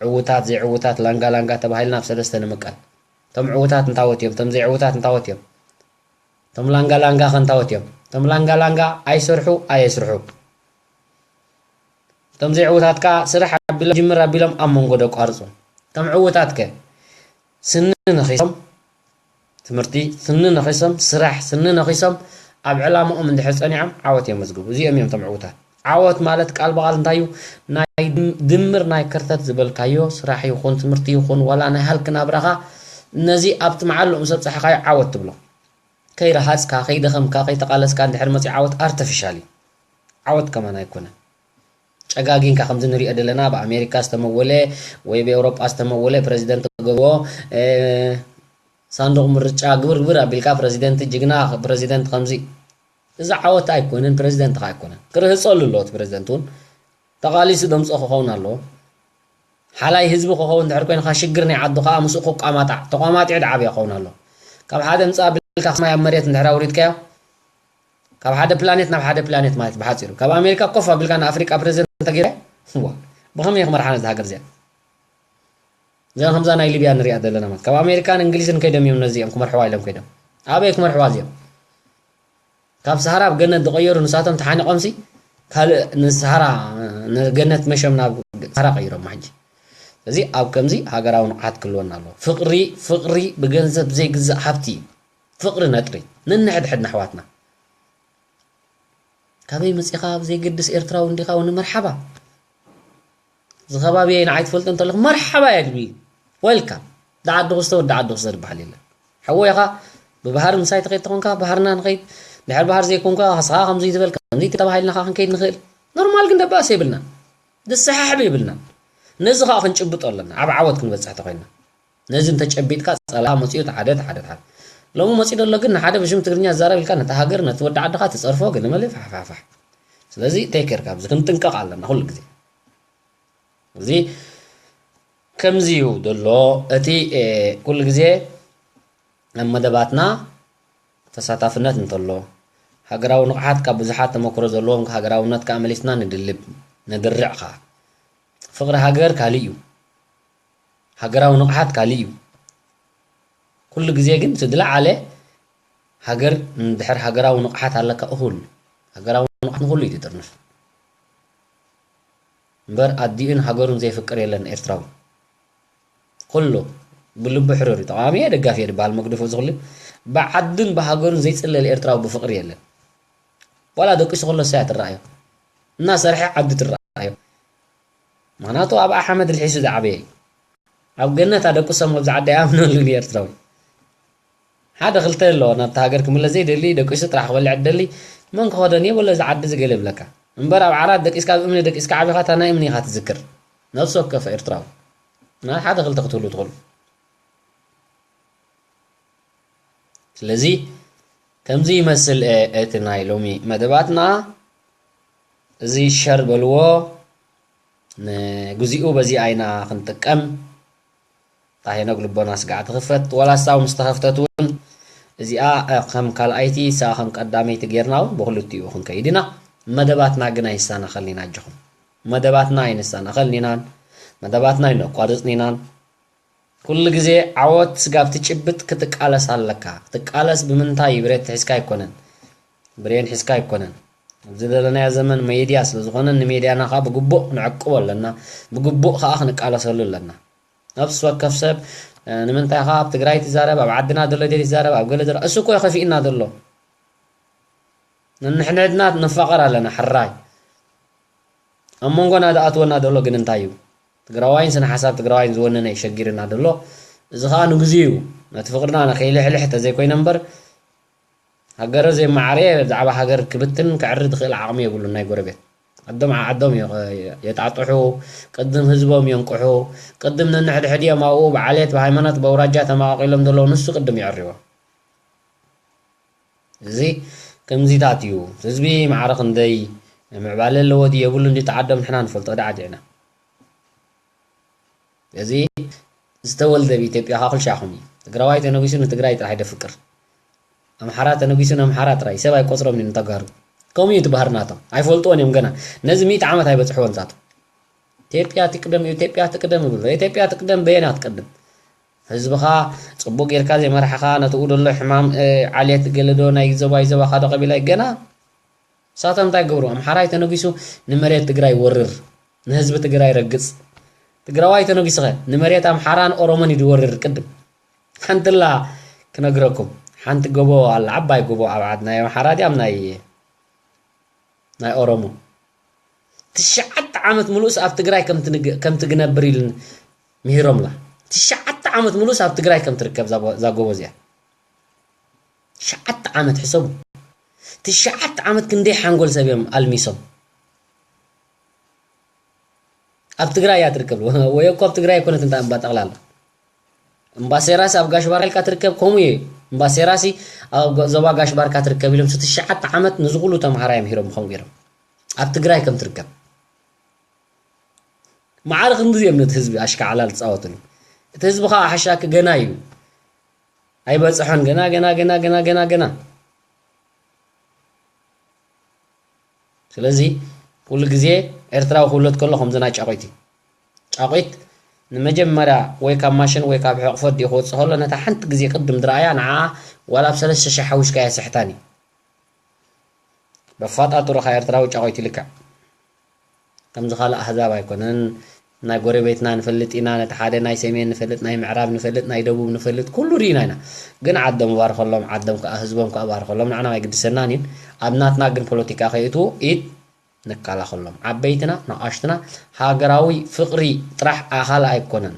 ዕዉታት፣ ዘይዕዉታት፣ ላንጋ ላንጋ ተባሂልና ኣብ ሰለስተ ንምቀል። እቶም ዕዉታት እንታወት እዮም? እቶም ዘይዕዉታት እንታወት እዮም? እቶም ላንጋ ላንጋ ከ እንታወት እዮም? እቶም ላንጋ ላንጋ ኣይሰርሑ፣ ኣየስርሑ። እቶም ዘይዕዉታት ከኣ ስራሕ ኣቢሎም፣ ጅምር ኣቢሎም ኣብ መንጎ ደቋርጹ። እቶም ዕዉታት ከ ስኒ ነኺሶም፣ ትምህርቲ ስኒ ነኺሶም፣ ስራሕ ስኒ ነኺሶም፣ ኣብ ዕላምኦም እንድሕር ጸኒዖም ዓወት የመዝግቡ። እዚኦም እዮም እቶም ዕዉታት። ዓወት ማለት ቃል ብቓል እንታይ እዩ? ናይ ድም-፣ ድምር ናይ ከርተት ዝበልካዮ ስራሕ ይኹን ትምህርቲ ይኹን ዋላ ናይ ሃልኪ ናብራኻ ነዚ ኣብቲ መዓልኡ ምስ ኣብጻሕካዮ ዓወት ትብሎ። ከይረሃጽካ፣ ከይደኸምካ፣ ከይተቓለስካ እንድሕር መጺኡ ዓወት ኣርተፊሻል እዩ። ዓወት ከማን ኣይኮነን። ጨጋጊንካ ከምዚ ንሪኦ ዘለና ኣብ ኣሜሪካ ዝተመወለ ወይ ኣብ ኤውሮጳ ዝተመወለ ፕረዚደንት ገብሮ፣ እ፣ ሳንዱቕ ምርጫ ግብር ግብር ኣቢልካ ፕረዚደንት ጅግና ፕረዚደንት ከምዚ። እዚ ዓወት ኣይኮነን፣ ፕረዚደንት ከኣ ኣይኮነን። ክርህጸሉ ኣለዎ እቲ ፕረዚደንት እውን። ተቓሊሱ ደምጾ ክኸውን ኣለዎ። ሓላይ ህዝቢ ክኸውን እንድሕር ኮይኑ፣ ካብ ሽግር ናይ ዓዱ ከኣ ምስኡ ክቋማጣዕ፣ ተቋማጢዑ ደዓብያ ክኸውን ኣለዎ። ካብ ሓደ ምጻእ ኣቢልካ ሰማይ ኣብ መሬት እንድሕር ኣውሪድካዮ፣ ካብ ሓደ ፕላኔት ናብ ሓደ ፕላኔት ማለት ብሓጺሩ። ካብ ኣሜሪካ ኮፍ ኣቢልካ ንኣፍሪቃ ፕረዚደንት ተገይረ፣ ዋ፣ ብኸመይ ክመርሓ ነዛ ሃገር እዚኣ? እዛ ከምዛ ናይ ሊብያ ንሪኣ ዘለና ማለት። ካብ ኣሜሪካን እንግሊዝን ከይዶም እዮም ነዚኦም ክመርሕዋ ኢሎም ከይዶም። ኣበይ ክመርሕዋ እዚኦም? ካብ ሰሃራ ኣብ ገነት ዝቐየሩ ንሳቶም ተሓኒቖምሲ ካልእ ንሰሃራ፣ ንገነት መሸም ናብ ሰሃራ ቀይሮም ሕጂ። ስለዚ ኣብ ከምዚ ሃገራዊ ንቕሓት ክህልወና ኣለዎ። ፍቕሪ፣ ፍቕሪ ብገንዘብ ዘይግዛእ ሃብቲ እዩ። ፍቕሪ ነጥሪ። ነንሕድሕድና ኣሕዋትና። ካበይ መጺኻ ኣብ ዘይገድስ ኤርትራዊ እንዲኻ እውን መርሓባ። እዚ ከባቢ ንዓይ ትፈልጦ እንተለኹ መርሓባ እየ ድብል። ዌልካም። ደዓዲ ክስተ ወዲ ዓዲ ክስተ ዝበሃል የለን። ሓወይ ኢኻ ብባህሪ ምሳይ ትኸይድ ተኾንካ ባህርና ንኸይድ። ድሕሪ ባህር ዘይኮንካ ንስኻ ከምዚ ትበል ከምዚ ተባሂልና ኸዓ ክንከይድ ንኽእል። ኖርማል ግን ደባስ የብልና። ዝሰሓሕብ የብልና። ነዚ ኸዓ ክንጭብጦ ኣለና። ኣብ ዓወት ክንበጽሕ ተኾይንና። ነዚ እንተጨቢጥካ ጸላኢ መጺኡ ተሓደ፣ ተሓደ፣ ተሓደ። ሎሚ መጺኡ ዘሎ ግን ንሓደ ብሽም ትግርኛ ዝዛረብ ኢልካ ነታ ሃገር፣ ነቲ ወዲ ዓድኻ ትጸርፎ፣ ገለመለ፣ ፋሕ፣ ፋሕ፣ ፋሕ። ስለዚ ቴክ ኬር ካብዚ ክንጥንቀቕ ኣለና ኩሉ ግዜ። እዚ ከምዚ እዩ ዘሎ። እቲ፣ እ፣ ኩሉ ግዜ ኣብ መደባትና ተሳታፍነት እንተሎ፣ ሃገራዊ ንቕሓት ካብ ብዙሓት ተመክሮ ዘለዎም ሃገራውነት ከኣ መሊስና ንድልብ፣ ንድርዕ ከኣ። ፍቕሪ ሃገር ካልእ እዩ። ሃገራዊ ንቕሓት ካልእ እዩ። ኩሉ ግዜ ግን እቲ ዝለዓለ ሃገር፣ እንድሕር ሃገራዊ ንቕሓት ኣለካ እኹል። ሃገራዊ ንቕሓት ንኹሉ እዩ ዝጥርንፍ። እምበር ኣዲኡን ሃገሩን ዘይፍቅር የለን ኤርትራዊ። ኩሉ ብልቡ ሕሩር እዩ። ተቓዋሚ እየ፣ ደጋፊ እየ ዝበሃል መግደፉ እዚ ኩሉ። ብዓዱን ብሃገሩን ዘይጽለል ኤርትራዊ ብፍቕሪ የለን። ዋላ ደቂሱ ከሎ እሰይ እያ ትረኣዮ። እናሰርሐ ዓዱ ትረኣዮ። ምኽንያቱ ኣብኣ ሓመድ ልሒሱ ዝዓበየ እዩ። ኣብ ገነት ኣደቂሶም ኣብዚ ዓዲ ኣይኣምነሉን እዩ ኤርትራዊ። ሓደ ክልተ ኣለዎ ናብቲ ሃገር ክምለስ ዘይደሊ፣ ደቂሱ ጥራሕ ክበልዕ ዝደሊ። መን ክኸዶ እየ በሎ እዚ ዓዲ እዚ ገለ ይብለካ። እምበር ኣብ ዓራት ደቂስካ፣ ኣብ እምኒ ደቂስካ ዓቢኻ እታ ናይ እምኒ ኢኻ ትዝክር። ነፍሲ ወከፍ ኤርትራዊ። ናይ ሓደ ክልተ ክትህሉ ትኽእሉ። ስለዚ ከምዚ ይመስል፣ እ፣ እቲ ናይ ሎሚ መደባትና። እዚ ሸር በልዎ። ንግዚኡ በዚኣ ኢና ክንጥቀም። ታሄኖግ ልቦና ስጋዕ ትኽፈት፣ ዋላ እሳ ምስ ተኸፍተት እውን እዚኣ ከም ካልኣይቲ እሳ ከም ቀዳመይቲ ጌርና እውን ብክልቲኡ ክንከይድ ኢና። መደባትና ግን ኣይሳናኸልን ኢና። ኣጆኹም፣ መደባትና ኣይንሳናኸልን ኢናን መደባትና ኣይነቋርጽን ኢናን። ኩሉ ግዜ ዓወት ስጋብ ትጭብጥ ክትቃለስ ኣለካ። ክትቃለስ ብምንታይ? ብሬት ሒዝካ ኣይኮነን፣ ብሬን ሒዝካ ኣይኮነን። ኣብዚ ዘለናዮ ዘመን ሜድያ ስለ ዝኾነ ንሜድያና ከዓ ብግቡእ ክንዕቅቦ ኣለና፣ ብግቡእ ከዓ ክንቃለሰሉ ኣለና። ነፍሲ ወከፍ ሰብ ንምንታይ ከዓ ኣብ ትግራይ ትዛረብ፣ ኣብ ዓድና ዘሎ ድዩ ትዛረብ፣ ኣብ ገለ ዘሎ እሱ እኮ ከፊእና ዘሎ። ንሕንሕድና ንፋቐር ኣለና። ሕራይ ኣብ መንጎና ዝኣትወና ዘሎ ግን እንታይ እዩ? ትግራዋይን ስነ ሓሳብ ትግራዋይን ዝወነነ ይሸጊርና ዘሎ። እዚ ከዓ ንግዚኡ እዩ። ነቲ ፍቕርና ንኸይልሕልሕ ተዘይኮይነ እምበር ሃገረ ዘይመዓረየ ብዛዕባ ሃገር ክብትን ክዕሪ ዝኽእል ዓቕሚ የብሉን። ናይ ጎረቤት ዓዶም ዓዓዶም የጣጥሑ፣ ቅድም ህዝቦም የንቅሑ፣ ቅድም ነንሕድሕድዮም ኣብኡ ብዓሌት ብሃይማኖት በውራጃ ተማቓቒሎም ዘለዉ ንሱ ቅድም የዕርዎ። እዚ ከምዚታት እዩ። ህዝቢ ማዕረ ክንደይ ምዕባለ ኣለዎ ድዩ የብሉን ድዩ ተዓዶም ንሕና ንፈልጦ ዳዓዲዕና። እዚ ዝተወልደ ብኢትዮጵያ ከዓ ኩልሻኹም እዩ። ትግራዋይ ተነጊሱ ንትግራይ ጥራሕ ደፍቅር፣ ኣምሓራ ተነጊሱ ንኣምሓራ ጥራይ ሰብ ኣይቆፅሮም እዩ ንተጋሩ። ከምኡ እዩ ትባህር ናቶም ኣይፈልጥዎን እዮም ገና። ነዚ ሚእቲ ዓመት ኣይበፅሕዎን ዛቱ። ኢትዮጵያ ትቅደም፣ ኢትዮጵያ ትቅደም ይብሉ። ኢትዮጵያ ትቅደም በየና ትቀድም? ህዝብኻ ጽቡቅ ጌርካ ዘይመራሕኻ ነትኡ ደሎ ሕማም ዓሌት ገለዶ ናይ ዘባይ ዘባኻ ዶ ቀቢላይ ገና። ሳቶም እንታይ ገብሩ? ኣምሓራይ ተነጊሱ ንመሬት ትግራይ ወርር፣ ንህዝቢ ትግራይ ረግጽ። ትግራዋይ ተነጊስኸ ንመሬት ኣምሓራን ኦሮሞን ይድወርር ቅድም። ሓንትላ ክነግረኩም፣ ሓንቲ ጎቦ ኣላ፣ ዓባይ ጎቦ ኣብ ዓድ ናይ ኣምሓራ ድያም ናይ ናይ ኦሮሞ። ትሽዓተ ዓመት ሙሉእስ ኣብ ትግራይ ከም ትግነብር ኢሉ ምሂሮምላ። ትሽዓተ ዓመት ሙሉእስ ኣብ ትግራይ ከም ትርከብ እዛ ጎቦ እዚኣ። ትሽዓተ ዓመት ሕሰቡ። ትሽዓተ ዓመት ክንደይ ሓንጎል ሰብ እዮም ኣልሚሶም። ኣብ ትግራይ እያ ትርከብ። ወይ እኮ ኣብ ትግራይ ኣይኮነት እንታ እምባ ጠቕላላ። እምባሴራሲ ኣብ ጋሽ ባርካ ኢልካ ትርከብ፣ ከምኡ እዩ። እምባሴራሲ ኣብ ዞባ ጋሽ ባርካ ትርከብ ኢሎም ትሽዓተ ዓመት ንዚ ኩሉ ተምሃራይ ምሂሮም ከምኡ ገይሮም ኣብ ትግራይ ከም ትርከብ። ማዕረ ክንድዚ እዮም ነቲ ህዝቢ ኣሽካዕላል ዝፃወትሉ። እቲ ህዝቢ ከዓ ሓሻኪ ገና እዩ። ኣይበፅሖን ገና፣ ገና፣ ገና፣ ገና፣ ገና፣ ገና። ስለዚ ኩሉ ግዜ ኤርትራዊ ክውለድ ከሎ ከምዚ ናይ ጫቑት እዩ። ጫቑት ንመጀመርያ ወይ ካብ ማሽን ወይ ካብ ሕቑፎ ድዩ ክወፅእ ከሎ ነታ ሓንቲ ግዜ ቅድም ድረኣያ ንዓ ዋላ ኣብ ሰለስተ ሽሕ ሓዊስካያ ስሕታን እዩ። በፋጣጥሩኻ ኤርትራዊ ጫቑት ይልክዕ። ከምዚ ካልእ ኣህዛብ ኣይኮነን። ናይ ጎረቤትና ንፈልጥ ኢና፣ ነቲ ሓደ ናይ ሰሜን ንፈልጥ፣ ናይ ምዕራብ ንፈልጥ፣ ናይ ደቡብ ንፈልጥ፣ ኩሉ ርኢና ኢና። ግን ዓዶም ባርኸሎም፣ ዓዶም ከኣ ህዝቦም ከኣ ባርኸሎም፣ ንዓና ኣይግድሰናን እዩን። ኣብ ናትና ግን ፖለቲካ ከይእትዉ ኢድ ንከላኸሎም። ዓበይትና፣ ንኣሽትና፣ ሃገራዊ ፍቕሪ ጥራሕ ኣኻል ኣይኮነን።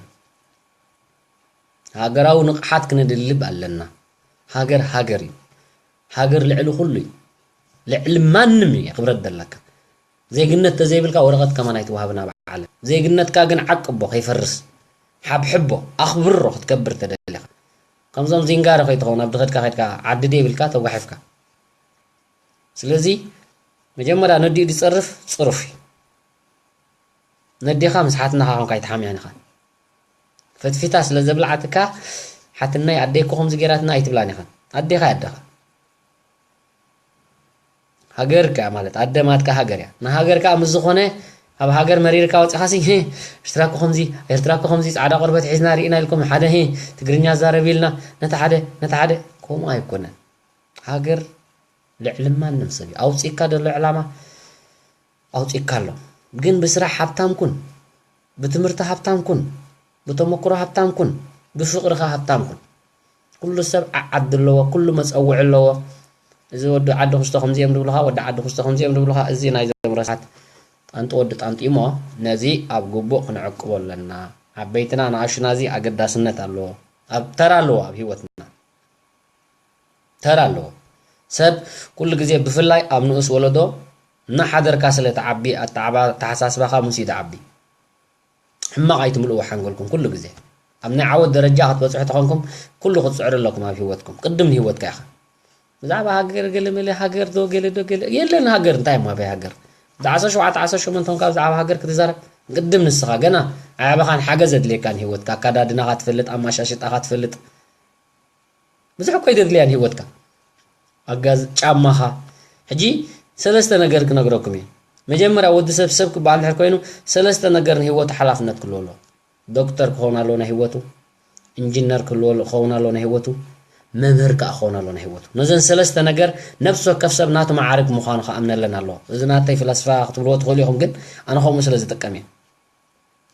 ሃገራዊ ንቕሓት ክነድልብ ኣለና። ሃገር ሃገር እዩ። ሃገር ልዕሊ ኩሉ እዩ። ልዕሊ ማንም እዩ ክብረት ዘለካ። ዜግነት ተዘይብልካ ወረቐት ከማን ኣይትወሃብን ኣብ ዓለም። ዜግነትካ ግን ዓቅቦ ከይፈርስ። ሓብሕቦ፣ ኣኽብሮ ክትከብር ተደሊኻ። ከምዞም ዚንጋሮ ከይትኸውን ኣብ ድኸድካ ከድካ ዓዲ ደይብልካ ተጓሒፍካ። ስለዚ መጀመርያ ነዲኡ ዝጸርፍ ጽሩፍ እዩ። ነዴኻ ምስ ሓትናኻ ኮንካ ኣይትሓምያን ኢኻ። ፈትፊታ ስለ ዘብልዓትካ ሓትናይ ኣደይ እኮ ከምዚ ገይራትና ኣይትብላን ኢኻ። ኣዴኻ ኣደኻ። ሃገር ከኣ ማለት ኣደ ማትካ ሃገር እያ። ንሃገር ከኣ ምስ ዝኾነ ኣብ ሃገር መሪርካ ወጺኻሲ፣ "ህ፣ ኤርትራ እኮ ከምዚ፣ ኤርትራ እኮ ከምዚ ጻዕዳ ቆርበት ሒዝና ርኢና" ኢልኩም ሓደ፣ "ህ፣ ትግርኛ ዛረብ" ኢልና ነቲ ሓደ፣ ነቲ ሓደ ከምኡ ኣይኮነን። ሃገር ልዕሊ ማንም ሰብ እዩ። ኣውጺእካ ዘሎ ዕላማ ኣውጺእካ ኣሎ። ግን ብስራሕ ሃብታም ኩን፣ ብትምህርቲ ሃብታም ኩን፣ ብተመክሮ ሃብታም ኩን፣ ብፍቕርኻ ሃብታም ኩን። ኩሉ ሰብ ዓዓዲ ኣለዎ፣ ኩሉ መጸውዒ ኣለዎ። እዚ ወዲ ዓዲ ክስቶ ከምዚ እዮም ዝብሉኻ፣ ወዲ ዓዲ ክስቶ ከምዚ እዮም ዝብሉኻ። እዚ ናይዞም ረሳት ጣንጡ ወዲ ጣንጡ እሞ ነዚ ኣብ ግቡእ ክንዕቅቦ ኣለና። ዓበይትና ንኣሽና እዚ ኣገዳስነት ኣለዎ። ኣብ ተራ ኣለዎ ኣብ ህይወትና። ተራ ኣለዎ። ሰብ ኩሉ ግዜ ብፍላይ ኣብ ንኡስ ወለዶ እናሓደርካ ስለ ትዓቢ ኣተዓባ-፣ ኣተሓሳስባኻ ምስ እዩ ዝዓቢ። ሕማቕ ኣይትምልእዎ ሓንጎልኩም ኩሉ ግዜ። ኣብ ናይ ዓወት ደረጃ ክትበጽሑ ተኾንኩም ኩሉ ክትጽዕሩ ኣለኩም ኣብ ህይወትኩም። ቅድም ንህይወትካ ኢኻ። ብዛዕባ ሃገር ገለ መለ ሃገር ዶ ገለ ዶ ገለ የለን ሃገር እንታይ እሞ ኣበይ ሃገር? ብዛዕባ ዓሰርተ ሸውዓተ ዓሰርተ ሸሞንተ ካብ ብዛዕባ ሃገር ክትዛረብ ቅድም ንስኻ ገና ኣዕብኻን ሓገዝ ኣድልየካን ህይወትካ፣ ኣካዳድናኻ ትፈልጥ፣ ኣማሻሽጣኻ ትፈልጥ፣ ብዙሕ እኮ ኣይደድልያን ህይወትካ። ኣጋዝ ጫማኻ። ሕጂ ሰለስተ ነገር ክነግረኩም እየ። መጀመርያ ወዲ ሰብ ሰብ ክበሃል እንድሕር ኮይኑ ሰለስተ ነገር ንህይወቱ ሓላፍነት ክህልዎ ኣለዎ። ዶክተር ክኸውን ኣለዎ ናይ ህይወቱ፣ ኢንጂነር ክህልዎ ክኸውን ኣለዎ ናይ ህይወቱ፣ መምህር ከኣ ክኸውን ኣለዎ ናይ ህይወቱ። ነዘን ሰለስተ ነገር ነፍሲ ወከፍ ሰብ ናቱ መዓርግ ምዃኑ ክኣምነለን ኣለዎ። እዚ ናተይ ፍላስፋ ክትብልዎ ትኽእሉ ኢኹም፣ ግን ኣነ ከምኡ ስለ ዝጥቀም እየ።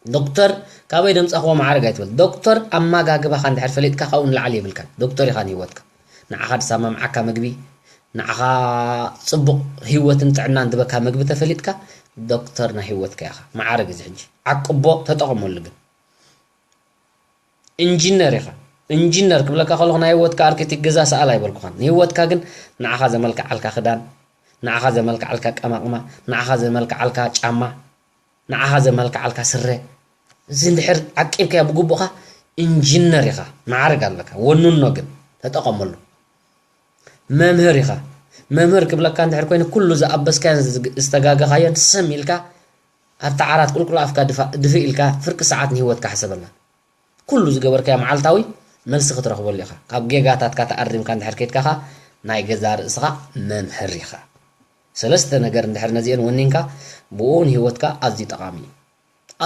ዶክተር ካበይ ደምጻኽዎ መዓርግ ኣይትበል። ዶክተር ኣመጋግባኻ እንድሕር ፈሊጥካ ካብኡ ንላዕሊ የብልካን። ዶክተር ኢኻ ንህይወትካ። ንዓኻ ዝሰማምዓካ ምግቢ፣ ንዓኻ ጽቡቕ ህይወትን ጥዕናን ዝህበካ ምግቢ ተፈሊጥካ ዶክተር ናይ ህይወትካ ኢኻ። መዓርግ እዚ ሕጂ ዓቅቦ ተጠቐመሉ ግን። ኢንጂነር ኢኻ። ኢንጂነር ክብለካ ከለኹ ናይ ህይወትካ ኣርክቴክት ገዛ ሰኣል ኣይበልኩኻን። ንህይወትካ ግን ንዓኻ ዘመልክዓልካ ክዳን፣ ንዓኻ ዘመልክዓልካ ቀማቕማ፣ ንዓኻ ዘመልክዓልካ ጫማ፣ ንዓኻ ዘመልክዓልካ ስረ፣ እዚ እንድሕር ዓቂብካዮ ብግቡእኻ ኢንጂነር ኢኻ፣ መዓርግ ኣለካ። ወኑኖ ግን ተጠቐመሉ። መምህር ኢኻ። መምህር ክብለካ እንድሕር ኮይኑ ኩሉ ዝኣበስካዮን ዝግ-፣ ዝተጋገኻዮን ስም ኢልካ ኣብቲ ዓራት ቁልቁል ኣፍካ ድፋ-፣ ድፍእ ኢልካ ፍርቂ ሰዓት ንህይወትካ ሕሰበላ። ኩሉ ዝገበርካዮ መዓልታዊ መልሲ ክትረኽበሉ ኢኻ። ካብ ጌጋታትካ ተኣሪምካ እንድሕር ከይድካ ኸኣ ናይ ገዛእ ርእስኻ መምህር ኢኻ። ሰለስተ ነገር እንድሕር ነዚአን ወኒንካ ብኡ ንህይወትካ ኣዝዩ ጠቓሚ እዩ።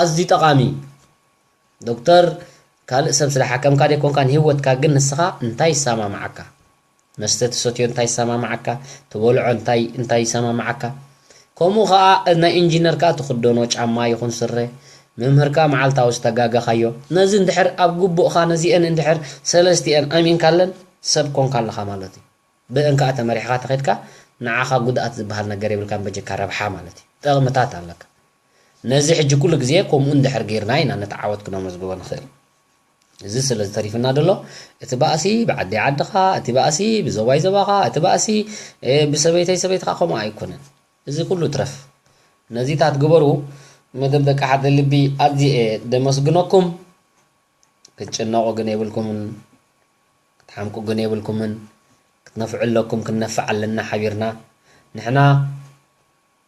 ኣዝዩ ጠቓሚ። ዶክተር ካልእ ሰብ ስለ ሓከምካ ደይኮንካ ንህይወትካ ግን ንስኻ እንታይ ይሰማምዓካ? መስተ ትሰትዮ እንታይ ይሰማምዓካ? ትበልዖ እንታይ እንታይ ይሰማምዓካ? ከምኡ ኸኣ ናይ ኢንጂነርካ ትኽደኖ ጫማ ይኹን ስረ፣ መምህርካ መዓልታዊ ዝተጋገኻዮ፣ ነዚ እንድሕር ኣብ ግቡእኻ ነዚአን እንድሕር ሰለስቲአን ኣሚንካለን ሰብ ኮንካ ኣለኻ ማለት እዩ። ብእን ከኣ ተመሪሕኻ ተኸድካ ንዓኻ ጉድኣት ዝበሃል ነገር የብልካን በጀካ ረብሓ ማለት እዩ። ጥቕምታት ኣለካ። ነዚ ሕጂ ኩሉ ግዜ ከምኡ እንድሕር ጌርና ኢና ነቲ ዓወት ክነመዝግቦ ንኽእል። እዚ ስለ ዝተሪፍና ደሎ እቲ ባእሲ ብዓዲ ዓድኻ፣ እቲ ባእሲ ብዞባይ ዞባኻ፣ እቲ ባእሲ፣ እ፣ ብሰበይተይ ሰበይትኻ ከምኡ ኣይኮነን። እዚ ኩሉ ትረፍ። ነዚታት ግበሩ። መደብ ደቂ ሓደ ልቢ ኣዝየ ደመስግነኩም። ክትጭነቑ ግን የብልኩምን፣ ክትሓምቁ ግን የብልኩምን። ክትነፍዑ ኣለኩም፣ ክንነፍዕ ኣለና ሓቢርና። ንሕና፣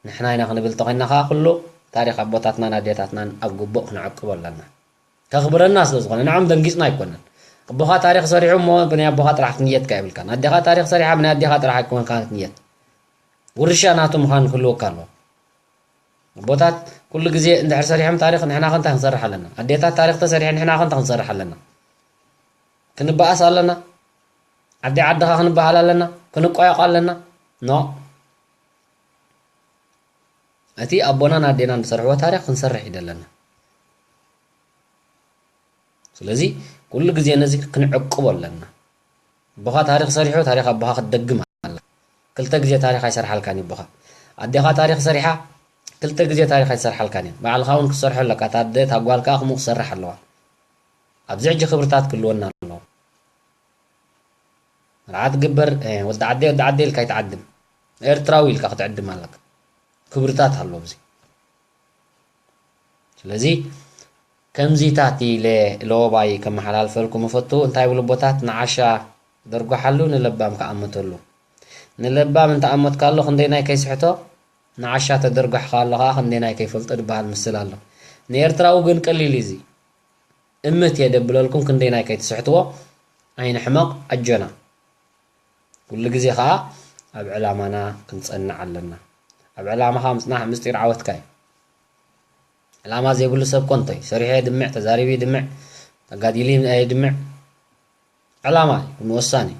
ንሕና ኢና ክንብል ተኾይንና ከኣ ኩሉ ታሪኽ ኣቦታትናን ኣዴታትናን ኣብ ግቡእ ክነዕቅቦ ኣለና። ከኽብረና ስለ ዝኾነ፣ ንዖም ደንጊጽና ኣይኮነን። ኣቦኻ ታሪኽ ሰሪሑ እሞ ብናይ ኣቦኻ ጥራሕ ትንየትካ የብልካን። ኣዴኻ ታሪኽ ሰሪሓ ብናይ ኣዴኻ ጥራሕ ኣይኮንካን ትንየት። ውርሻ ናቱ ምዃን ክህልወካ ኣለዎ። ኣቦታት ኩሉ ግዜ እንድሕር ሰሪሖም ታሪኽ ንሕና ከ እንታይ ክንሰርሕ ኣለና? ኣዴታት ታሪኽ ተሰሪሐ ንሕና ከ እንታይ ክንሰርሕ ኣለና? ክንበኣስ ኣለና? ዓዲ ዓድኻ ክንበሃል ኣለና? ክንቋየቕ ኣለና? ኖ። እቲ ኣቦናን ኣዴናን ዝሰርሕዎ ታሪኽ ክንሰርሕ እዩ ዘለና። ስለዚ ኩሉ ግዜ ነዚ ክንዕቅቦ ኣለና። ኣቦኻ ታሪኽ ሰሪሑ፣ ታሪኽ ኣቦኻ ክትደግም ኣላ። ክልተ ግዜ ታሪኽ ኣይሰርሓልካን እዩ ኣቦኻ። ኣዴኻ ታሪኽ ሰሪሓ፣ ክልተ ግዜ ታሪኽ ኣይሰርሓልካን እያ። ባዕልኻ እውን ክትሰርሖ ኣለካ። እታ ኣደ፣ እታ ጓል ከኣ ከምኡ ክትሰርሕ ኣለዋ። ኣብዚ ሕጂ ክብርታት ክህልወና ኣለዎ። መርዓ ትግበር፣ እ፣ ወዲ ዓደይ፣ ወዲ ዓደይ ኢልካ ኣይትዓድም። ኤርትራዊ ኢልካ ክትዕድም ኣለካ። ክብርታት ኣሎ ኣብዚ። ስለዚ ከምዚታት ኢለ ለወባይ ከመሓላልፈልኩም እፈቱ። እንታይ ይብሉ ኣቦታት? ንዓሻ ደርጓሓሉ፣ ንለባም ከኣ እመተሉ። ንለባም እንተ ኣመትካሉ ክንደይናይ ከይስሕቶ፣ ንዓሻ ተደርጓሕካሉ ከኣ ክንደይናይ ከይፈልጦ ዝበሃል ምስል ኣሎ። ንኤርትራዊ ግን ቀሊል እዩ እዚ። እምት እየ ደብለልኩም፣ ክንደይናይ ከይትስሕትዎ። ኣይንሕመቕ፣ ኣጆና። ኩሉ ግዜ ከኣ ኣብ ዕላማና ክንጸንዕ ኣለና። ኣብ ዕላማኻ ምጽናሕ ምስጢር ዓወትካ እዩ። ዕላማ ዘይብሉ ሰብ ኮንቶ እዩ። ሰሪሑ የድምዕ፣ ተዛሪቡ ይድምዕ፣ ተጋዲሉ የድምዕ። ዕላማ እዩ ወሳኒ።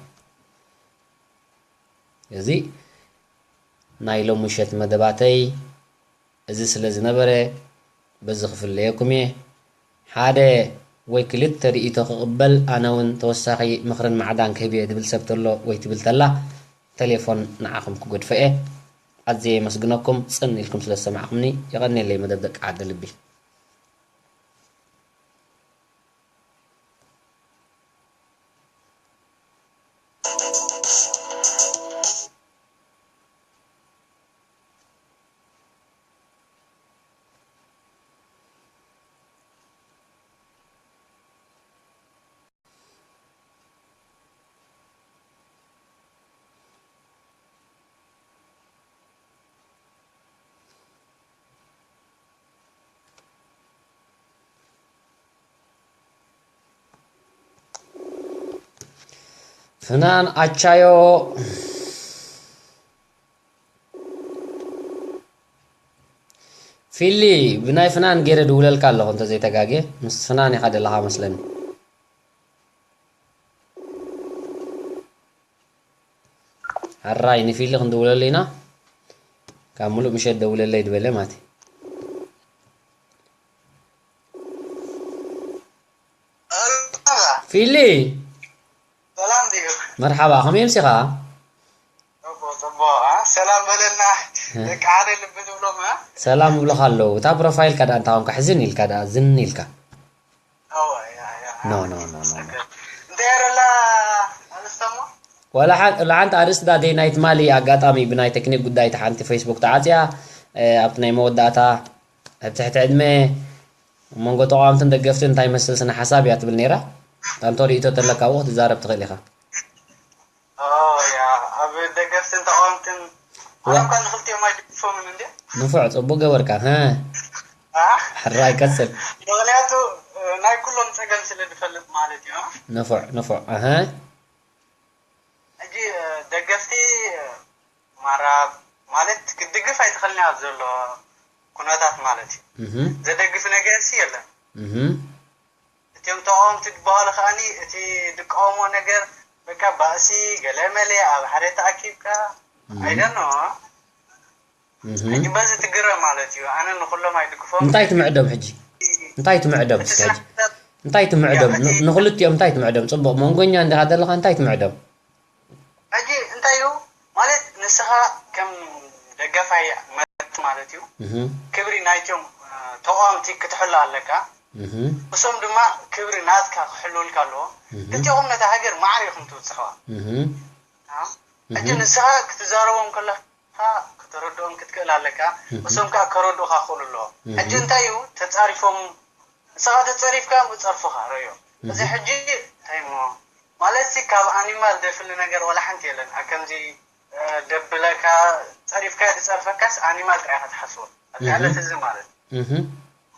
እዚ ናይ ሎሚ ምሸት መደባተይ እዚ ስለ ዝነበረ፣ በዚ ክፍለየኩም እየ። ሓደ ወይ ክልተ ርእይቶ ክቕበል፣ ኣነ እውን ተወሳኺ ምኽርን ማዕዳን ክህብ እየ ዝብል ሰብ ተሎ ወይ ትብል ተላ፣ ቴሌፎን ንዓኹም ክገድፎ እየ። ኣዝየ የመስግነኩም፣ ጽን ኢልኩም ስለ ዝሰማዕኩምኒ። የቐንየለይ መደብ ደቂ ዓዲ ልቢ። ፍናን ኣቻዮ። ፊሊ፣ ብናይ ፍናን ገይረ ድውለልካ ኣለኹ እንተዘይተጋግየ። ምስ ፍናን ኢኻ ደለኻ መስለኒ። ሕራይ ንፊሊ ክንድውለሉ ኢና። ካብ ሙሉእ ምሸት ደውለለይ ድበለ ማለት እዩ። ፊሊ፣ ሰላም ድዩ? መርሓባ፣ ከመይ ኣምሲኻ? ጽቡቕ፣ ጽቡቕ። አ፣ ሰላም በለና። እ? ደቂ ሓደ ልቢ ትብሎም፣ እ? ሰላም ይብሉኻ ኣለዉ። እታ ፕሮፋይልካ ደኣ እንታይ ኮንካ ሕዝን ኢልካ ደኣ፣ ዝን ኢልካ? እወ፣ ያ፣ ያ። ኖ፣ ኖ፣ ኖ፣ ኖ፣ ኖ። እንታይ እያ ደላ ኣርእስታ እሞ? ዋላ ሓን-፣ ዋላ ሓንቲ ኣርእስቲ ዳ ደይ ናይ ትማሊ ኣጋጣሚ ብናይ ቴክኒክ ጉዳይ እታ ሓንቲ ፌስቡክ ተዓጽያ፣ እ፣ ኣብቲ ናይ መወዳእታ ኣብ ትሕቲ ዕድመ መንጎ ተቓወምትን ደገፍትን እንታይ ይመስል ስነ ሓሳብ እያ ትብል ነይራ። እታ እንተ ርእይቶ ተለካ ኣብኡ ክትዛረብ ትኽእል ኢኻ። ኦ፣ ያ፣ ኣብ ደገፍትን ተቓወምትን፣ ዋ። ኣነ እኳ ንኽልቲኦም ኣይድግፎምን እንዴ። ንፉዕ፣ ጽቡቅ ገበርካ። ሀ። አ? ሕራይ ቀጽል። ምኽንያቱ፣ እ፣ ናይ ኩሎም ጸገም ስለ ዝፈልጥ ማለት እዩ። ንፉዕ፣ ንፉዕ። ኣሀ። ሕጂ፣ እ፣ ደገፍቲ፣ እ፣ ማራ ማለት ክትድግፍ ኣይትኽእልን ኣብ ዘሎ ኩነታት ማለት እዩ። እህ። ዘደግፍ ነገርሲ የለን። እህ። እቲኦም ተቃወምቲ ዝበሃሉ ከኣኒ እቲ ዝቃወሞ ነገር በቃ ባእሲ ገለ መለ ኣብ ሓደ ተኣኪብካ እህ። ኣይደኖ እህ። ሕጂ በዚ ትግረ ማለት እዩ። ኣነ ንኩሎም ኣይድግፎም። እንታይ ትምዕዶም ሕጂ? እንታይ ትምዕዶም እቲ እስኪ ሕጂ? ስራሕ እንታይ ትምዕዶም? ያ፣ ን-፣ እቲ ንክልቲኦም እንታይ ትምዕዶም? ጽቡቕ መንጎኛ እንዲኻ ዘለኻ እንታይ ትምዕዶም? ሕጂ እንታይ እዩ ማለት ንስኻ ከም ደጋፋይ መት ማለት እዩ እህ። ክብሪ ናይቶም እ፣ ተቃወምቲ ክትሕሉ ኣለካ። እህ። እሶም ድማ ክብሪ ናትካ ክሕልውልካ ኣለዎ። እህ። ክልቲኦም ነታ ሃገር ማዕረ ኢኹም ትውፅኸዋ። እህ። አ? እህ። ሕጂ ንስኻ ክትዛረቦም ከለኻ ከተረድኦም ክትክእል ኣለካ። እህ። እሶም ከዓ ከረድኡኻ ክኽእሉ ኣለዎ። እህ። ሕጂ እንታይ እዩ ተፃሪፎም ንስኻ ተጸሪፍካ ምጸርፉኻ ረዮ። እዚ እህ። ሕጂ እንታይ እሞ ማለት ሲ ካብ ኣኒማል ደፍሊ ነገር ወላ ሓንቲ የለን። ኣብ ከምዚ፣ እ፣ ደብለካ ጸሪፍካ ዝጸርፈካስ ኣኒማል ጥራይ ኢኻ ትሓስቦ። ኣብዚ እህ። ዕለት እዚ ማለት። እህ።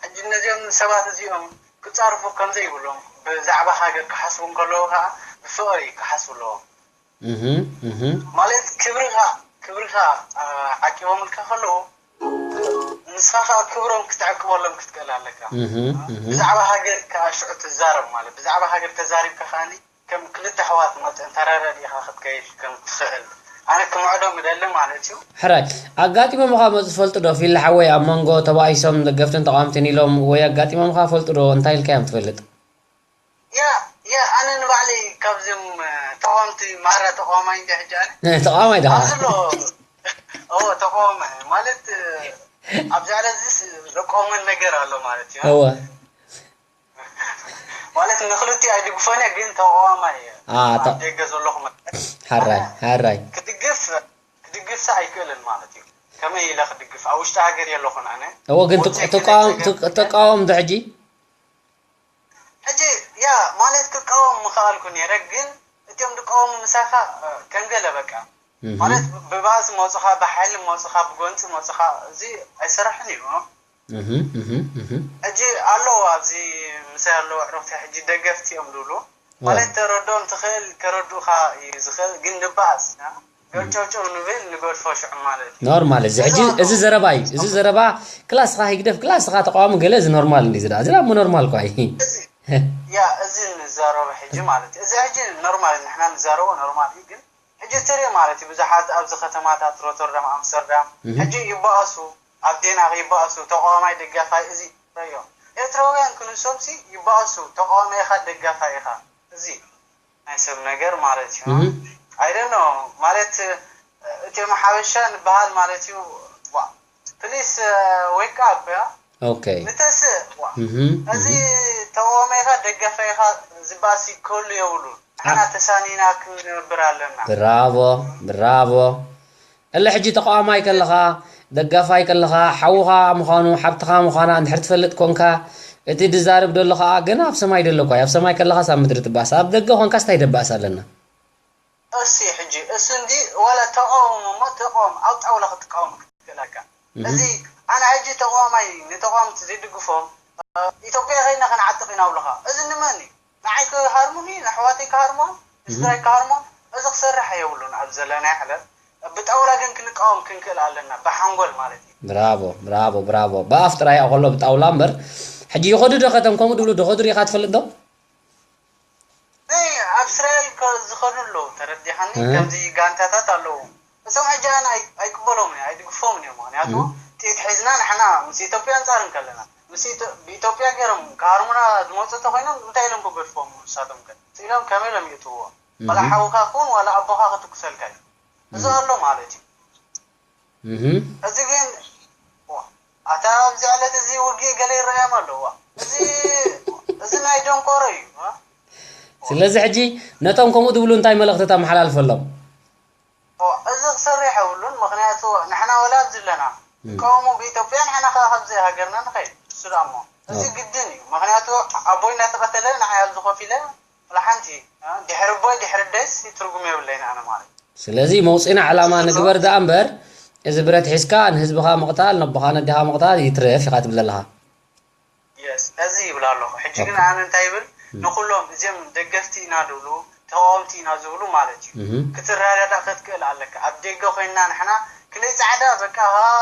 ሕጂ እነዚኦም ሰባት እዚኦም ክጻርፉ ከም ዘይብሎም ብዛዕባ ሃገር ክሓስቡ እንከለዉ ከኣ ብፍቕሪ ክሓስቡ ኣለዎም። እህ፣ እህ። ማለት ክብርኻ፣ ክብርኻ፣ አ፣ ዓቂቦምልካ ከለዉ፣ ንስኻ ከኣ ክብሮም ክትዕቅበሎም ክትክእል ኣለካ። እህ፣ እህ። ብዛዕባ ሃገር ከኣ ሽዑ ትዛረብ ማለት፣ ብዛዕባ ሃገር ተዛሪብካ ከኣኒ ከም ክልተ ኣሕዋት መጠን ተረዳዲእኻ ክትከይድ ከም ትኽእል ኣነ ክምዕዶም እደሊ ማለት እዩ። ሕራይ፣ ኣጋጢሞምኻ መጹ ትፈልጡ ዶ? ፊል ሓወይ፣ ኣብ መንጎ ተባኢሶም ደገፍትን ተቓወምትን ኢሎም ወይ ኣጋጢሞምኻ ፈልጡ ዶ? እንታይ ኢልካዮም ትፈልጥ? ያ፣ ያ፣ ኣነ ንባዕለይ ካብዞም፣ እ፣ ተቃወምቲ ማራ ተቃዋማይ እንደ ሕጂ ኣነ። ተቃዋማይ ዲኻ? ኣብዚ ኣሎ። ኦ፣ ተቃዋማይ ማለት፣ እ፣ ኣብዚ ዓለም እዚስ ዘቃውመን ነገር ኣሎ ማለት እዩ። እወ። ማለት ንክልቲኡ ኣይድግፎን እየ፣ ግን ተቃዋማይ እየ። ኣ፣ ተ-፣ ኣብ ደገ ዘለኹ መ-፣ ሓራይ፣ ኣነ ሓራይ። ክድግፍ፣ ክድግፍሲ ኣይክእልን ማለት እዩ። ከመይ ኢለ ክድግፍ? ኣብ ውሽጢ ሃገር የለኹን ኣነ። እወ፣ ግን ወፂአ ትቅ-፣ ተቃወም-፣ ክልተ ትቅ-፣ ተቃወም ዶ ሕጂ? ሕጂ ያ ማለት ክቃወም ምኽኣልኩ ነይረ፣ ግን እቲኦም ዝቃወሙ ምሳኻ፣ እ፣ ከም ገለ በቃ እህ። ማለት ብባእሲ መጹኻ፣ ብሓይሊ መጹኻ፣ ብጎንጺ መጹኻ፣ እዚ ኣይሰርሕን እዩ። እህ፣ እህ፣ እህ። ሕጂ ኣለዉ ኣብዚ ምሳይ ኣለዉ ኣዕሩኽቲ ሕጂ ደገፍቲ እዮም ዝብሉ። ዋ። ማለት ተረድኦም ትኽእል፣ ከረድኡኻ እዩ ዝኽእል፣ ግን ንባእስ፣ እ፣ ገርጨውጨው ንብል፣ ንገድፎ ሽዑ ማለት እዩ። ኖርማል፣ እዚ ሕጂ፣ እዚ ዘረባ እዩ። እዚ ዘረባ ክላስኻ ህግደፍ፣ ክላስኻ ተቃዋሚ ገለ፣ እዚ ኖርማል እንዲ፣ እዚ ደኣ፣ እዚ ደኣ እሞ ኖርማል እኮ እዩ። እዚ፣ ያ፣ እዚ ንዛረቦ ሕጂ ማለት እዩ። እዚ ሕጂ ኖርማል፣ ንሕና ንዛረቦ ኖርማል እዩ፣ ግን ሕጂ ትርኢ ማለት እዩ፣ ብዙሓት ኣብዚ ከተማታት ሮተርዳም፣ ኣምስተርዳም፣ እህ። ሕጂ ይባእሱ፣ ኣብ ዴንሃክ ይባእሱ፣ ተቃዋማይ ደጋፋይ፣ እዚ ረዮ። ኤርትራውያን ክንሶምሲ ይባእሱ፣ ተቃዋማይ ኢኻ፣ ደጋፋይ ኢኻ። እዚ ናይ ሰብ ነገር ማለት እዩ። እህ። I don't know፣ ማለት፣ እቶም ሓበሻ ንበሃል ማለት እዩ። ዋ፣ ፕሊስ፣ እ፣ ዌክ ኣፕ፣ ያ። ኦኬ። ንተስእ፣ ዋ። እህ፣ እዚ እህ። ተቃዋማይ ኢኻ፣ ደጋፋይ ኢኻ፣ ዝባሲ ክህሉ የብሉን። ንሕና ኣ- ተሳኒና ክንነብር ኣለና። ብራቮ፣ ብራቮ። እለ ሕጂ ተቃዋማይ ከለኻ፣ ደጋፋይ ከለኻ፣ ሓውኻ ምዃኑ፣ ሓብትኻ ምዃና እንድሕር ትፈልጥ ኮንካ፣ እቲ ድዛረብ ደሎ ኸኣ ገና ኣብ ሰማይ ደሎ እኳ እዩ። ኣብ ሰማይ ከለኻስ ኣብ ምድሪ ትባእስ። ኣብ ደገ ኾንካስ እንታይ ደባእስ ኣለና? እሲ ሕጂ፣ እሱ እንዲ ዋላ ተቃወሙ እሞ ተቃወም፣ ኣብ ጣውላ ክትቃወም ክትክእል ኣለካ። እህ። እዚ ኣነ ሕጂ ተቃዋማይ ንተቃወምቲ ዘይድግፎም፣ እ፣ ኢትዮጵያ ኸይድና ክንዓጥቕ ኢና ብለኻ። እዚ ንመን እዩ? ንዓይ ክሃርሙኒ፣ ንኣሕዋተይ ክሃርሞም፣ እህ። ንስድራይ ክሃርሞም፣ ክሰርሕ የብሉን ኣብ ዘለናዮ ዓለም። ብጣውላ ግን ክንቃወም ክንክእል ኣለና፣ ብሓንጎል ማለት እዩ። ብራቮ፣ ብራቮ፣ ብራቮ። ብኣፍ ጥራይ እያ ከሎ ብጣውላ እምበር። ሕጂ ይኸዱ ዶ ከተም ከምኡ ድብሉ ዶ ኸዱ ሪኻ ትፈልጥ ዶ? ኣብ እስራኤል ዝኸዱ ኣለዉ፣ ተረዲኻኒ። ከምዚ ጋንታታት ኣለዉ። እሶም ሕጂ ኣነ ኣይቅበሎም እየ፣ ኣይድግፎምን እየ። ምክንያቱ ጥይት ሒዝና ንሕና ምስ ኢትዮጵያ ኣንፃር እንከለና ምስ ብኢትዮጵያ ገይሮም ክሃርሙና ዝመፁ እንተኮይኖም እንታይ ኢሎም ክገድፎም? ንሳቶም ከ ስኢሎም ከመይ ኢሎም ይእትዎ? ዋላ ሓውካ ክውን ዋላ ኣቦካ ክትኩሰልካ እዩ። እዚ ኣሎ ማለት እዩ። እዚ ግን ኣታ ኣብዚ ዕለት እዚ ውግእ ገለ ይረኣዮም ኣለዋ። እዚ እዚ ናይ ደንቆሮ እዩ። ስለዚ ሕጂ ነቶም ከምኡ ዝብሉ እንታይ መልእኽቲ ተመሓላልፈሎም? እዚ ክሰርሕ የብሉን። ምክንያቱ ንሕና ወላ ኣብዚ ኣለና ንቀወሙ ብኢትዮጵያ፣ ንሕና ከዓ ካብዚ ሃገርና ንኸይድ። እሱ ደኣ እሞ እዚ ግድን እዩ። ምክንያቱ ኣቦይ እናተቐተለ ንዓይ ኣብዚ ኮፍ ኢለ ወላ ሓንቲ ድሕሪ ኣቦይ ድሕሪ ኣደይስ ትርጉም የብለይን ኣነ ማለት። ስለዚ መውፅኢና ዕላማ ንግበር ደኣ እምበር እዚ ብረት ሒዝካ ንህዝብኻ ምቕታል ነቦኻ ነዴኻ ምቕታል ይትረፍ ኢኻ ትብል ዘለኻ። የስ ነዚ ይብል ኣለኹ። ሕጂ ግን ኣነ እንታይ ይብል ንኩሎም እዚም ደገፍቲ ኢና ዝብሉ ተቃወምቲ ኢና ዝብሉ ማለት እዩ ክትረዳዳእ ክትክእል ኣለካ። ኣብ ደገ ኮይንና ንሕና ክንደይ ፃዕዳ በቃ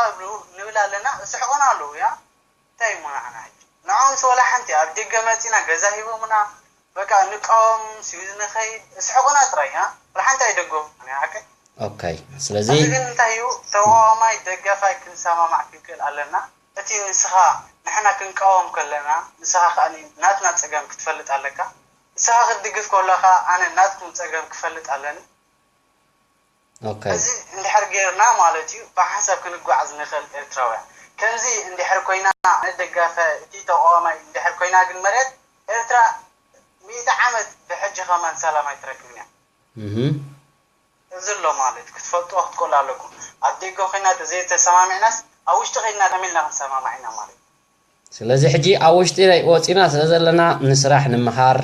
ይብሉ ንብል ኣለና። እስሕቁና ኣለዉ ያ እንታይ እሞ ንዓና ሕጂ ንዖምስ ወላ ሓንቲ ኣብ ደገ መፂና ገዛ ሂቦምና በቃ ንቃወም ስዊዝ ንኸይድ እስሕቁና ጥራይ ያ ወላ ሓንቲ ኣይደገፉና ሓቀይ። ኦኬ ስለዚ እዚ ግን እንታይ እዩ ተቃዋማይ ደጋፋይ ክንሰማማዕ ክንክእል ኣለና። እቲ ንስኻ ንሕና ክንቃወም ከለና ንስኻ ከዓ ናትና ፀገም ክትፈልጥ ኣለካ። ንስኻ ክትድግፍ ከሎ ከዓ ኣነ ናትኩም ፀገም ክፈልጥ ኣለኒ። ኦኬ እዚ እንድሕር ገይርና ማለት እዩ ብሓንሳብ ክንጓዓዝ ንኽእል ኤርትራውያን። ከምዚ እንድሕር ኮይና ኣነ ደጋፋይ እቲ ተቃዋማይ እንድሕር ኮይና ግን መሬት ኤርትራ ሚእቲ ዓመት ብሕጂ ከማን ሰላም ኣይትረክብን እያ። እህ እዚ ኣሎ ማለት ክትፈልጥዎ ክትክእሉ ኣለኩም። ኣብ ደገ ኮይና ተዘይተሰማሚዕናስ ኣብ ውሽጢ ከይድና ከመይ ኢልና ክንሰማማዕ ኢና ማለት እዩ። ስለዚ ሕጂ ኣብ ውሽጢ ወፂና ስለ ዘለና ንስራሕ ንምሃር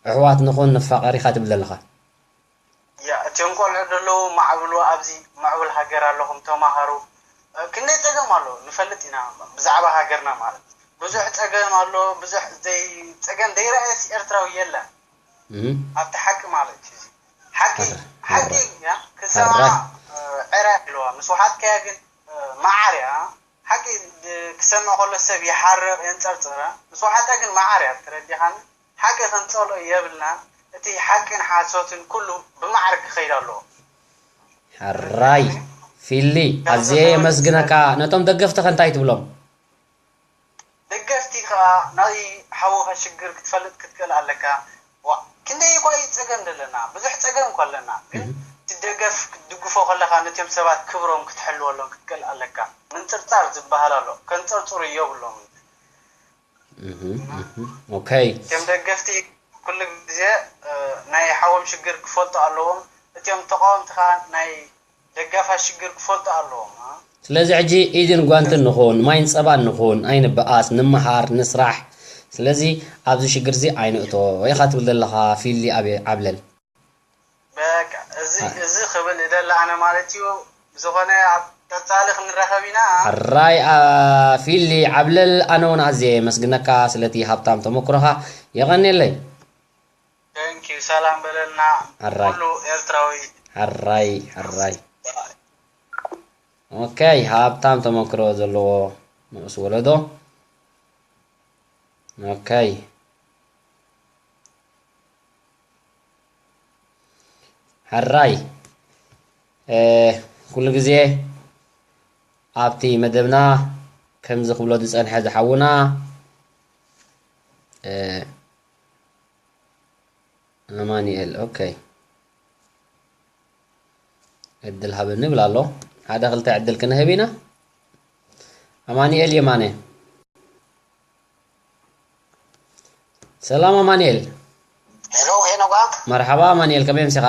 ኣሕዋት ንኹን ንፋቐር ኢኻ ትብል ዘለኻ። ያ እቲኦም ቆልዑ ዘለዉ ማዕብሉ ኣብዚ ምዕቡል ሃገር ኣለኹም ተማሃሩ። ክንደይ ፀገም ኣሎ ንፈልጥ ኢና ብዛዕባ ሃገርና ማለት ብዙሕ ፀገም ኣሎ። ብዙሕ ዘይ ፀገም ዘይረኣየስ ኤርትራዊ የለን። ኣብቲ ሓቂ ማለት እዩ። ሓቂ ሓቂ ክሰማ ዕረ ኣለዋ ምስ ውሓጥካያ ግን መዓር እያ። ሓቂ ክሰምዕ ከሎ ሰብ ይሓርቕ የንፀርፅረ ምስ ውሓጣ ግን መዓር እያ። ተረዲኻኒ? ሓቂ ክንፀልኦ የብልናን። እቲ ሓቅን ሓሶትን ኩሉ ብማዕረ ክኸይድ ኣለዎ። ሕራይ ፊሊ ኣዝየ የመስግነካ። ነቶም ደገፍትኸ እንታይ ትብሎም? ደገፍቲ ከዓ ናይ ሓውኻ ሽግር ክትፈልጥ ክትክእል ኣለካ። ዋ ክንደይ እኳ እዩ ፀገም ዘለና ብዙሕ ፀገም እኳ ኣለና ግን እቲ ደገፍ ክትድግፎ ከለካ ነቲም ሰባት ክብሮም ክትሕልወሎም ክትክእል ኣለካ። ምንፅርፃር ዝበሃል ኣሎ ከንፀርፅሩ የብሎም። ኦከይ እቲም ደገፍቲ ኩሉ ግዜ ናይ ሓዎም ሽግር ክፈልጡ ኣለዎም። እቲም ተቃወምቲ ከዓ ናይ ደጋፋ ሽግር ክፈልጡ ኣለዎም። ስለዚ ሕጂ ኢድን ጓንትን ንኹን፣ ማይን ጸባን ንኹን፣ ኣይንበኣስ፣ ንምሃር፣ ንስራሕ። ስለዚ ኣብዚ ሽግር እዚ ኣይንእቶ ኢኻ ትብል ዘለኻ ፊሊ ኣቤ ዓብለል። በቃ እዚ እዚ ክብል እደሊ ኣነ ማለት እዩ። ብዝኾነ ኣብ ቀጻሊ ክንራኸብ ኢና። ሕራይ ፊሊ ዓብለል ኣነ እውን ኣዝየ የመስግነካ ስለቲ ሃብታም ተመክሮኻ። የቐንየለይ። Thank you ሰላም በለልና ኩሉ ኤርትራዊ። ሕራይ ሕራይ ኦከይ ሃብታም ተመክሮ ዘለዎ ንኡስ ወለዶ። ኦከይ ሕራይ ኩሉ ግዜ ኣብቲ መደብና ከምዚ ክብሎ ዝጸንሐ ዝሓውና ኣማኒኤል ኦከይ ዕድል ሃበኒ ይብል ኣሎ። ሓደ ክልተ ዕድል ክንህብ ኢና። ኣማኒኤል የማነ። ሰላም ኣማኒኤል። ሄሎ ሄኖጋ። መርሓባ ኣማኒኤል ከመይ ኣምሲኻ?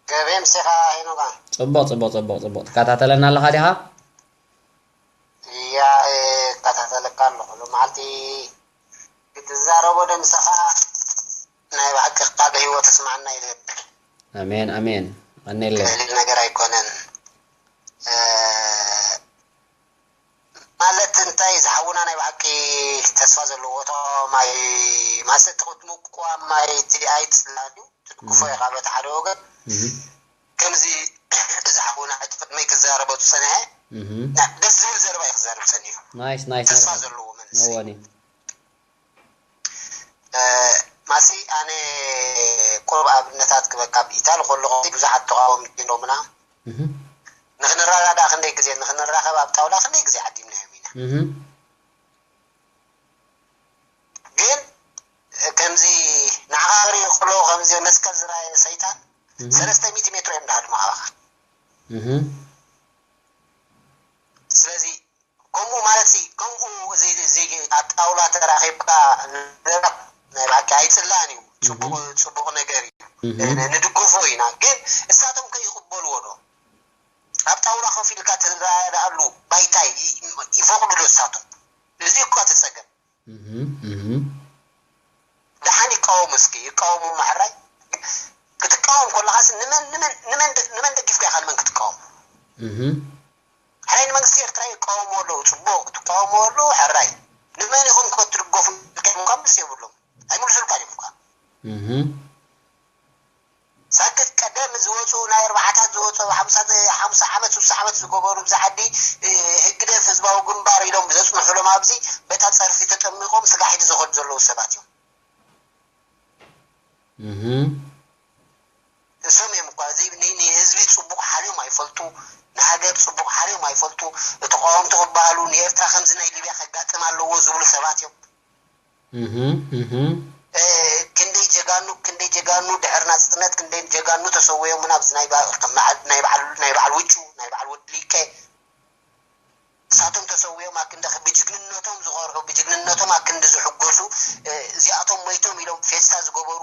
ከመይ ኣምሲኻ ሄኖጋ? ጽቡቕ ጽቡቕ ጽቡቕ ጽቡቕ። ትከታተለና ኣለኻ ዲኻ? እያ እከታተለካ ኣለኹ ሎማዓልቲ ክትዛረቦ ዶ ምሳኻ ናይ ብሓቂ ቃል ህይወት ስማዕና ይብል ኣሜን ኣሜን ቀኔለ ቀሊል ነገር ኣይኮነን ማለት እንታይ ዝሓውና ናይ ብሓቂ ተስፋ ዘለዎ እቶም ኣይ ማሰቲ ክትምቁ ኣብ ማይ እቲ ኣይትስላኒ ትድግፎ ኢኻ በቲ ሓደ ወገን። ከምዚ እዚ ሓውና ሕጂ ቅድመይ ክዛረቦ ዝጸንሐ ደስ ዝብል ዘረባ እዩ ክዛረብ ጸኒሑ። ናይስ ናይስ ተስፋ ዘለዎ መንእሰይ። ማሲ ኣነ ቁሩብ ኣብነታት ክበካ ኣብ ኢታሊ ከለኹ ብዙሓት ተቃወምቲ ኣለውና። ንክንረዳዳእ ክንደይ ግዜ ንክንራኸብ ኣብ ጣውላ ክንደይ ግዜ ዓዲምናዮም ኢና። ግን ከምዚ ንዓኻ ክርኢ ከሎ ከምዚ መስቀል ዝረኣየ ሰይጣን ሰለስተ ሚእቲ ሜትሮ እዮም ዳሃድሙ ካባኻ። ስለዚ ከምኡ ማለት ሲ ከምኡ እዚ እዚ ኣብ ጣውላ ተራኺብካ ምዝራብ ናይ ብሓቂ ኣይጽላእን እዩ። ጽቡቕ ጽቡቕ ነገር እዩ። ንድግፎ ኢና። ግን እሳቶም ከይቕበልዎ ዶ ኣብ ጣውላ ኮፍ ኢልካ ትረዳኣሉ ባይታ ይፈቕዱ ዶ እሳቶም? እዚ እኳ እቲ ጸገም። ደሓን ይቃወሙ እስኪ ይቃወሙ ማሕራይ ክትቃወም ከለኻስ ንመን ንመን ንመን ንመን ደጊፍካ ኢኻ ንመን ክትቃወም? ሕራይ ንመንግስቲ ኤርትራ ይቃወሙ ኣለዉ ጽቡቕ ትቃወሙ ኣለዉ ሕራይ ንመን ኢኹም ከ ትድገፉ ኢልካ ምኳ ምስ የብሎም ኣይምልሱልካ እዮም እኳ ሳክት ቀደም ዝወፁ ናይ ኣርባዓታት ዝወፁ ኣብ ሓምሳ ሓምሳ ዓመት ስሳ ዓመት ዝገበሩ ብዛ ዓዲ ህግደፍ ህዝባዊ ግንባር ኢሎም ዘፅንሑሎም ኣብዚ በታ ፀርፊ ተጠሚቆም ስጋሒት ዝኸዱ ዘለዉ ሰባት እዮም። እሶም እዮም እኳ እዚ ንህዝቢ ፅቡቅ ሓልዮም ኣይፈልጡ፣ ንሃገር ፅቡቅ ሓልዮም ኣይፈልጡ። ተቃወምቲ ክበሃሉ ንኤርትራ ከምዚ ናይ ሊብያ ከጋጥም ኣለዎ ዝብሉ ሰባት እዮም። ክንደይ ጀጋኑ ክንደይ ጀጋኑ ድሕሪ ናፅነት ክንደይ ጀጋኑ ተሰውዮምና ኣብዚ ናይ በዓል ውጩ ናይ በዓል ወድሊቀ ንሳቶም ተሰዊኦም ኣክንዲ ብጅግንነቶም ዝኮርዑ ብጅግንነቶም ኣክንዲ ዝሕጎሱ እዚኣቶም ሞይቶም ኢሎም ፌስታ ዝገበሩ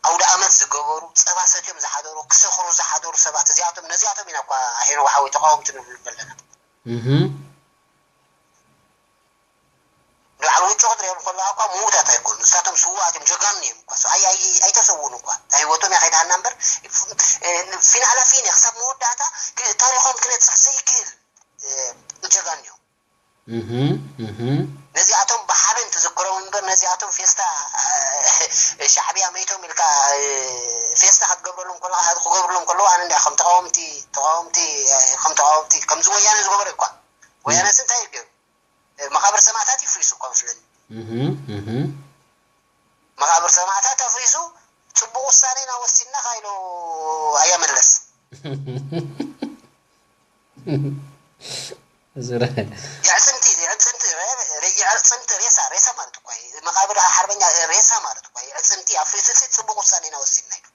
ኣውደ ኣመት ዝገበሩ ጸባ ሰትዮም ዝሓደሩ ክሰኽሩ ዝሓደሩ ሰባት እዚኣቶም ነዚኣቶም ኢና እኳ ሄኖ ሓወይ ተቃወምቲ ንብሉ ዘለና። ንበዓል ውጮ ክትሪኦም ከለካ እኳ ምዉታት ኣይኮኑ ንሳቶም ስዉኣት እዮም ጀጋኑ እዮም እኳ ኣይተሰውኡን እኳ እታ ሂወቶም እያ ከይድሃና እምበር ፊናላ ፊነ ክሳብ መወዳእታ ታሪኮም ክነፅፍ ዘይክእል ጀጋኑ እዮም። ነዚኣቶም ብሓበን ትዝክሮም እምበር ነዚኣቶም ፌስታ ሻዕብያ መይቶም ኢልካ ፌስታ ክትገብረሎም ከለካ ክገብርሎም ከለዉ ኣነ እንዳ ከም ተቃወምቲ ተቃወምቲ ከም ተቃወምቲ ከምዚ ወያነ ዝገበረ እኳ ወያነስ እንታይ ገይሩ መቃብር ሰማእታት ይፍሪሱ እኳ መስለኒ። መቃብር ሰማእታት ኣፍሪሱ ፅቡቅ ውሳኔ ኢና ወሲንና ካይሎ ኣያ መለስ የዕፅምቲ የዕፅምቲ የዕፅምቲ ሬሳ ሬሳ ማለት እኳ እዩ። መቃብር ሓርበኛ ሬሳ ማለት እኳ እዩ። የዕፅምቲ ኣፍሪሱ ሲ ፅቡቅ ውሳኔ ኢና ወሲንና ኢሉ።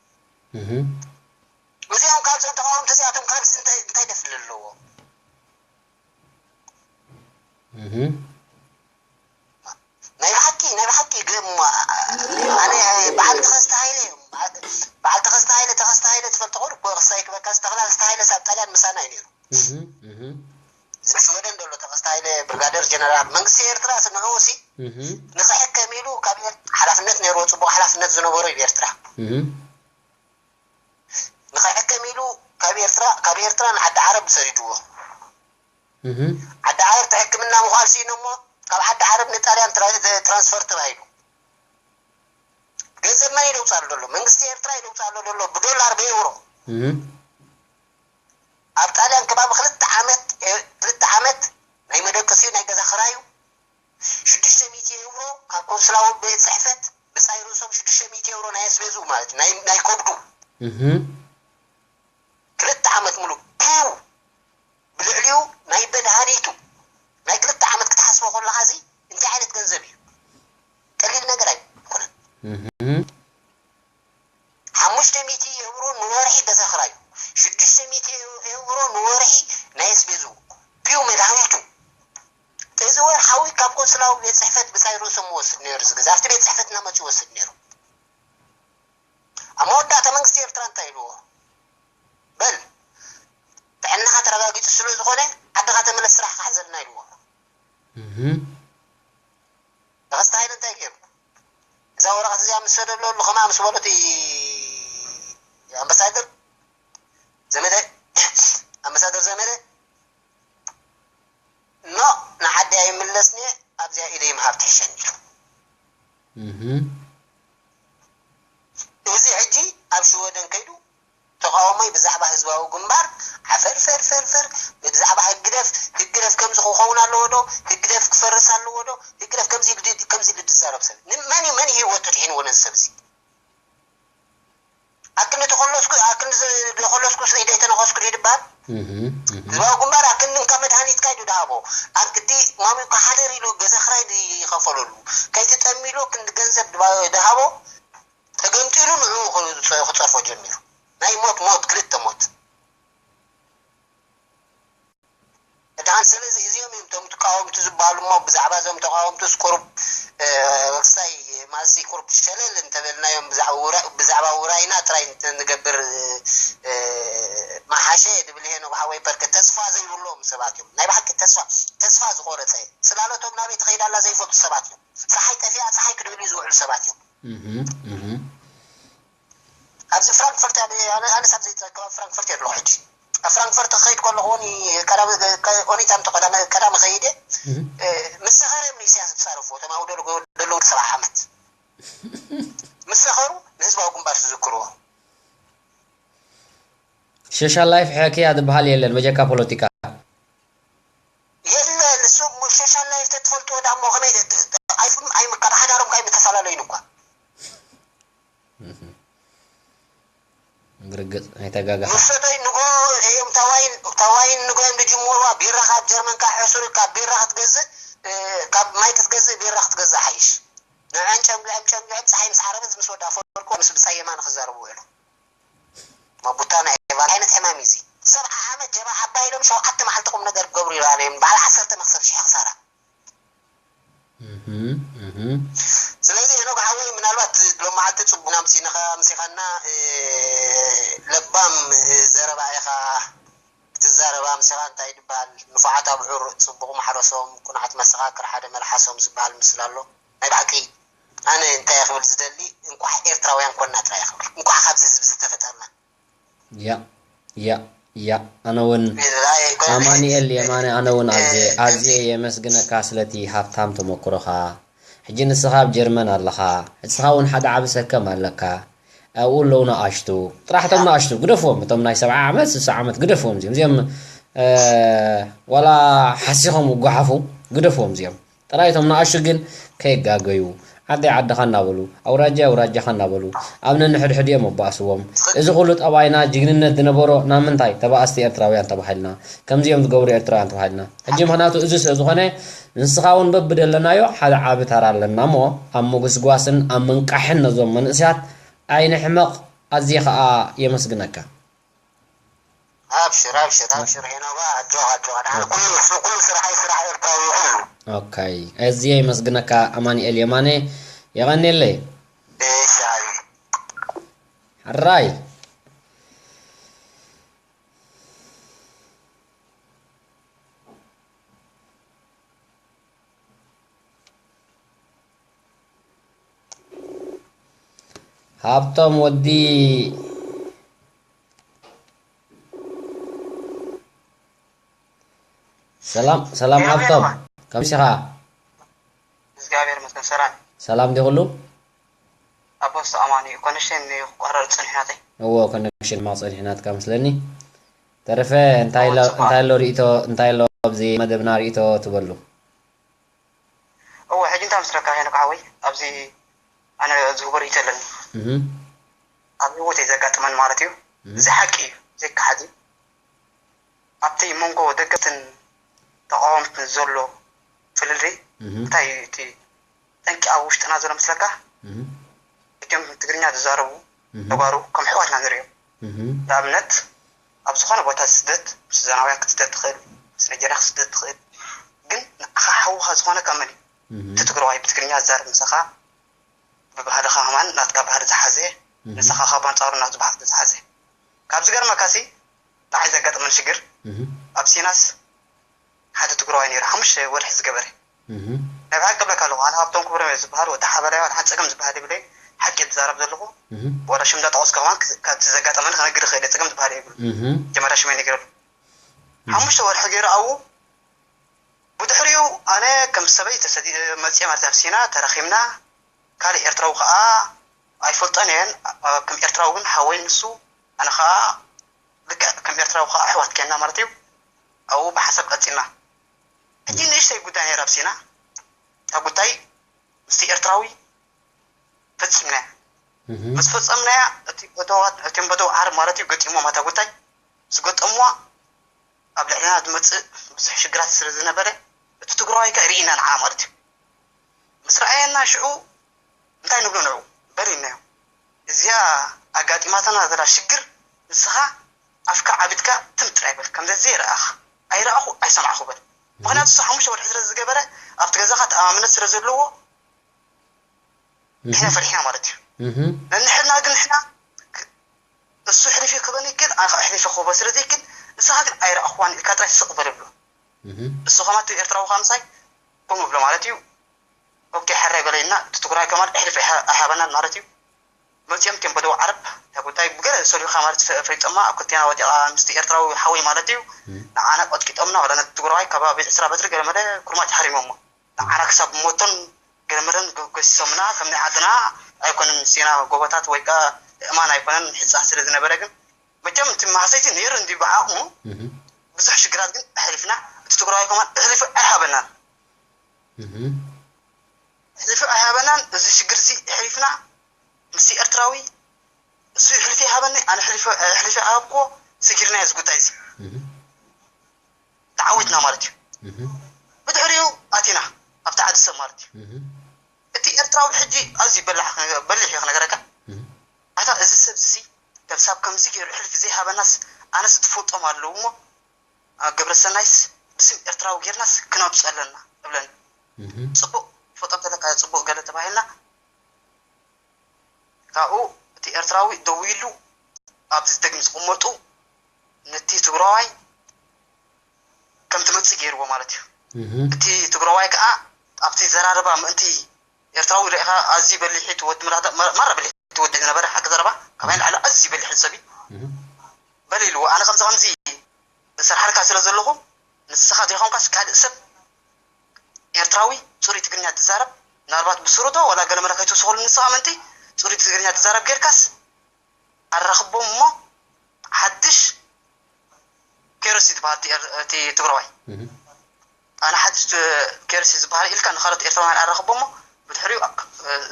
እዚኦም ካብዞም ተቃወምቲ እዚኣቶም ካብዚ እንታይ እንታይ ደፍሊ ኣለዎ? ናይ ብሓቂ ናይ ብሓቂ ግሞ ኣነ በዓል ተኸስተ ሃይለ እዮም። በዓል ተኸስተ ሃይለ ተኸስተ ሃይለ ትፈልጦ ኾን እኮ ክሳይ ክበካ ዝተኽላ ተኸስተ ሃይለ ሳብ ጣልያን ምሳና እዩ ነይሩ። እዚ ሽወደን ዘሎ ተኸስተ ሃይለ ብርጋደር ጀነራል መንግስቲ ኤርትራ ስንዑ ሲ ንኽሕከም ኢሉ ካብ ሓላፍነት ነይርዎ ፅቡቅ ሓላፍነት ዝነበሮ እዩ ኤርትራ ንኽሕከም ኢሉ ካብ ኤርትራ ካብ ኤርትራ ንዓዲ ዓረብ ሰዲድዎ። ዓዲ ዓረብ ሕክምና ምዃል ስኢኑ እሞ ካብ ዓዲ ዓረብ ንጣልያን ትራንስፈር ተባሂሉ። ገንዘብ መን ይደውፃሉ ዘሎ? መንግስቲ ኤርትራ ይደውፃሉ ዘሎ ብዶላር ብኤውሮ። ኣብ ጣልያን ከባቢ ክልተ ዓመት ክልተ ዓመት ናይ መደቀሲኡ ናይ ገዛ ክራዩ ሽዱሽተ ሚእቲ ኤውሮ ካብ ኮንስላዊ ቤት ፅሕፈት ብፃይ ርእሶም ሽዱሽተ ሚእቲ ኤውሮ ናይ ኣስቤዝኡ ማለት ናይ ከብዱ ክልተ ዓመት ሙሉእ ፒው ብልዕሊኡ ናይ መድሃኒቱ ናይ ክልተ ዓመት ክትሓስቦ ከለካ እዚ እንታይ ዓይነት ገንዘብ እዩ? ቀሊል ነገር ኣይኮነን። ሓሙሽተ ሚእቲ ኤውሮ ንወርሒ ገዛ ክራዩ ሽዱሽተ ሚእቲ ኤውሮ ንወርሒ ናይ ኣስቤዝኡ ፒው መድሃኒቱ እዚ ወርሓዊ ካብ ቆንስላዊ ቤት ፅሕፈት ብሳይ ርእሶም ይወስድ ነይሩ እዚ ገዛ ኣብቲ ቤት ፅሕፈት እናመፁ ይወስድ ነይሩ ኣብ መወዳእታ መንግስቲ ኤርትራ እንታይ ኢልዎ በል ጥዕናኻ ተረጋጊፁ ስለ ዝኾነ ዓድኻ ተመለስ ስራሕ ክሓዘልና ኢልዎ ተኸስተ ሃይለ እንታይ ገይሩ እዛ ወረቐት እዚኣ ምስ ሰደሎ ኣሎ ከማ ምስ በሎ እቲ ኣምባሳደር ዘመደ ኣምባሳደር ዘመደ ኖ ንዓዲ ኣይምለስኒ ኣብዚኣ ኢደ ይምሃብ ትሕሸኒ ኢሉ ብዛዕባ ህዝባዊ ግንባር ዓፈር ፈር ፈር ፈር ብዛዕባ ህግደፍ፣ ህግደፍ ከምዚ ክኸውን ኣለዎ ዶ? ህግደፍ ክፈርስ ኣለዎ ዶ? ህግደፍ ከምዚ ኢሉ ድ-፣ ከምዚ ኢሉ ዝዛረብ ሰብ ን-፣ መን እዩ፣ መን እዩ ህይወቱ ድሒንዎ ነዚ ሰብ እዚ? ኣክንዲ ተኸለስኩ፣ ኣክንዲ ዘ-፣ ተኸለስኩ ስለ ዘይተነኸስኩ ድዩ ድበሃል? እህ፣ እህ። ህዝባዊ ግንባር ኣክንዲ እንካ መድሃኒትካ እዩ ድሃቦ። ኣክንዲ ማሚካ ሓደር ኢሉ ገዛ ክራይ ድዩ ይኸፈለሉ? ከይትጠሚ ኢሉ ክንዲ ገንዘብ ድባ-፣ ድሃቦ። ተገምጢሉ ንዕኡ ክጸ-፣ ክጸርፎ ጀሚሩ። ናይ ሞት ሞት፣ ክልተ ሞት። ድሓን ስለዚ እዚኦም እዮም እቶም ተቃወምቲ ዝበሃሉ እሞ ብዛዕባ እዞም ተቃወምቲ ቁሩብ፣ እ፣ ክሳይ ማሲ ቁሩብ ሸለል እንተበልናዮም ብዛዕባ ውራ-፣ ብዛዕባ ውራይና ጥራይ እንተ ንገብር፣ እ፣ ምሓሸ ድብል ሄኖክ ሓወይ በርክ ተስፋ ዘይብሎም ሰባት እዮም። ናይ ብሓቂ ተስፋ፣ ተስፋ ዝቆረጸ፣ ጽላለቶም ናበይ ትኸይድ ኣላ ዘይፈልጡ ሰባት እዮም። ጸሓይ ጠፊኣ ጸሓይ ክድብሉ ዝውዕሉ ሰባት እዮም። እህ፣ እህ። ኣብዚ ፍራንክፈርት ኣብ-፣ ኣነ-፣ ኣነስ ኣብዚ ከባቢ ፍራንክፈርት እየ ዘለኹ ሕጂ። ኣብ ፍራንክፈርት ክኸይድ ከለኹ እውን ቀዳም-፣ ቀ-፣ ኦኒታ ምተ ቀዳመ-፣ ቀዳሚ ኸይደ፣ እህ። እ፣ ምስ ሰኸረ እዮም ንኢሳያስ ዝጻረፉ፣ እቶም ኣብኡ ደሎ-፣ ደለዉ ሰብዓ ዓመት። ምስ ሰኸሩ ንህዝባዊ ግንባር ዝዝክርዎ። ሶሻል ላይፍ ሕክያ ዝበሃል የለን፣ በጀካ ፖለቲካ። የለ፣ ንሱ ሶሻል ላይፍ ተትፈልጥዎ ዳሞ ከመይ ደ-፣ ደ-፣ ኣይፍም-፣ ኣይምካ-፣ ብሓዳሮም ከ ኣይምተፈላለዩን እኳ። ርግጽ፣ ኣይተጋገኻ። ንሱ ተይ ንጎ እዮም ታዋይን፣ ታዋይን ንጎ እዮም ዝጅምሩዋ። ቢራ ካብ ጀርመን ካብ ሕሱር ካብ ቢራ ክትገዝእ፣ እ፣ ካብ ማይ ክትገዝእ ቢራ ክትገዝእ ሓይሽ። ንዕን ጨንጊዖም፣ ጨንጊዖም፣ ጸሓይ ምስ ዓረበት ምስ ወዳ ፈርቆ ምስ ብጻይ የማነ ክዛረቡ ውዕሉ። መቡታ ናይ ኤቫን ዓይነት ሕማም እዩ እዚ። ሰብዓ ዓመት ጀብሃ ዓባይ ኢሎም ሸውዓተ መዓልቲ ቁም ነገር ክገብሩ ይረኣዩ እዮም። በዓል ዓሰርተ መኽሰብ ሽሕ ክሳራ። እህ፣ እህ። ስለዚ ሄኖክ ሓወይ ምናልባት ሎማዓልቲ ጽቡና ምሲንኻ፣ ምሲኻና፣ እ፣ ለባም፣ እ፣ ዘረባ ኢኻ ትዛረባ። ምሲኻ እንታይ ይበሃል? ንፉዓት ኣብዑር ጽቡቕ ማሕረሶም፣ ቁኑዓት መሰኻክር ሓደ መልሓሶም ዝበሃል ምስል ኣሎ። ናይ ብሓቂ ኣነ እንታይ እየ ክብል ዝደሊ፣ እንቋዕ ኤርትራውያን ኮና ጥራይ እየ ክብል። እንቋዕ ካብዚ ህዝቢ ዝተፈጠርና። ያ፣ ያ፣ ያ፣ ኣነ እውን፣ ኣማኑኤል የማነ፣ ኣነ እውን ኣዝየ፣ ኣዝየ የመስግነካ ስለቲ ሃብታም ተመክሮኻ። ሕጂ ንስኻ ኣብ ጀርመን ኣለኻ፣ ንስኻ እውን ሓደ ዓቢ ሰከም ኣለካ። ኣብኡ ኣለዉ ንኣሽቱ፣ ጥራሕ እቶም ንኣሽቱ ግደፍዎም፣ እቶም ናይ ሰብዓ ዓመት፣ ስሳ ዓመት ግደፍዎም እዚኦም። እዚኦም፣ እ፣ ዋላ ሓሲኾም ይጓሓፉ፣ ግደፍዎም እዚኦም። ጥራይ እቶም ንኣሽቱ ግን ከይጋገዩ፣ ዓደይ ዓድኻ እናበሉ፣ ኣውራጃይ ኣውራጃኻ እናበሉ፣ ኣብ ነንሕድሕድኦም ኣባእስዎም። እዚ ኩሉ ጠባይና፣ ጅግንነት ዝነበሮ ናብ ምንታይ? ተባኣስቲ ኤርትራውያን ተባሂልና፣ ከምዚኦም ዝገብሩ ኤርትራውያን ተባሂልና። ሕጂ ምኽንያቱ እዚ ስለ ዝኾነ፣ ንስኻ እውን በብደለናዮ ሓደ ዓቢ ተራ ኣለና እሞ፣ ኣብ ምጉስጓስን ኣብ ምንቃሕን ነዞም መንእሰያት ኣይንሕመቕ። ኣዝየ ኸኣ የመስግነካ። ኣብሽር፣ ኣብሽር፣ ኣብሽር ሄኖባ፣ ኣጆኻ፣ ኣጆኻ። ደሓን ኩሉ፣ ኩሉ ስራሐይ ስራሕ ኤርትራዊ እዩ ኩሉ። ኦካይ። ኣዝየ የመስግነካ ኣማኑኤል የማነ። የቐንየለይ። እሺ፣ ሓቢቢ። ሕራይ። ሃብቶም ወዲ ሰላም፣ ሰላም ሰላም ሃብቶም። የማነ። ከምሲ ኢኻ? እግዚኣብሔር ይመስገን፣ ሰላም። ሰላም ድዩ ኩሉ? ኣቦስ ኣማን እዩ። ኮነክሽን እዩ ክቋረር ጸኒሑ ናተይ። እዎ፣ ኮነክሽን ማቕ ጸኒሑ ናትካ መስለኒ። ተረፈ እንታይ ኣሎ፣ ኣዎ፣ ጽቡቕ። እንታይ ኣሎ ርእይቶ፣ እንታይ ኣሎ ኣብዚ መደብና ርእይቶ ትበሉ? እወ፣ ሕጂ እንታይ መስለካ ሄኖክ ሓወይ፣ ኣብዚ ኣነ ዝህቦ ርእይቶ ኣለኒ። እህ። ኣብ ህይወተይ ዘጋጠመኒ ማለት እዩ። እህ። እዚ ሓቂ እዩ፣ ዘይከሓድ እዩ። ኣብቲ መንጎ ደገፍትን ተቓወምትን ዘሎ ፍልልይ እህ። እንታይ እዩ እቲ ጠንቂ ኣብ ውሽጥና ዘሎ መስለካ? እህ። እቶም ትግርኛ ዝዛረቡ እህ። ተጋሩ ከም ኣሕዋትና ንሪኦም። እህ። ንኣብነት ኣብ ዝኾነ ቦታ ስደት ምስ ዞናውያን ክትስደድ ትኽእል፣ ምስ ናይጀርያ ክትስደድ ትኽእል። ግን ንዓኻ ሓውኻ ዝኾነካ መን እዩ? እህ። እቲ ትግራዋይ ብትግርኛ ዝዛረብ ምሳኻ ብባህልኻ ከማን ናትካ ባህሊ ዝሓዘ፣ እህ። ንስኻ ካብ ኣንጻሩ ናቱ ባህሊ ዝሓዘ። ካብ ዝገርመካሲ ንዓይ ዘጋጠመኒ ሽግር እህ። ኣብ ሲናስ ሓደ ትግራዋይ ነይሩ፣ ሓሙሽተ ወርሒ ዝገበረ። እህ። ናይ ብሓቂ እብለካ ኣለኹ፣ ኣነ ሃብቶም ክብሮም እየ ዝበሃል፣ ወዲ ሓበራይ፣ ወላ ሓንቲ ጸገም ዝበሃል የብለይ፣ ሓቂ እየ ዝዛረብ ዘለኹ። እህ። ወላ ሽም እንዳጠቐስኩ ከማን ክዝ-፣ ካብቲ ዘጋጠመኒ ክነግር ይኽእል እየ፣ ጸገም ዝበሃል የብሉን። እህ። መጀመርያ ሽመይ ነጊረሉ። እህ። ሓሙሽተ ወርሒ ገይሩ ኣብኡ፣ ብድሕሪኡ ኣነ ከም ሰበይ ተሰዲ-፣ መጽየ ማለት ኣብ ሲና ተራኺብና፣ ካልእ ኤርትራዊ ከኣ ኣይፈልጦን እየን፣ ኣ-፣ ከም ኤርትራዊ ግን ሓወይ ንሱ፣ ኣነ ከኣ ኤርትራዊ ከዓ ኣሕዋት ኬና ማለት እዩ። ኣብኡ ብሓንሳብ ቀፂልና። ሕጂ ንእሽተይ ጉዳይ ነይራ ኣብ ሲና። እታ ጉዳይ ምስቲ ኤርትራዊ ፈፂምናያ። ምስ ፈፀምናያ እቲ በደዋት እቶም በደው ዓረብ ማለት እዩ ገጢሞም እታ ጉዳይ ዝገጠምዋ ኣብ ልዕልና ዝመፅእ ብዙሕ ሽግራት ስለ ዝነበረ እቲ ትግራዋይ ከ ርኢና ንዓ ማለት እዩ። ምስ ረኣየና ሽዑ እንታይ ንብሎ ንዑ በል ኢልናዮ። እዚኣ ኣጋጢማትና ዘላ ሽግር ንስኻ ኣፍካ ዓቢድካ ትም ጥራይ በል፣ ከምዚ ዘይረኣኻ ኣይረኣኹ ኣይሰማዕኹ በል። ምኽንያቱ እሱ ሓሙሽተ ወርሒ ስለ ዝገበረ ኣብቲ ገዛኻ ተኣማምነት ስለ ዘለዎ ንሕና ፈሪሕና ማለት እዩ። ንሕና ግን ንሕና እሱ ሕሊፉ ክበኒ ግን ኣነ ከዓ ሕሊፈ ክህቦ ስለ ዘይክል ንስኻ ግን ኣይረኣኹዋን ኢልካ ጥራይ ስቕ በል ብሎ። እሱ ከማቱ ኤርትራዊ ከዓ ምሳይ ከምኡ ብሎ ማለት እዩ። ኦኬ ሕራይ በለይና እቲ ትግራይ ከማን ሕልፊ ኣይሃበናን ማለት እዩ። መፂኦም እቲኦም በደው ዓረብ እታ ጉዳይ ብገለ ሰሪኻ ማለት ፈ- ፈይጦማ ኣብ ክልቴና ወዲቓ ምስቲ ኤርትራዊ ሓወይ ማለት እዩ። ንዓና ቀጥቂጦምና ዋላ ነቲ ትግራዋይ ከባቢ ዕስራ በትሪ ገለመለ ኩርማጭ ሓሪሞሞ ንዓና ክሳብ ሞቶን ገለመለን ገሲሶምና ከም ናይ ዓድና ኣይኮነን ምስና ጎቦታት ወይ ከዓ እማን ኣይኮነን ሕፃን ስለ ዝነበረ ግን መቸም እቲ ማህሰይቲ ነይሩ እንዲ ብዓቕሙ ብዙሕ ሽግራት ግን ኣሕሊፍና እቲ ትግራዋይ ከማን ኣሕሊፉ ኣይሃበናን ሕልፊ ኣይሃበናን። እዚ ሽግር እዚ ኣሕሊፍና ምስ ኤርትራዊ እሱ ሕልፊ ይሃበኒ ኣነ ሕልፊ ኣይሃብኮ ስጊርና እዚ ጉዳይ እዚ ተዓዊትና ማለት እዩ። ብድሕሪኡ ኣቲና ኣብቲ ዓዲ ሰብ ማለት እዩ። እቲ ኤርትራዊ ሕጂ ኣዝዩ በላሕ በሊሕ እዩ ክነገረካ። ኣታ እዚ ሰብ እዚ ከም ሳብ ከምዚ ገይሩ ሕልፊ ዘይሃበናስ ኣነስ ዝፈልጦም ኣለዉ እሞ ገብረሰናይስ ብስም ኤርትራዊ ጌርናስ ክነምፅኦ ኣለና እብለኒ። ፅቡቅ ፈጦም ተለካ ፅቡቅ ገለ ተባሂልና ካብኡ እቲ ኤርትራዊ ደዊሉ ኣብዚ ደግ ምስ ቅመጡ ነቲ ትግራዋይ ከም ትመፅእ ገይርዎ ማለት እዩ። እቲ ትግራዋይ ከዓ ኣብቲ ዘራርባ ምእንቲ ኤርትራዊ ርኢኻ ኣዝዩ በሊሒት ወዲ ማራ በሊሒት ወዲ ዝነበረ ሓቂ ዘረባ ካባይ ንላዕሊ ኣዝዩ በሊሒት ሰብ እዩ። በል ኢልዎ ኣነ ከምዚ ከምዚ እሰርሓልካ ስለ ዘለኹ ንስኻ ዘይኮንካስ ካልእ ሰብ ኤርትራዊ ፅሩይ ትግርኛ ትዛረብ ምናልባት ብስሩ ዶ ወላ ገለ መለ ከይትውስኸሉ ንስኻ ምእንቲ ፅሩይ ትግርኛ ትዛረብ ጌርካስ ኣራኽቦም እሞ ሓድሽ ኬሮስ እዩ ዝበሃል እቲ ኤር- እቲ ትግራዋይ ኣነ ሓድሽ ኬሮስ እዩ ዝበሃል ኢልካ ንካልኦት ኤርትራውያን ኣራኽቦ እሞ ብድሕሪኡ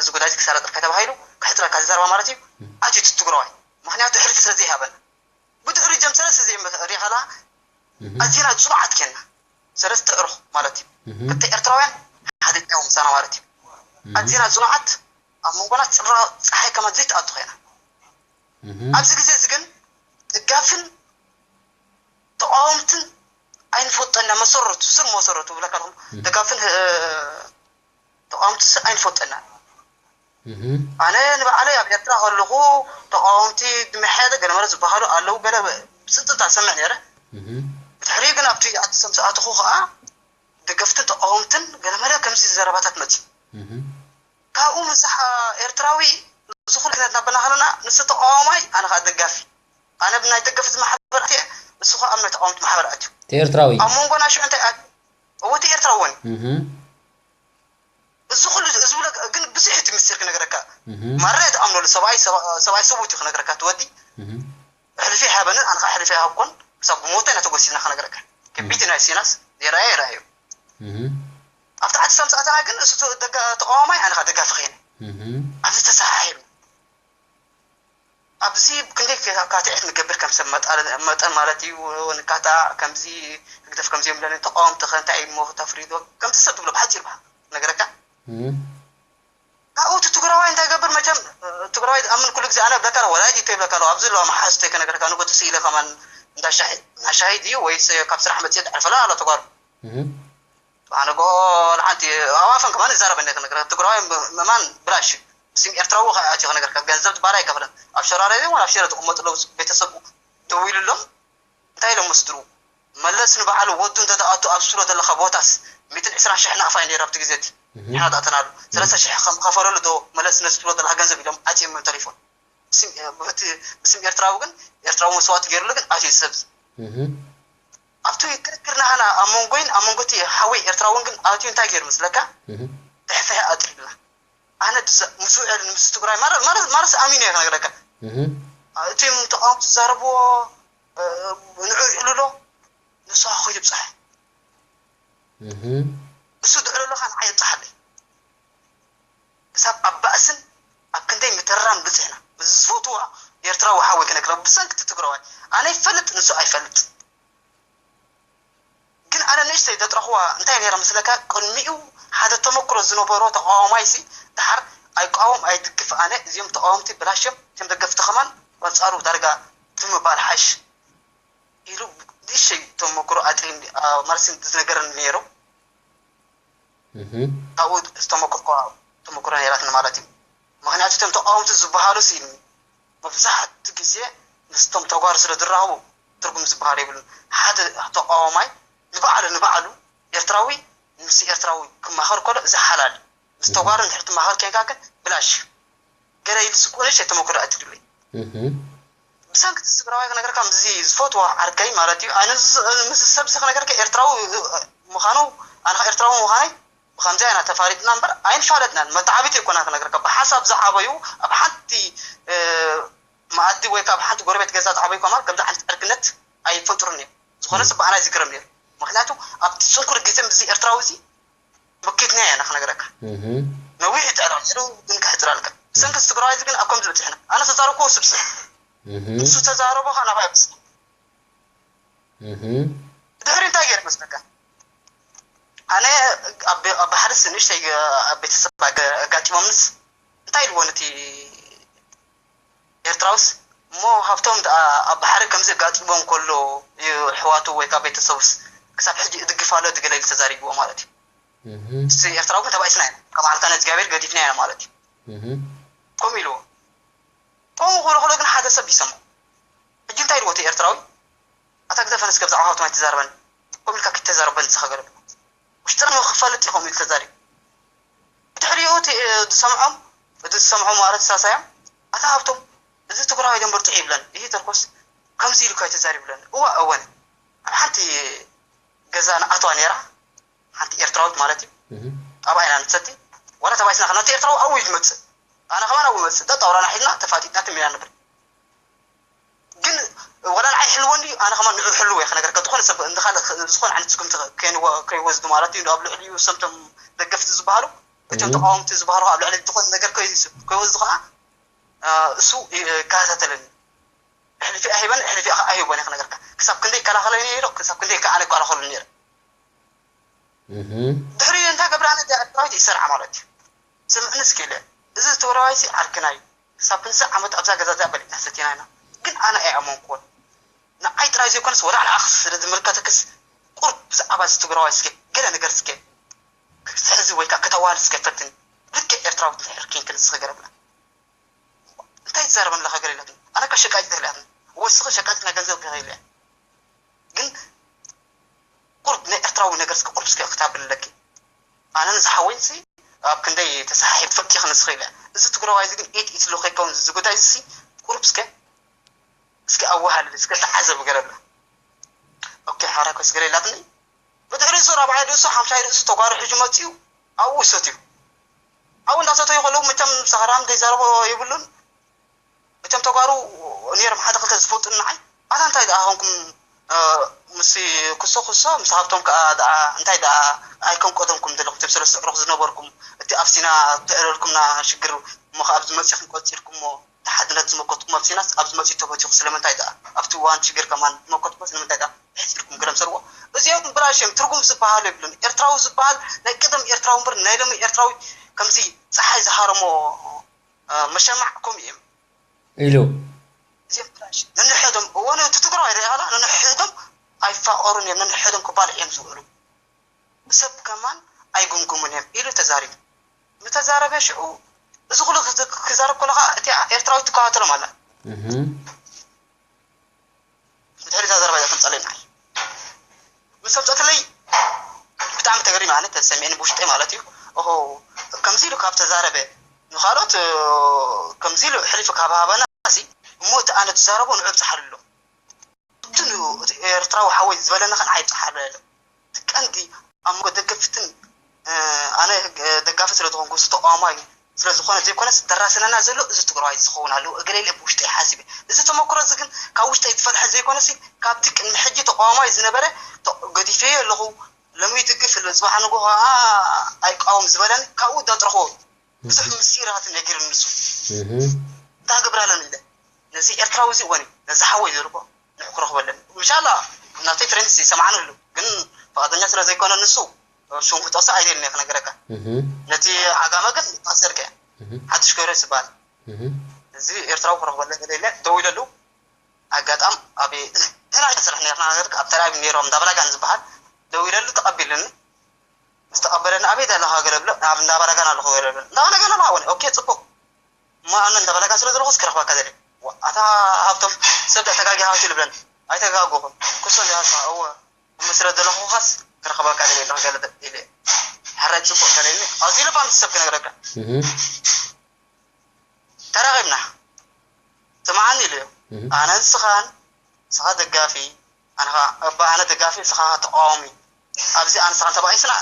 እዚ ጉዳይ እዚ ክሳለጠልካ ተባሂሉ ክሕፅረካ ዝዘረባ ማለት እዩ ኣትዩ እቲ ትግራዋይ ምክንያቱ ሕልፊ ስለ ዘይሃበና ብድሕሪ ጀም ሰለስተ ዘይመ ሪኻላ ኣዚና ፅኑዓት ኬና ሰለስተ ዕሩኽ ማለት እዩ ክልተ ኤርትራውያን ሓደ ጫው ምሳና ማለት እዩ ኣዚና ፅኑዓት ኣብ መንጎና ፅራ ፀሓይ ከማን ዘይትኣቱ ኮይና ኣብዚ ግዜ እዚ ግን ደጋፍን ተቃወምትን ኣይንፈልጦና መሰረቱ ስር መሰረቱ ብለካ ኣለኹ ደጋፍን ተቃወምቲ ስ ኣይንፈልጠና ኣነ ንባዕለይ ኣብ ኤርትራ ከለኹ ተቃወምቲ ድምሐያለ ገለመለ ዝበሃሉ ኣለዉ ገለ ብፅጥታ ሰምዕ ነይረ ብድሕሪ ግን ኣብቲ ኣዲስ ምስ ኣተኹ ከዓ ደገፍትን ተቃወምትን ገለመለ ከምዚ ዘረባታት መፅእ ካብኡ ምሳሕ ኤርትራዊ እዚ ኩሉ ክነት እናበልና ከለና ንሱ ተቃዋማይ ኣነ ከዓ ደጋፊ ኣነ ብናይ ደገፍ እዚ ማሕበር ኣትየ እሱ ከዓ ኣብ ናይ ተቃወምቲ ማሕበር ኣትዩ እቲ ኤርትራዊ ኣብ መንጎና ሽዑ እንታይ ኣት እወ እቲ ኤርትራዊ እውን እዚ ኩሉ እዚ ዝብሎ ግን ብዙሕ እቲ ምስጢር ክነገረካ ማራ ተኣምነሉ ሰብኣይ ሰብኣይ ሰብኡት እዩ ክነገረካ እቲ ወዲ ሕልፊ ኣይሃበንን ኣነ ከዓ ሕልፊ ኣይሃብኩን ክሳብ ብሞተ ኢና ተጎሲና ክነገረካ ከቢድ ናይ ሲናስ የረኣየ የረኣዩ ኣብቲ ዓዲ ሰምሳእተና ግን እሱ ተቃዋማይ ኣነ ከዓ ደጋፊ ከይነ ኣብዚ ተሰሓሒብና ኣብዚ ክንደይ ካትዕት ንገብር ከም ሰብ መጠን ማለት እዩ ንካታ ከምዚ ህግደፍ ከምዚ እዮም ለኒ ተቃወምቲ ከ እንታይ እሞ ተፍሪዶ ከምዚ ሰብ ትብሎ ብሓፂር በሃ ነገረካ ካብኡ እቲ ትግራዋይ እንታይ ገብር መቸም ትግራዋይ ዝኣምን ኩሉ ግዜ ኣነ ብለካ ወላጅ ይተይብለካ ኣለዎ ኣብዚ ኣለዋ መሓዝተይ ከነገረካ ንጎ ተስኢለ ከማን እንዳሻሂ ናሻሂ ድዩ ወይስ ካብ ስራሕ መፅእ ድዕርፈላ ኣሎ ተጓሩ ኣነ ጎ ንሓንቲ ኣዋፈን ከማን ይዛረበኒ ክነግረ ትግራዋይ ምእማን ብላሽ ስም ኤርትራዊ ከኣትዮ ክነግረካ ገንዘብ ባራ ኣይከፍለን ኣብ ሸራሮ ወላ ኣብ ሽረ ዝቕመጡ ለው ቤተሰቡ ደዊሉሎም እንታይ ኢሎም መስድሩ መለስ ንበዓሉ ወዱ እንተተኣቱ ኣብ ስሎ ዘለካ ቦታስ ሚትን ዕስራን ሽሕ ናቕፋ እዩ ነይሩ ኣብቲ ግዜ እቲ ንሕና ተኣተናሉ ሰለስተ ሽሕ ከም ከፈለሉ ዶ መለስ ነዚ ትብሎ ዘለካ ገንዘብ ኢሎም ዓፅዮም እዮም ተሪፎም ብስም ኤርትራዊ ግን ኤርትራዊ መስዋእቲ ገይሩሉ ግን ኣትዩ ሰብ ኣብቲ ክርክር ናህና ኣብ መንጎይን ኣብ መንጎ እቲ ሓወይ ኤርትራውን ግን ኣትዩ እንታይ ገይሩ መስለካ ፍሕፍሕ ኣጥሪልና ኣነ ምስ ውዕል ምስ ትግራይ ማለስ ኣሚኑ እየ ክነግረካ እቲም ተቃወምቲ ዝዛረብዎ ንዑ እሱ ድዕለሎ ኸዓ ንዓይ ኣብፅሓለይ። ክሳብ ኣብ ባእስን ኣብ ክንደይ ምትራን ብፅሕና። ዝፈትዋ ኤርትራዊ ሓወይ ክነግረካ፣ ብሰንኪ እቲ ትግራዋይ ኣነ ይፈልጥ፣ ንሱ ኣይፈልጥ። ግን ኣነ ንእሽተይ ዘጥረኽዋ እንታይ ነይራ መስለካ? ቅድሚኡ ሓደ ተመክሮ ዝነበሮ ተቃዋማይሲ፣ ድሓር ኣይቃወም ኣይድግፍ፣ ኣነ እዚኦም ተቃወምቲ ብላሽም፣ እቶም ደገፍቲ ከማን በንጻሩ ዳርጋ ትምባል ሓሽ ኢሉ ንእሽተይ ተመክሮ ኣጥሪ ማለትሲ ዝነገረኒ ነይሩ። ካብኡ ዝተመክርኳ ተመክሮ ነይራትኒ ማለት እዩ። ምክንያቱ እቶም ተቃወምቲ ዝበሃሉ ሲ መብዛሕትኡ ግዜ ምስቶም ተጓሩ ስለ ዝራኸቡ ትርጉም ዝበሃል የብሉን። ሓደ ተቃዋማይ ንባዕሉ ንባዕሉ ኤርትራዊ ምስ ኤርትራዊ ክማኸር ከሎ እዚ ሓላል እዩ። ምስ ተጓሩ እንድሕር ትማኸር ኬንካ ግን ብላሽ እዩ። ገለ ኢሉ ስቁንሽ የተመክሮ ኣትድሉ እዩ። ብሰንኪ ትግራዋይ ክነገርካ ምስዚ ዝፈትዎ ዓርከይ ማለት እዩ። ኣነ ምስ ሰብ እዚ ክነገርካ ኤርትራዊ ምዃኑ ኣነ ኤርትራዊ ምዃነይ ብከምዚ ኢና ተፋሊጥና እምበር ኣይንፋለጥናን። መተዓቢቲ ይኮና ክነገርካ ብሓሳብ ዝዓበዩ ኣብ ሓንቲ መኣዲ ወይ ካብ ሓንቲ ጎረቤት ገዛ ዝዓበዩ ከማን ከምዚ ዓይነት ዕርክነት ኣይፈጥሩን እዮም። ዝኾነ ሰብ ብኣና ዝግረም ነይሩ። ምክንያቱ ኣብቲ ፅንኩር ግዜ ምስዚ ኤርትራዊ እዚ መኪትና ኢና ክነግረካ። ነዊሕ ይፅዕር ነይሩ ግን ክሕፅር ኣልካ። ብሰንኪ ትግራዋይ ግን ኣብ ከምዚ በፂሕና። ኣነ ተዛረብኩ ስብስብ እሱ ተዛረቦ ከ ናባይ ብስ ድሕሪ እንታይ ገይር መስለካ? ኣነ ኣብ ሓደ ንእሽተይ ኣብ ቤተሰብ ኣጋጢሞምንስ እንታይ ኢልዎ ነቲ ኤርትራውስ እሞ ሃብቶም ደኣ ኣብ ባሕሪ ከምዚ ኣጋጢሞም ከሎ እዩ ኣሕዋቱ ወይ ከዓ ቤተሰቡስ ክሳብ ሕጂ እድግፍ ኣሎ እቲ ገለ ኢሉ ተዛሪብዎ ማለት እዩ። እዚ ኤርትራዊ ግን ተባኢስና ኢና፣ ካብ ዓልካ ንእግዚኣብሔር ገዲፍና ኢና ማለት እዩ። ከምኡ ኢልዎ። ከምኡ ክብሎ ከሎ ግን ሓደ ሰብ ይሰምዖ። ሕጂ እንታይ ኢልዎ እቲ ኤርትራዊ? ኣታ ግደፈን እስከ ብዛዕባ ሃብቶም ኣይትዛረበን። ከምኡ ኢልካ ክተዛረበን ዝኸገለ ውሽጥና ክፋለጥ ኢኹም ኢሉ ተዛሪቡ። ብድሕሪኡ እቲ ዝሰምዖም እቲ ዝሰምዖ ማለት ሳሳዮም ኣታ ሃብቶም እዚ ትግራዋይ ደንበር ጥዑይ ይብለን ይህ ተርኮስ ከምዚ ኢሉ ካይ ተዛሪብለን እዋ እወን ኣብ ሓንቲ ገዛ ንኣትዋ ነይራ ሓንቲ ኤርትራዊት ማለት እዩ። ጣባ ኢና ንሰቲ ዋላ ተባይስና ከና እቲ ኤርትራዊ ኣብኡ እዩ ዝመፅእ ኣነ ከማን ኣብኡ መፅእ ጠጣውራና ሒዝና ተፋጢጥና ትም ኢና ንብል ግን ዋላ ንዓይ ሕልወኒ ኣነ ከማን ንዑ ሕልወ ክነገርካ ዝኾነ ሰብ ንኻልእ ዝኾነ ዓይነት ስጉምቲ ከይወስዱ ማለት እዩ ኣብ ልዕሊኡ ሰምቶም ደገፍቲ ዝበሃሉ እቶም ተቃወምቲ ዝበሃሉ ኣብ ልዕሊ ዝኾነ ነገር ከይወስዱ ከዓ እሱ ይከታተለኒ ሕልፊ ኣይበን ሕልፊ ኣይበን ክነገርካ ክሳብ ክንደይ ይከላኸለኒ ነይሩ ክሳብ ክንደይ ከዓ ኣነ ይከላኸሉ ነይረ ድሕሪ እንታይ ገብረ ኣነ ዳዊት ይሰርዓ ማለት እዩ ስምዕኒ እስኪ ኢለ እዚ ትግራዋይ ሲ ዓርክና እዩ ክሳብ ክንዚ ዓመት ኣብዛ ገዛ እዚኣ በሊዕና ሰቲና ኢና ግን ኣነ ኣይኣመንኩዎን ንዓይ ጥራይ ዘይኮነስ ወላ ንዓኽ ስለ ዝምልከተክስ ቁርብ ብዛዕባ እዚ ትግራዋይ እስኪ ገለ ነገር እስኪ ክትሕዚ ወይ ከዓ ከተዋል እስኪ ፈትን ልክዕ ኤርትራዊ ትሕር ኪንክን እስኺ ገረብና እንታይ ትዛረበን ኣለኻ ገለ ኢላትኒ ኣነ ከ ሸቃጭ ተህልያትኒ ወስኺ ሸቃጭ ናይ ገንዘብ ከይልያ ግን ቁርብ ናይ ኤርትራዊ ነገር እስከ ቁርብ እስከ ክታብል ኣለኪ ኣነ ንዝሓወይ ሲ ኣብ ክንደይ ተሰሓሒብ ፈኪ ክንስኺ ኢለ እዚ ትግራዋይ እዚ ግን ኢት ኢት ሎ ከይከውን እዚ ጉዳይ እዚ ቁርብ እስከ እስከ ኣወሃልል እስከ ተዓዘብ ገረብላ ኦኬ ሓራ ኮስ ገለ ኢላትኒ ብድሕሪ እሱ ራብዓይ ርእሱ ሓምሻይ ርእሱ ተጓሩ ሒዙ መፅኡ ኣብኡ ይሰትዩ ኣብኡ እንዳሰተዩ ከለዉ መቸም ሰኽራም ዘይዛረቦ የብሉን እቶም ተጋሩ ነይሮም ሓደ ክልተ ዝፈልጡ ንዓይ ኣታ እንታይ ደኣ ኾንኩም ምስ ኩሶ ኩሶ ምስ ሃብቶም ከዓ ደኣ እንታይ ደኣ ኣይከም ቀደምኩም ዘለኹም ትም ሰለስተ ዕሩኽ ዝነበርኩም እቲ ኣብ ሲና ትዕረልኩምና ሽግር እሞ ከዓ ኣብዚ መፂኹም ቀፂልኩሞ ተሓድነት ዝመከትኩም ኣብ ሲናስ ኣብዚ መፂ ተፈቲኹ ስለምንታይ ደኣ ኣብቲ እዋን ሽግር ከማን ዝመከትኩም ስለምንታይ ደኣ ሕፂልኩም ግለም ሰርዎ እዚኦም ብራሽም ትርጉም ዝበሃሉ የብሉን ኤርትራዊ ዝበሃል ናይ ቀደም ኤርትራዊ እምበር ናይ ሎሚ ኤርትራዊ ከምዚ ፀሓይ ዝሃረሞ መሸማዕ ከምኡ እዮም ኢሉ ነንሕዶም እወ እቲ ትግራዋይ ርኢኻላ ነንሕዶም ኣይፋቐሩን እዮም ነንሕዶም ክባልዕ እዮም ዝውዕሉ ሰብ ከማን ኣይጉምጉሙን እዮም ኢሉ ተዛሪቡ ምተዛረበ ሽዑ እዚ ኩሉ ክዛረብ ከሎ ከዓ እቲ ኤርትራዊ ትከታተሎም ኣላ ብድሕሪ እዛ ዘረባ እዚኣ ተምፀለይ ንዓይ ምስ ኣምፀእትለይ ብጣዕሚ ተገሪመ ኣነ ተሰሚዕኒ ብውሽጠይ ማለት እዩ ኦሆ ከምዚ ኢሉ ካብ ተዛረበ ንካልኦት ከምዚ ኢሉ ሕሊፉ ካብ ሃበና ሲ እሞ እቲ ኣነ ትዛረቦ ንዑ ብፅሓሉ ኣሎ እቲ ኤርትራዊ ሓወይ ዝበለና ከን ኣይብፅሓሉ ኣሎ እቲ ቀንዲ ኣብ መንጎ ደገፍትን ኣነ ደጋፊ ስለ ዝኾንኩ ተቃዋማይ ስለዝኾነ ዘይኮነስ ደራስነና ዘሎ እዚ ትግራዋይ ዝኸውን ኣለዎ እገለ ኢለ ብውሽጠይ ሓሲበ እዚ ተመክሮ እዚ ግን ካብ ውሽጠይ ዝፈልሐ ዘይኮነሲ ካብቲ ቅድሚ ሕጂ ተቃዋማይ ዝነበረ ገዲፈዮ ኣለኹ ሎሚ ይድግፍ፣ ጽባሕ ንግሆ ከዓ ኣይቃወም ዝበለኒ ካብኡ ዳጥረኽዎ ብዙሕ ምስጢራት ነጊሩ ንሱ እንታይ ክገብር ኣለኒ ኢለ ነዚ ኤርትራዊ እዚ ወኒ ነዚ ሓወይ ዘልኮ ንሕ ክረኽበለን ምሻላ ናተይ ፍሬንድስ ይሰማዕኒ ኣሎ ግን ፍቓደኛ ስለ ዘይኮነ ንሱ ሽሙ ክጠቕሶ ኣይደልን እየ ክነገረካ ነቲ ዓጋመ ግን ጠቕሰልከ ሓድሽ ገረ ዝበሃል እዚ ኤርትራዊ ክረኽበለን ኢለ ደው ኢለሉ ኣጋጣም ኣብ ንሕና ስራሕ ነርና ነገር ኣብ ተላቢ ነይሮም እንዳ በላጋን ዝበሃል ደው ኢለሉ ተቐቢልኒ ምስ ተቐበለኒ ኣበይ ኣለኻ ገለ ብሎ ኣብ እንዳ በላጋን ኣለኹ ገለ ብሎ እንዳ በላጋን ኣለኻ ወኒ ኦኬ ጽቡቕ እሞ ኣነ እንዳ በላጋን ስለ ዘለኹ እስኪ ረኽበካ ዘለ ኣታ ሃብቶም ሰብ ተጋጊኻ ኢሉ ብለኒ ኣይተጋገኹን ክሶ እወ እሞ ስለ ዘለኹኻስ ክረኽበካ ዘለ ኣለኹ ገለ ኢለ ሕራይ ጽቡቕ ተለኒ ኣዝዩ ልባም ሰብ ክነግረካ ተራኺብና ስምዓኒ ኢሉዮ ኣነ ንስኻን ንስኻ ደጋፊ ኣነ እባ ኣነ ደጋፊ ንስኻ ተቃዋሚ ኣብዚ ኣነ ንስኻን ተባኢስና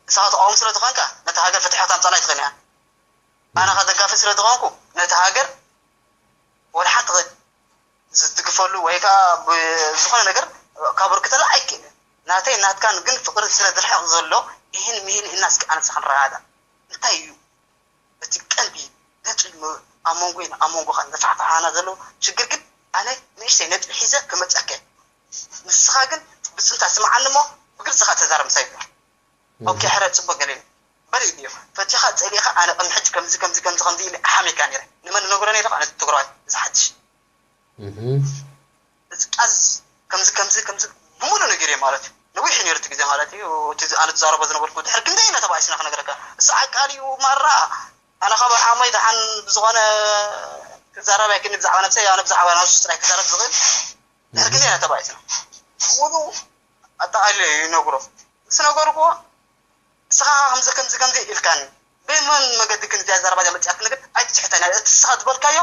ንስኻ ተቃዋሚ ስለ ዝኾንካ ነቲ ሃገር ፍትሒ ክታምጻላ ኣይትኽእልን እያ ኣነ ኻ ደጋፊ ስለ ዝኾንኩ ነቲ ሃገር ወላ ሓንቲ ዝትግፈሉ ወይ ከዓ ዝኾነ ነገር ካብርክተላ ኣይክእልን ናተይ ናትካን ግን ፍቅሪ ስለ ዝርሕቕ ዘሎ ይህን ምሂን እና እስኪ ኣነ ንስኻ ንረዳዳእ እንታይ እዩ እቲ ቀንዲ ነጥቢ ኣብ መንጎይን ኣብ መንጎኻን ዘፋሕፍሓና ዘሎ ሽግር ግን ኣነ ንእሽተይ ነጥቢ ሒዘ ክመፀከ ንስኻ ግን ብፅንታ ስምዓኒ እሞ ብግልፂ ኻ ተዛረብ ምሳይ ይብሎ ኦኬ ሕረ ፅቡቅ ገለ በል እዩ ፈቲኻ ፀሊእኻ ኣነ ቅድሚ ሕጂ ከምዚ ከምዚ ከምዚ ከምዚ ኢለ ሓሚካ ነይረ ንመን ነግሮ ነይረ ኣነ ትግራዋይ ዝሓድሽ እዚ ቃዝ ከምዚ ከምዚ ከምዚ ብሙሉ ነጊረ ማለት እዩ ነዊሕ ነይሩ እቲ ግዜ ማለት እዩ እቲ ኣነ ትዛረቦ ዝነበርኩ ድሕር ክንደይ ኢና ተባኢስና ክነግረካ እሱ ዓቃል እዩ ማራ ኣነ ካብ ሓሞይ ደሓን ብዝኾነ ክዛረብ ኣይክእል ብዛዕባ ነብሰይ ኣነ ብዛዕባ ናሱ ጥራይ ክዛረብ ዝኽእል ድሕር ክንደይ ኢና ተባኢስና ሙሉ ኣጠቃሊለ ይነግሮ ምስ ነገርኩዎ ንስኻ ከምዚ ከምዚ ከምዚ ኢልካኒ ብመን መገዲ ግን እዚኣ ዘረባ እዚኣ መፅኣትኒ ግን ኣይትስሕተኒ እቲ ንስኻ ዝበልካዮ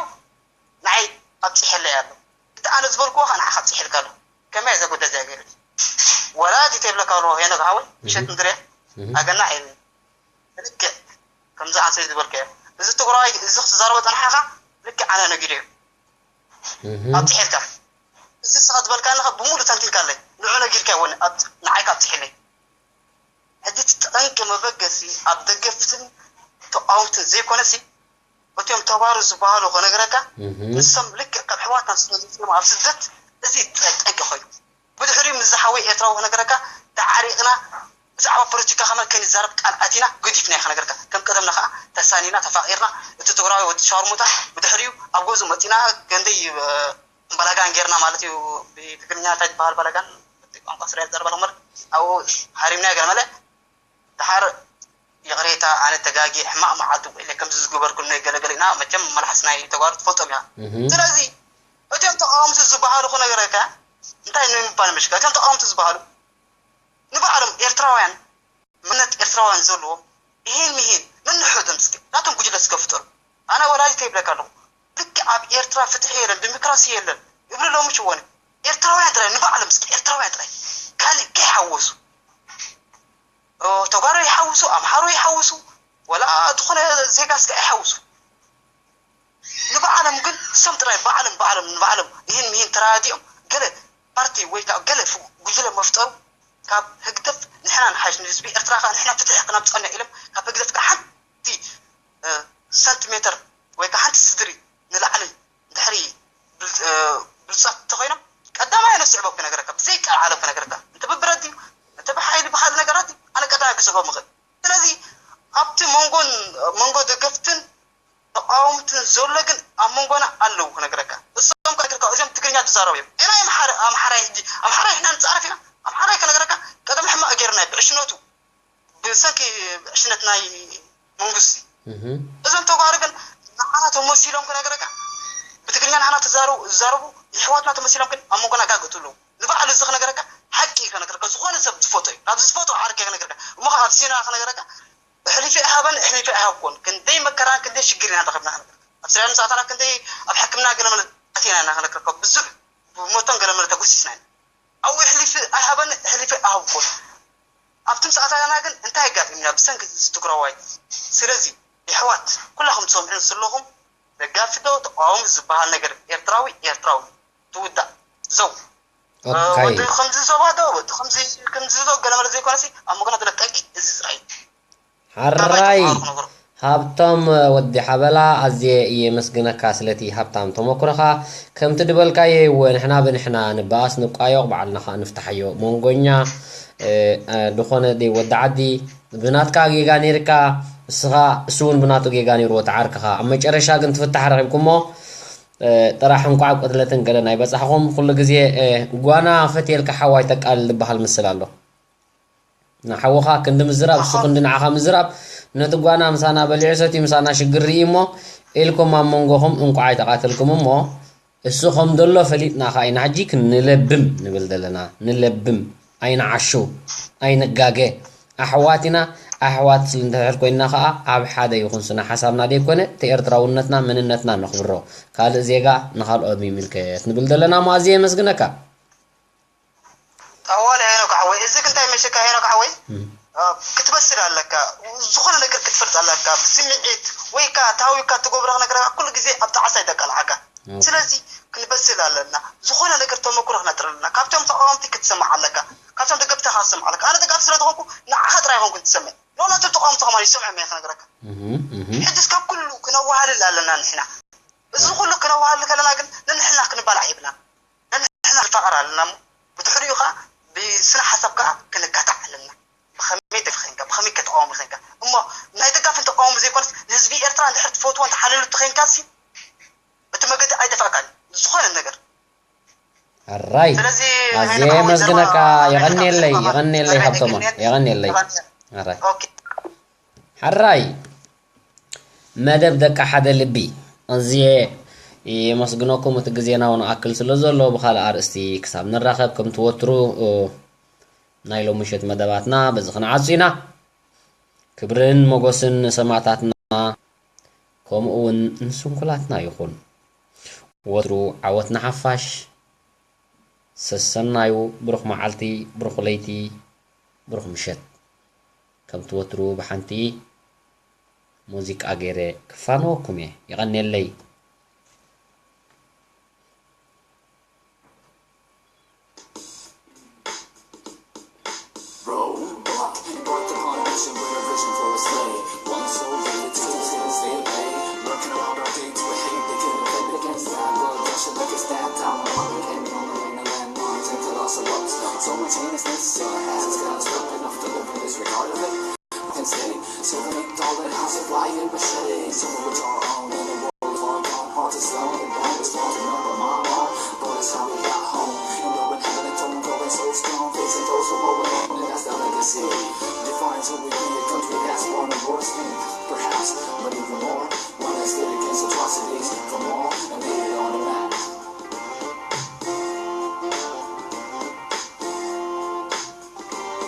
ንዓይ ኣብፂሐለይ ኣሎ እቲ ኣነ ዝበልክዎ ከዓ ንዓኻ ኣብፂሐልካ ኣሎ ከመይ እዛ ጉዳይ እዚኣ ገይሩ ወላ እቲ ተይብለካ ኣሎ ሄኖክ ሓወይ ምሸት ምድርያ ኣገና ዓይኒ ልክዕ ከምዚ ኣንሰይ ዝበልካዮ እዚ ትግራዋይ እዚ ክትዛረቦ ፀናሓኻ ልክዕ ኣነ ነጊደዮ ኣብፂሐልካ እዚ ንስኻ ዝበልካኒ ብሙሉ ተንቲንካለይ ንዑ ነጊርካ ይወኒ ንዓይ ካብፅሐለይ ሕጂ እቲ ጠንቂ መበገሲ ኣብ ደገፍትን ተቃወምትን ዘይኮነሲ እቶም ተባሩ ዝበሃሉ ክነግረካ ንሶም ልክዕ ከም ኣሕዋትና ስለ ዝፅንሙ ኣብ ስደት እዚ ጠንቂ ኮይኑ ብድሕሪኡ ምስ ዝሓወይ ኤርትራዊ ክነግረካ ተዓሪቕና ብዛዕባ ፖለቲካ ከመን ከይንዛረብ ቃል ኣቲና ገዲፍና ክነግረካ ከም ቀደምና ከዓ ተሳኒና ተፋቒርና እቲ ትግራዊ ወዲ ሻርሙጣ ብድሕሪኡ ኣብ ገዝኡ መፂና ገንደይ ባላጋን ጌርና ማለት እዩ ብትግርኛ እንታይ ዝበሃል ባላጋን ቋንቋ ስራኤል ዘረባ ማለት ኣብኡ ሃሪምና ገለ መለ ድሓር ይቕሬታ ኣነ ተጋጊ ሕማቕ መዓልቲ ውዒለ ከምዚ ዝገበርኩ ናይ ገለገለ ኢና መቸም መልሓስ ናይ ተጓሩ ትፈልጦም እያ ስለዚ እቶም ተቃወምቲ ዝበሃሉ ክነገረካ እንታይ ንምባል ምሽካ እቶም ተቃወምቲ ዝበሃሉ ንባዕሎም ኤርትራውያን መንነት ኤርትራውያን ዘለዎም ይሄን ይሄን ነንሕድም እስኪ ናቶም ጉጅለ እስከ ፍጠሩ ኣነ ወላዲተ ይብለካ ኣለኹ ልክዕ ኣብ ኤርትራ ፍትሒ የለን ዲሞክራሲ የለን ይብሉ ኣለዉ ምሽ ወኒ ኤርትራውያን ጥራይ ንባዕሎም እስኪ ኤርትራውያን ጥራይ ካልእ ከይሓወሱ ተጓሮ ይሓውሱ ኣምሓሮ ይሓውሱ ወላ ዝኾነ ዜጋ እስከ ኣይሓውሱ ንባዕሎም ግን እሶም ጥራይ ባዕሎም ባዕሎም ንባዕሎም ይህን ምሂን ተራዲኦም ገለ ፓርቲ ወይ ከዓ ገለ ጉጅለ መፍጠሩ ካብ ህግደፍ ንሕና ንሓይሽ ንህዝቢ ኤርትራ ከዓ ንሕና ፍትሒ ክነምፀና ኢሎም ካብ ህግደፍ ከዓ ሓንቲ ሰንቲሜተር ወይ ከዓ ሓንቲ ስድሪ ንላዕሊ ድሕሪ ብልፃት እንተኮይኖም ቀዳማይ ኣነ ስዕቦ ክነግረካ ብዘይ ቃል ዓለም ክነግረካ እንተ ብብረት ድዩ እንተ ብሓይሊ ብካልእ ነገራት ድዩ ኣነ ቀዳማይ ክስዕቦ ምኽእል ስለዚ ኣብቲ መንጎን መንጎ ደገፍትን ተቃወምትን ዘሎ ግን ኣብ መንጎና ኣለዉ ክነግረካ እሶም ከነግርካ እዚኦም ትግርኛ ዝዛረቡ እዮም ኢና ኣምሓራይ ሕጂ ኣምሓራይ ሕና ንፃረፍ ኢና ኣምሓራይ ከነግረካ ቀደም ሕማቅ ጌርና ብዕሽነቱ ብሰንኪ ዕሽነት ናይ መንግስቲ እዞም ተጓሩ ግን ንዓና ተመሲሎም ክነግረካ ብትግርኛ ንዓና ተዛረቡ ዝዛረቡ ይሕዋትና ተመሲሎም ግን ኣብ መንጎና ጋግእቱ ኣለዉ ንባዕሉ እዚ ክነግረካ ሓቂ እዩ ከነግረካ ዝኾነ ሰብ ዝፈጦ እዩ ካብዚ ዝፈጦ ዓርኪ ክነግረካ እሞ ኣብ ሲና ክነግረካ ኣሕሊፈ ኣይሃበን ኣሕሊፈ ኣይሃብኮን ክንደይ መከራን ክንደይ ሽግር ኢና ረኸብና ክነግረካ ኣብ ስርያ ምሳታና ክንደይ ኣብ ሕክምና ገለ መለ ኣቲና ኢና ክነግረካ ብዙሕ ብሞቶን ገለ መለ ተጎሲስና ኢና ኣብኡ ኣሕሊፈ ኣይሃበን ኣሕሊፈ ኣይሃብኮን ኣብቲ ምሳታና ግን እንታይ ኣጋጢምና ብሰንኪ እዚ ትግራዋይ ስለዚ የሕዋት ኩላኹም ትሰምዑን ስለኹም ደጋፊ ዶ ተቃዋሚ ዝበሃል ነገር ኤርትራዊ ኤርትራዊ ትውዳእ ዘው ኦካይ። ወዲ ከምዚ ዞባ ዶ፣ ወዲ ከምዚ፣ ከምዚ ዞ ገለ መለ ዘይኮነሲ፣ ኣብ መገና ገለ ጠቂ እዚ ዝረኣይ። ሓራይ። ሓራይ ክነግሮ። ሃብቶም ወዲ ሓበላ፣ ኣዝየ እየ የመስግነካ ስለቲ ሃብታም ተመኩሮኻ። ከምቲ ድበልካዮ እወ፣ ንሕና ብንሕና ንበኣስ፣ ንቋየቕ፣ ባዕልና ኸኣ ንፍታሓዮ። መንጎኛ፣ እ፣ እ፣ ድኾነ ደይ ወዲ ዓዲ፣ ብናትካ ጌጋ ነይርካ፣ እስኻ፣ እሱ እውን ብናቱ ጌጋ ነይርዎ፣ ተዓርክኻ። ኣብ መጨረሻ ግን ትፍታሕ ረኺብኩሞ፣ እ፣ ጥራሕ እንቋዕ ቅትለትን ገለን ኣይበጻሕኹም። ኩሉ ግዜ፣ እ፣ ጓና ፈትየልካ ሓዋይ ተቃልል ዝበሃል ምስል ኣሎ። ንሓውኻ ክንዲ ምዝራብ፣ እሱ ክንዲ ንዓኻ ምዝራብ፣ ነቲ ጓና ምሳና በሊዑ ሰትዩ ምሳና ሽግር ርኢ እሞ ኢልኩም ኣብ መንጎኹም እንቋዕ ኣይተቓተልኩም እሞ፣ እሱ ከም ዘሎ ፈሊጥና ኸኣ ኢና ሕጂ ክንለብም ንብል ዘለና። ንለብም፣ ኣይንዓሹ፣ ኣይንጋገ። ኣሕዋት ኢና፣ ኣሕዋት ስለ እንድሕር ኮይንና ኸኣ ኣብ ሓደ ይኹን ስነ ሓሳብና ደይኮነ፣ እቲ ኤርትራውነትና፣ መንነትና ነኽብሮ። ካልእ ዜጋ ንኻልኦ ይምልከት ንብል ዘለና እሞ ኣዝየ የመስግነካ። ጠዋለ ሄኖክ ሓወይ፣ እዚ ክንታይ መሸካ ሄኖክ ሓወይ? እም። አ፣ ክትበስል ኣለካ። ዝኾነ ነገር ክትፈልጥ ኣለካ። ብስምዒት ወይ ከኣ ታዊካ ትገብሮ ነገር ኩሉ ግዜ ኣብ ጣዕሳ ይደቃልዓካ። ኦኬ። ስለዚ ክንበስል ኣለና። ዝኾነ ነገር ተመክሮ ክነጥር ኣለና። ካብቶም ተቃወምቲ ክትሰማዕ ኣለካ። ካብቶም ደገፍቲ ክትሰማዕ ኣለካ። ኣነ ደጋፊ ስለ ዝኾንኩ ንዓኻ ጥራይ ይኾንኩ ትሰምዕ። ኖ፣ ናቶም ተቃወምቲ ከማን ይሰምዖም እየ ክነግረካ። እህ፣ እህ። ሕጅስ ካብ ኩሉ ክነዋህልል ኣለና ንሕና። እዚ ኩሉ ክነዋህልል ከለና ግን ንንሕና ክንባላዕ የብልናን። ንሕና ንፋቐር ኣለና እሞ፣ ብድሕሪኡ ኸኣ ብስነ ሓሳብ ከኣ ክንካታዕ ኣለና። ብኸመይ ደፊ ኸይንካ፣ ብኸመይ ከተቃውሞ ኸይንካ። እሞ ናይ ደጋፍን ተቃውሞ ዘይኮነስ፣ ንህዝቢ ኤርትራ እንድሕር ትፈትዎ እንተሓልሉ ተኸይንካ ሲ፣ እቲ መገዲ ኣይደፋእካን እዩ፣ ዝኾነ ነገር። ኣራይ፣ ስለዚ ኣዝየ ሄኖክ ሓወይ የመስግነካ፣ ዘረባ የቐንየለይ፣ ናይ የቐንየለይ ናይ ሃብቶማ፣ የቐንየለይ። የቐንየለይ። ኣራይ። ኦኬ። ሓራይ፣ መደብ ደቂ ሓደ ልቢ። ኣዝየ የመስግነኩም፣ እቲ ግዜና እውን ኣክል ስለ ዘሎ፣ ብኻልእ ኣርእስቲ ክሳብ ንራኸብ፣ ከምቲ ወትሩ፣ እ፣ ናይ ሎሚ ምሸት መደባትና በዚ ክንዓጹ ኢና። ክብርን ሞገስን ንሰማእታትና፣ ከምኡ እውን ንስንኩላትና ይኹን። ወትሩ ዓወት ንሓፋሽ። ሰሰናዩ፣ ብሩኽ መዓልቲ፣ ብሩኽ ለይቲ፣ ብሩኽ ምሸት። ከምቲ ወትሩ ብሓንቲ ሙዚቃ ገይረ ክፋነወኩም እየ። የቐንየለይ።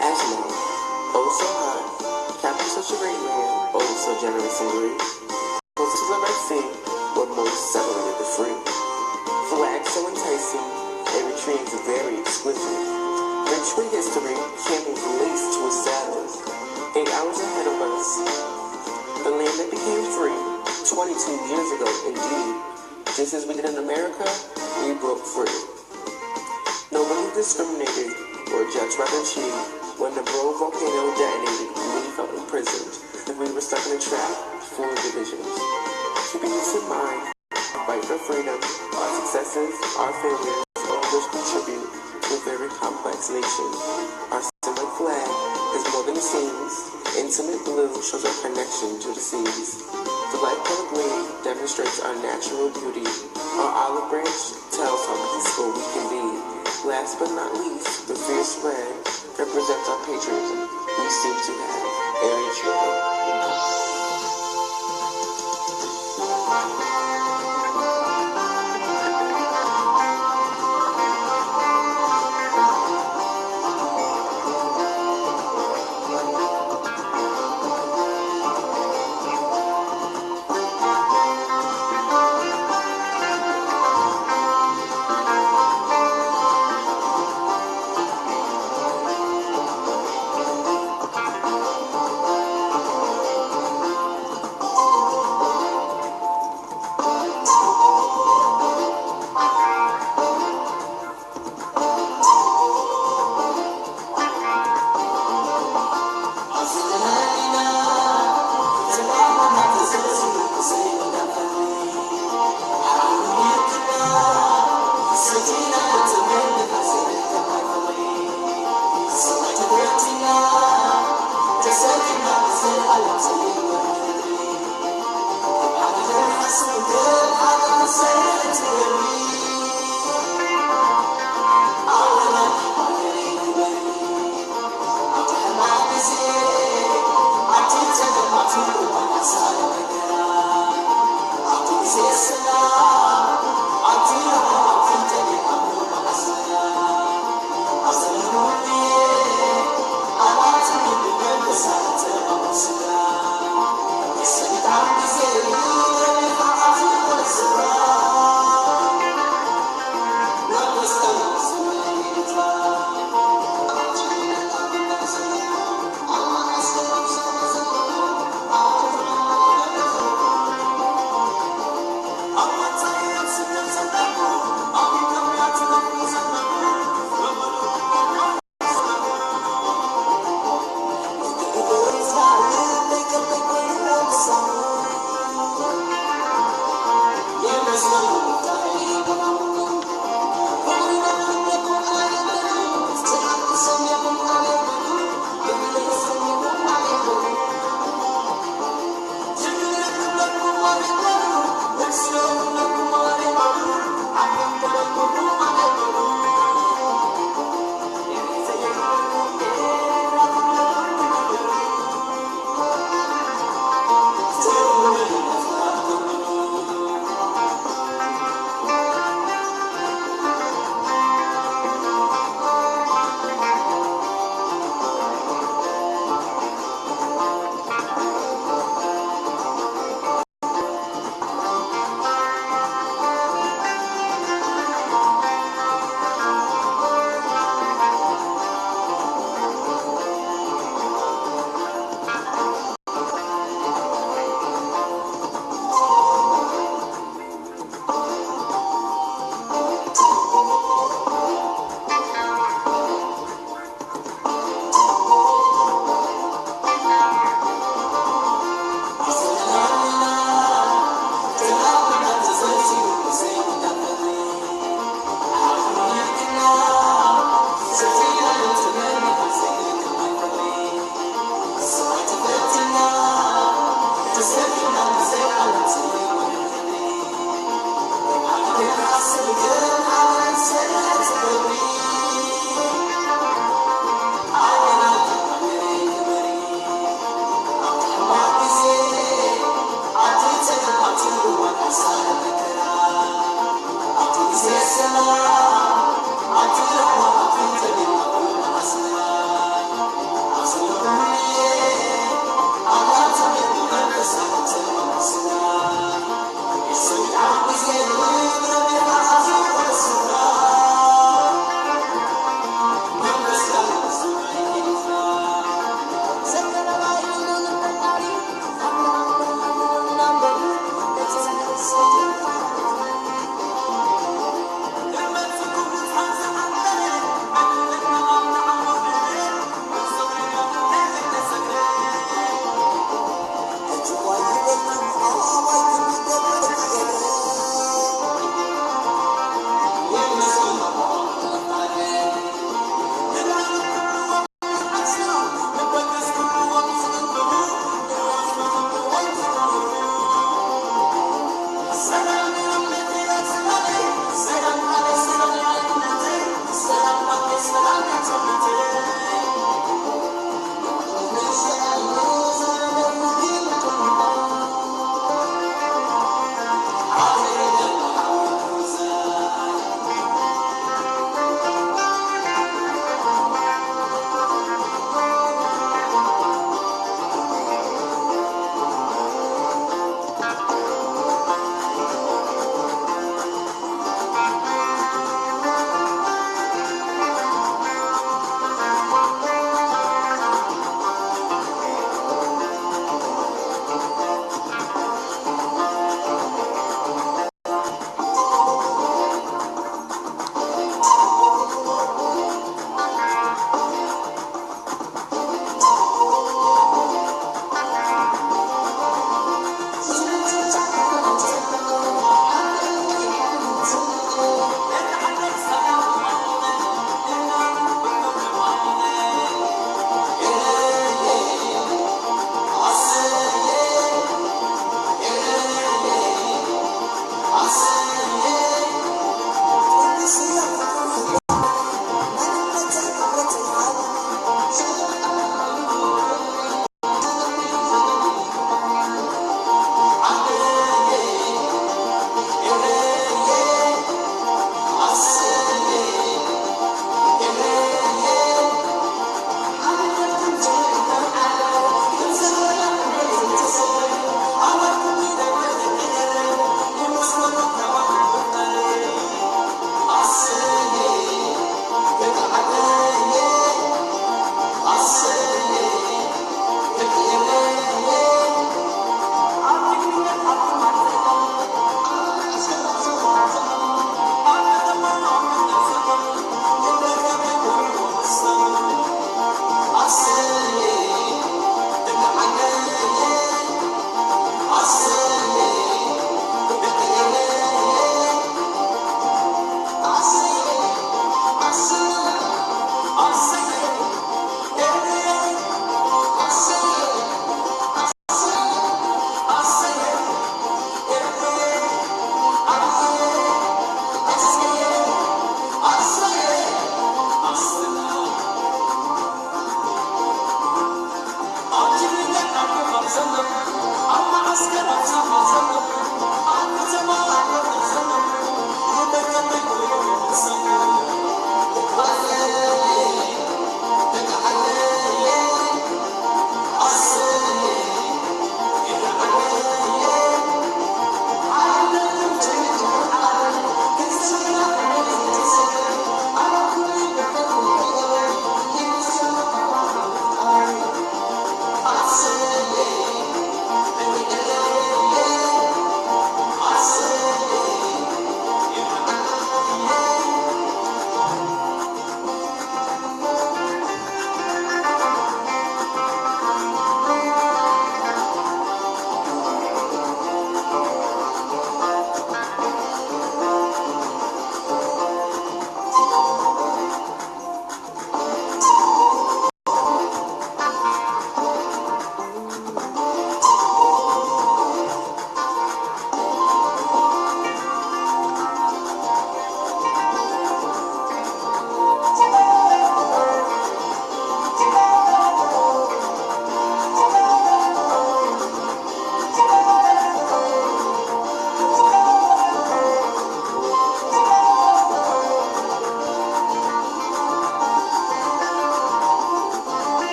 As you know, oh so hot, capping such a great man, oh so generous and great. Close to the Red Sea, where Moses separated the free. Flag so enticing, every tree is very exquisite. Rich with history, camping from lace to his saddle. Eight hours ahead of us, the land that became free twenty-two years ago, indeed. Just as we did in America, we broke free. Nobody discriminated or judged by their cheek when the Bromo volcano detonated and we felt imprisoned, and we were stuck in a trap full of divisions. Keeping this in mind, fight for freedom, our successes, our failures, all of which contribute to a very complex nation. Our similar flag is more than it seems. Intimate blue shows our connection to the seas. The light color green demonstrates our natural beauty. Our olive branch tells how peaceful we can be. Last but not least, the fierce red represents our patriotism. We seem to have every trait.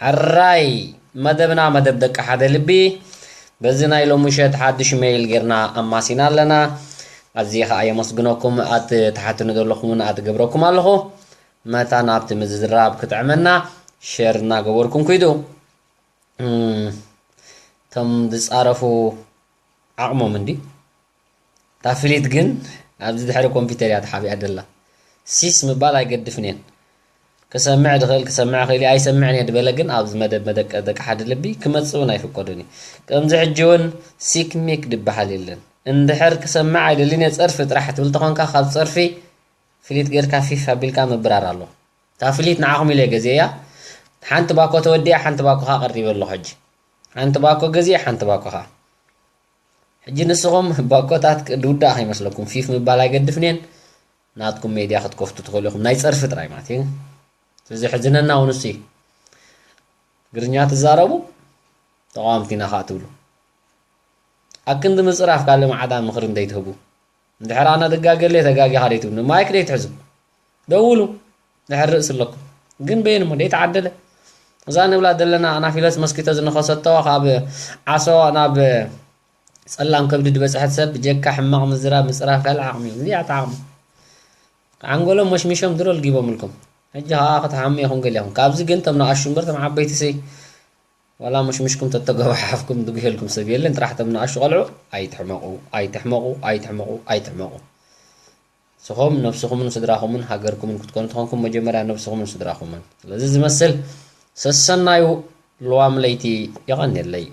ሕራይ መደብና፣ መደብ ደቂ ሓደ ልቢ፣ በዚ ናይ ሎሚ ምሸት ሓድሽ ሜይል ጌርና ኣማሲና ኣለና። ኣዝየ ኸኣ የመስግነኩም፣ ኣትሓቱኒ ዘለኹምን ኣትገብረኩም ኣለኹ። መታን ኣብቲ ምዝራብ ክጥዕመና ሸር እናገበርኩም ኪዱ። እም፣ እቶም ዝጻረፉ ዓቕሞም እንዲ እታ ፍሊት ግን ኣብዚ ድሕሪ ኮምፒተር እያ ተሓቢኣ ደላ። ሲስ ምባል ኣይገድፍን እየን። ክሰምዕ ድኽእል ክሰምዕ ክእል እየ፣ ኣይሰምዕን እየ ድበለ ግን ኣብዚ መደብ መደቀ ደቂ ሓደ ልቢ ክመጽእ እውን ኣይፍቀዱን እዩ። ከምዚ ሕጂ እውን ሲክሚክ ድበሃል የለን። እንድሕር ክሰምዕ ኣይደልን እየ ጸርፊ ጥራሕ ትብል ተኾንካ ካብ ጸርፊ ፍሊት ጌርካ ፊፍ ኣቢልካ ምብራር ኣሎ። እታ ፍሊት ንዓኹም ኢለ ገዚአ እያ። ሓንቲ ባኮ ተወዲኣ ሓንቲ ባኮ ኸኣ ቀሪበ ኣለኹ ሕጂ። ሓንቲ ባኮ ገዚአ ሓንቲ ባኮ ኸኣ። ሕጂ ንስኹም ባኮታት ክ- ድውዳእ ከይመስለኩም፣ ፊፍ ምባል ኣይገድፍን እየን። ናትኩም ሜድያ ክትከፍቱ ትኽእሉ ኢኹም፣ ናይ ጸርፊ ጥራይ ማለት እዩ። እዚ ሕዝነና እውን እሱ እዩ። ትግርኛ ትዛረቡ፣ ተቓወምቲ ኢና ከዓ ትብሉ። ኣክንዲ ምጽራፍ ካልእ መዓዳ ምኽሪ እንደይትህቡ። እንድሕር ኣነ ድጋገለ ተጋጊኻ ደይትብሉ፣ ማይክ ደይትሕዙ። ደውሉ፣ ድሕር ርእሲ ኣለኩም። ግን በየን እሞ ደይተዓደለ? እዛ ንብላ ዘለና ኣናፊለስ መስኪቶ ዝነኸሰቶ ካብ ዓሶ ናብ ጸላም ከብዲ ዝበጽሐት ሰብ ብጀካ ሕማቕ ምዝራብ ምጽራፍ ካልእ ዓቕሚ እዩ። እዚኣ እታ ዓቕሚ። ዓንጎሎም መሽሚሾም ድሮ ልጊቦምልኩም። ሕጂ ከኣ ክትሓሙ ኢኹም ገሊኹም። ካብዚ ግን ቶም ንኣሹ እምበር ቶም ዓበይቲ ሲ ዋላ መሽሚሽኩም ተተገባሓፍኩም ድጉሄልኩም ሰብ የለን። ጥራሕ ቶም ንኣሹ ቆልዑ ኣይትሕመቑ፣ ኣይትሕመቑ፣ ኣይትሕመቑ፣ ኣይትሕመቑ። ንስኹም ነብስኹምን ስድራኹምን ሃገርኩምን ክትኮኑ ተኾንኩም መጀመርያ ነብስኹምን ስድራኹምን። ስለዚ ዝመስል ሰሰናዩ ልዋም ለይቲ የቐንየለይ።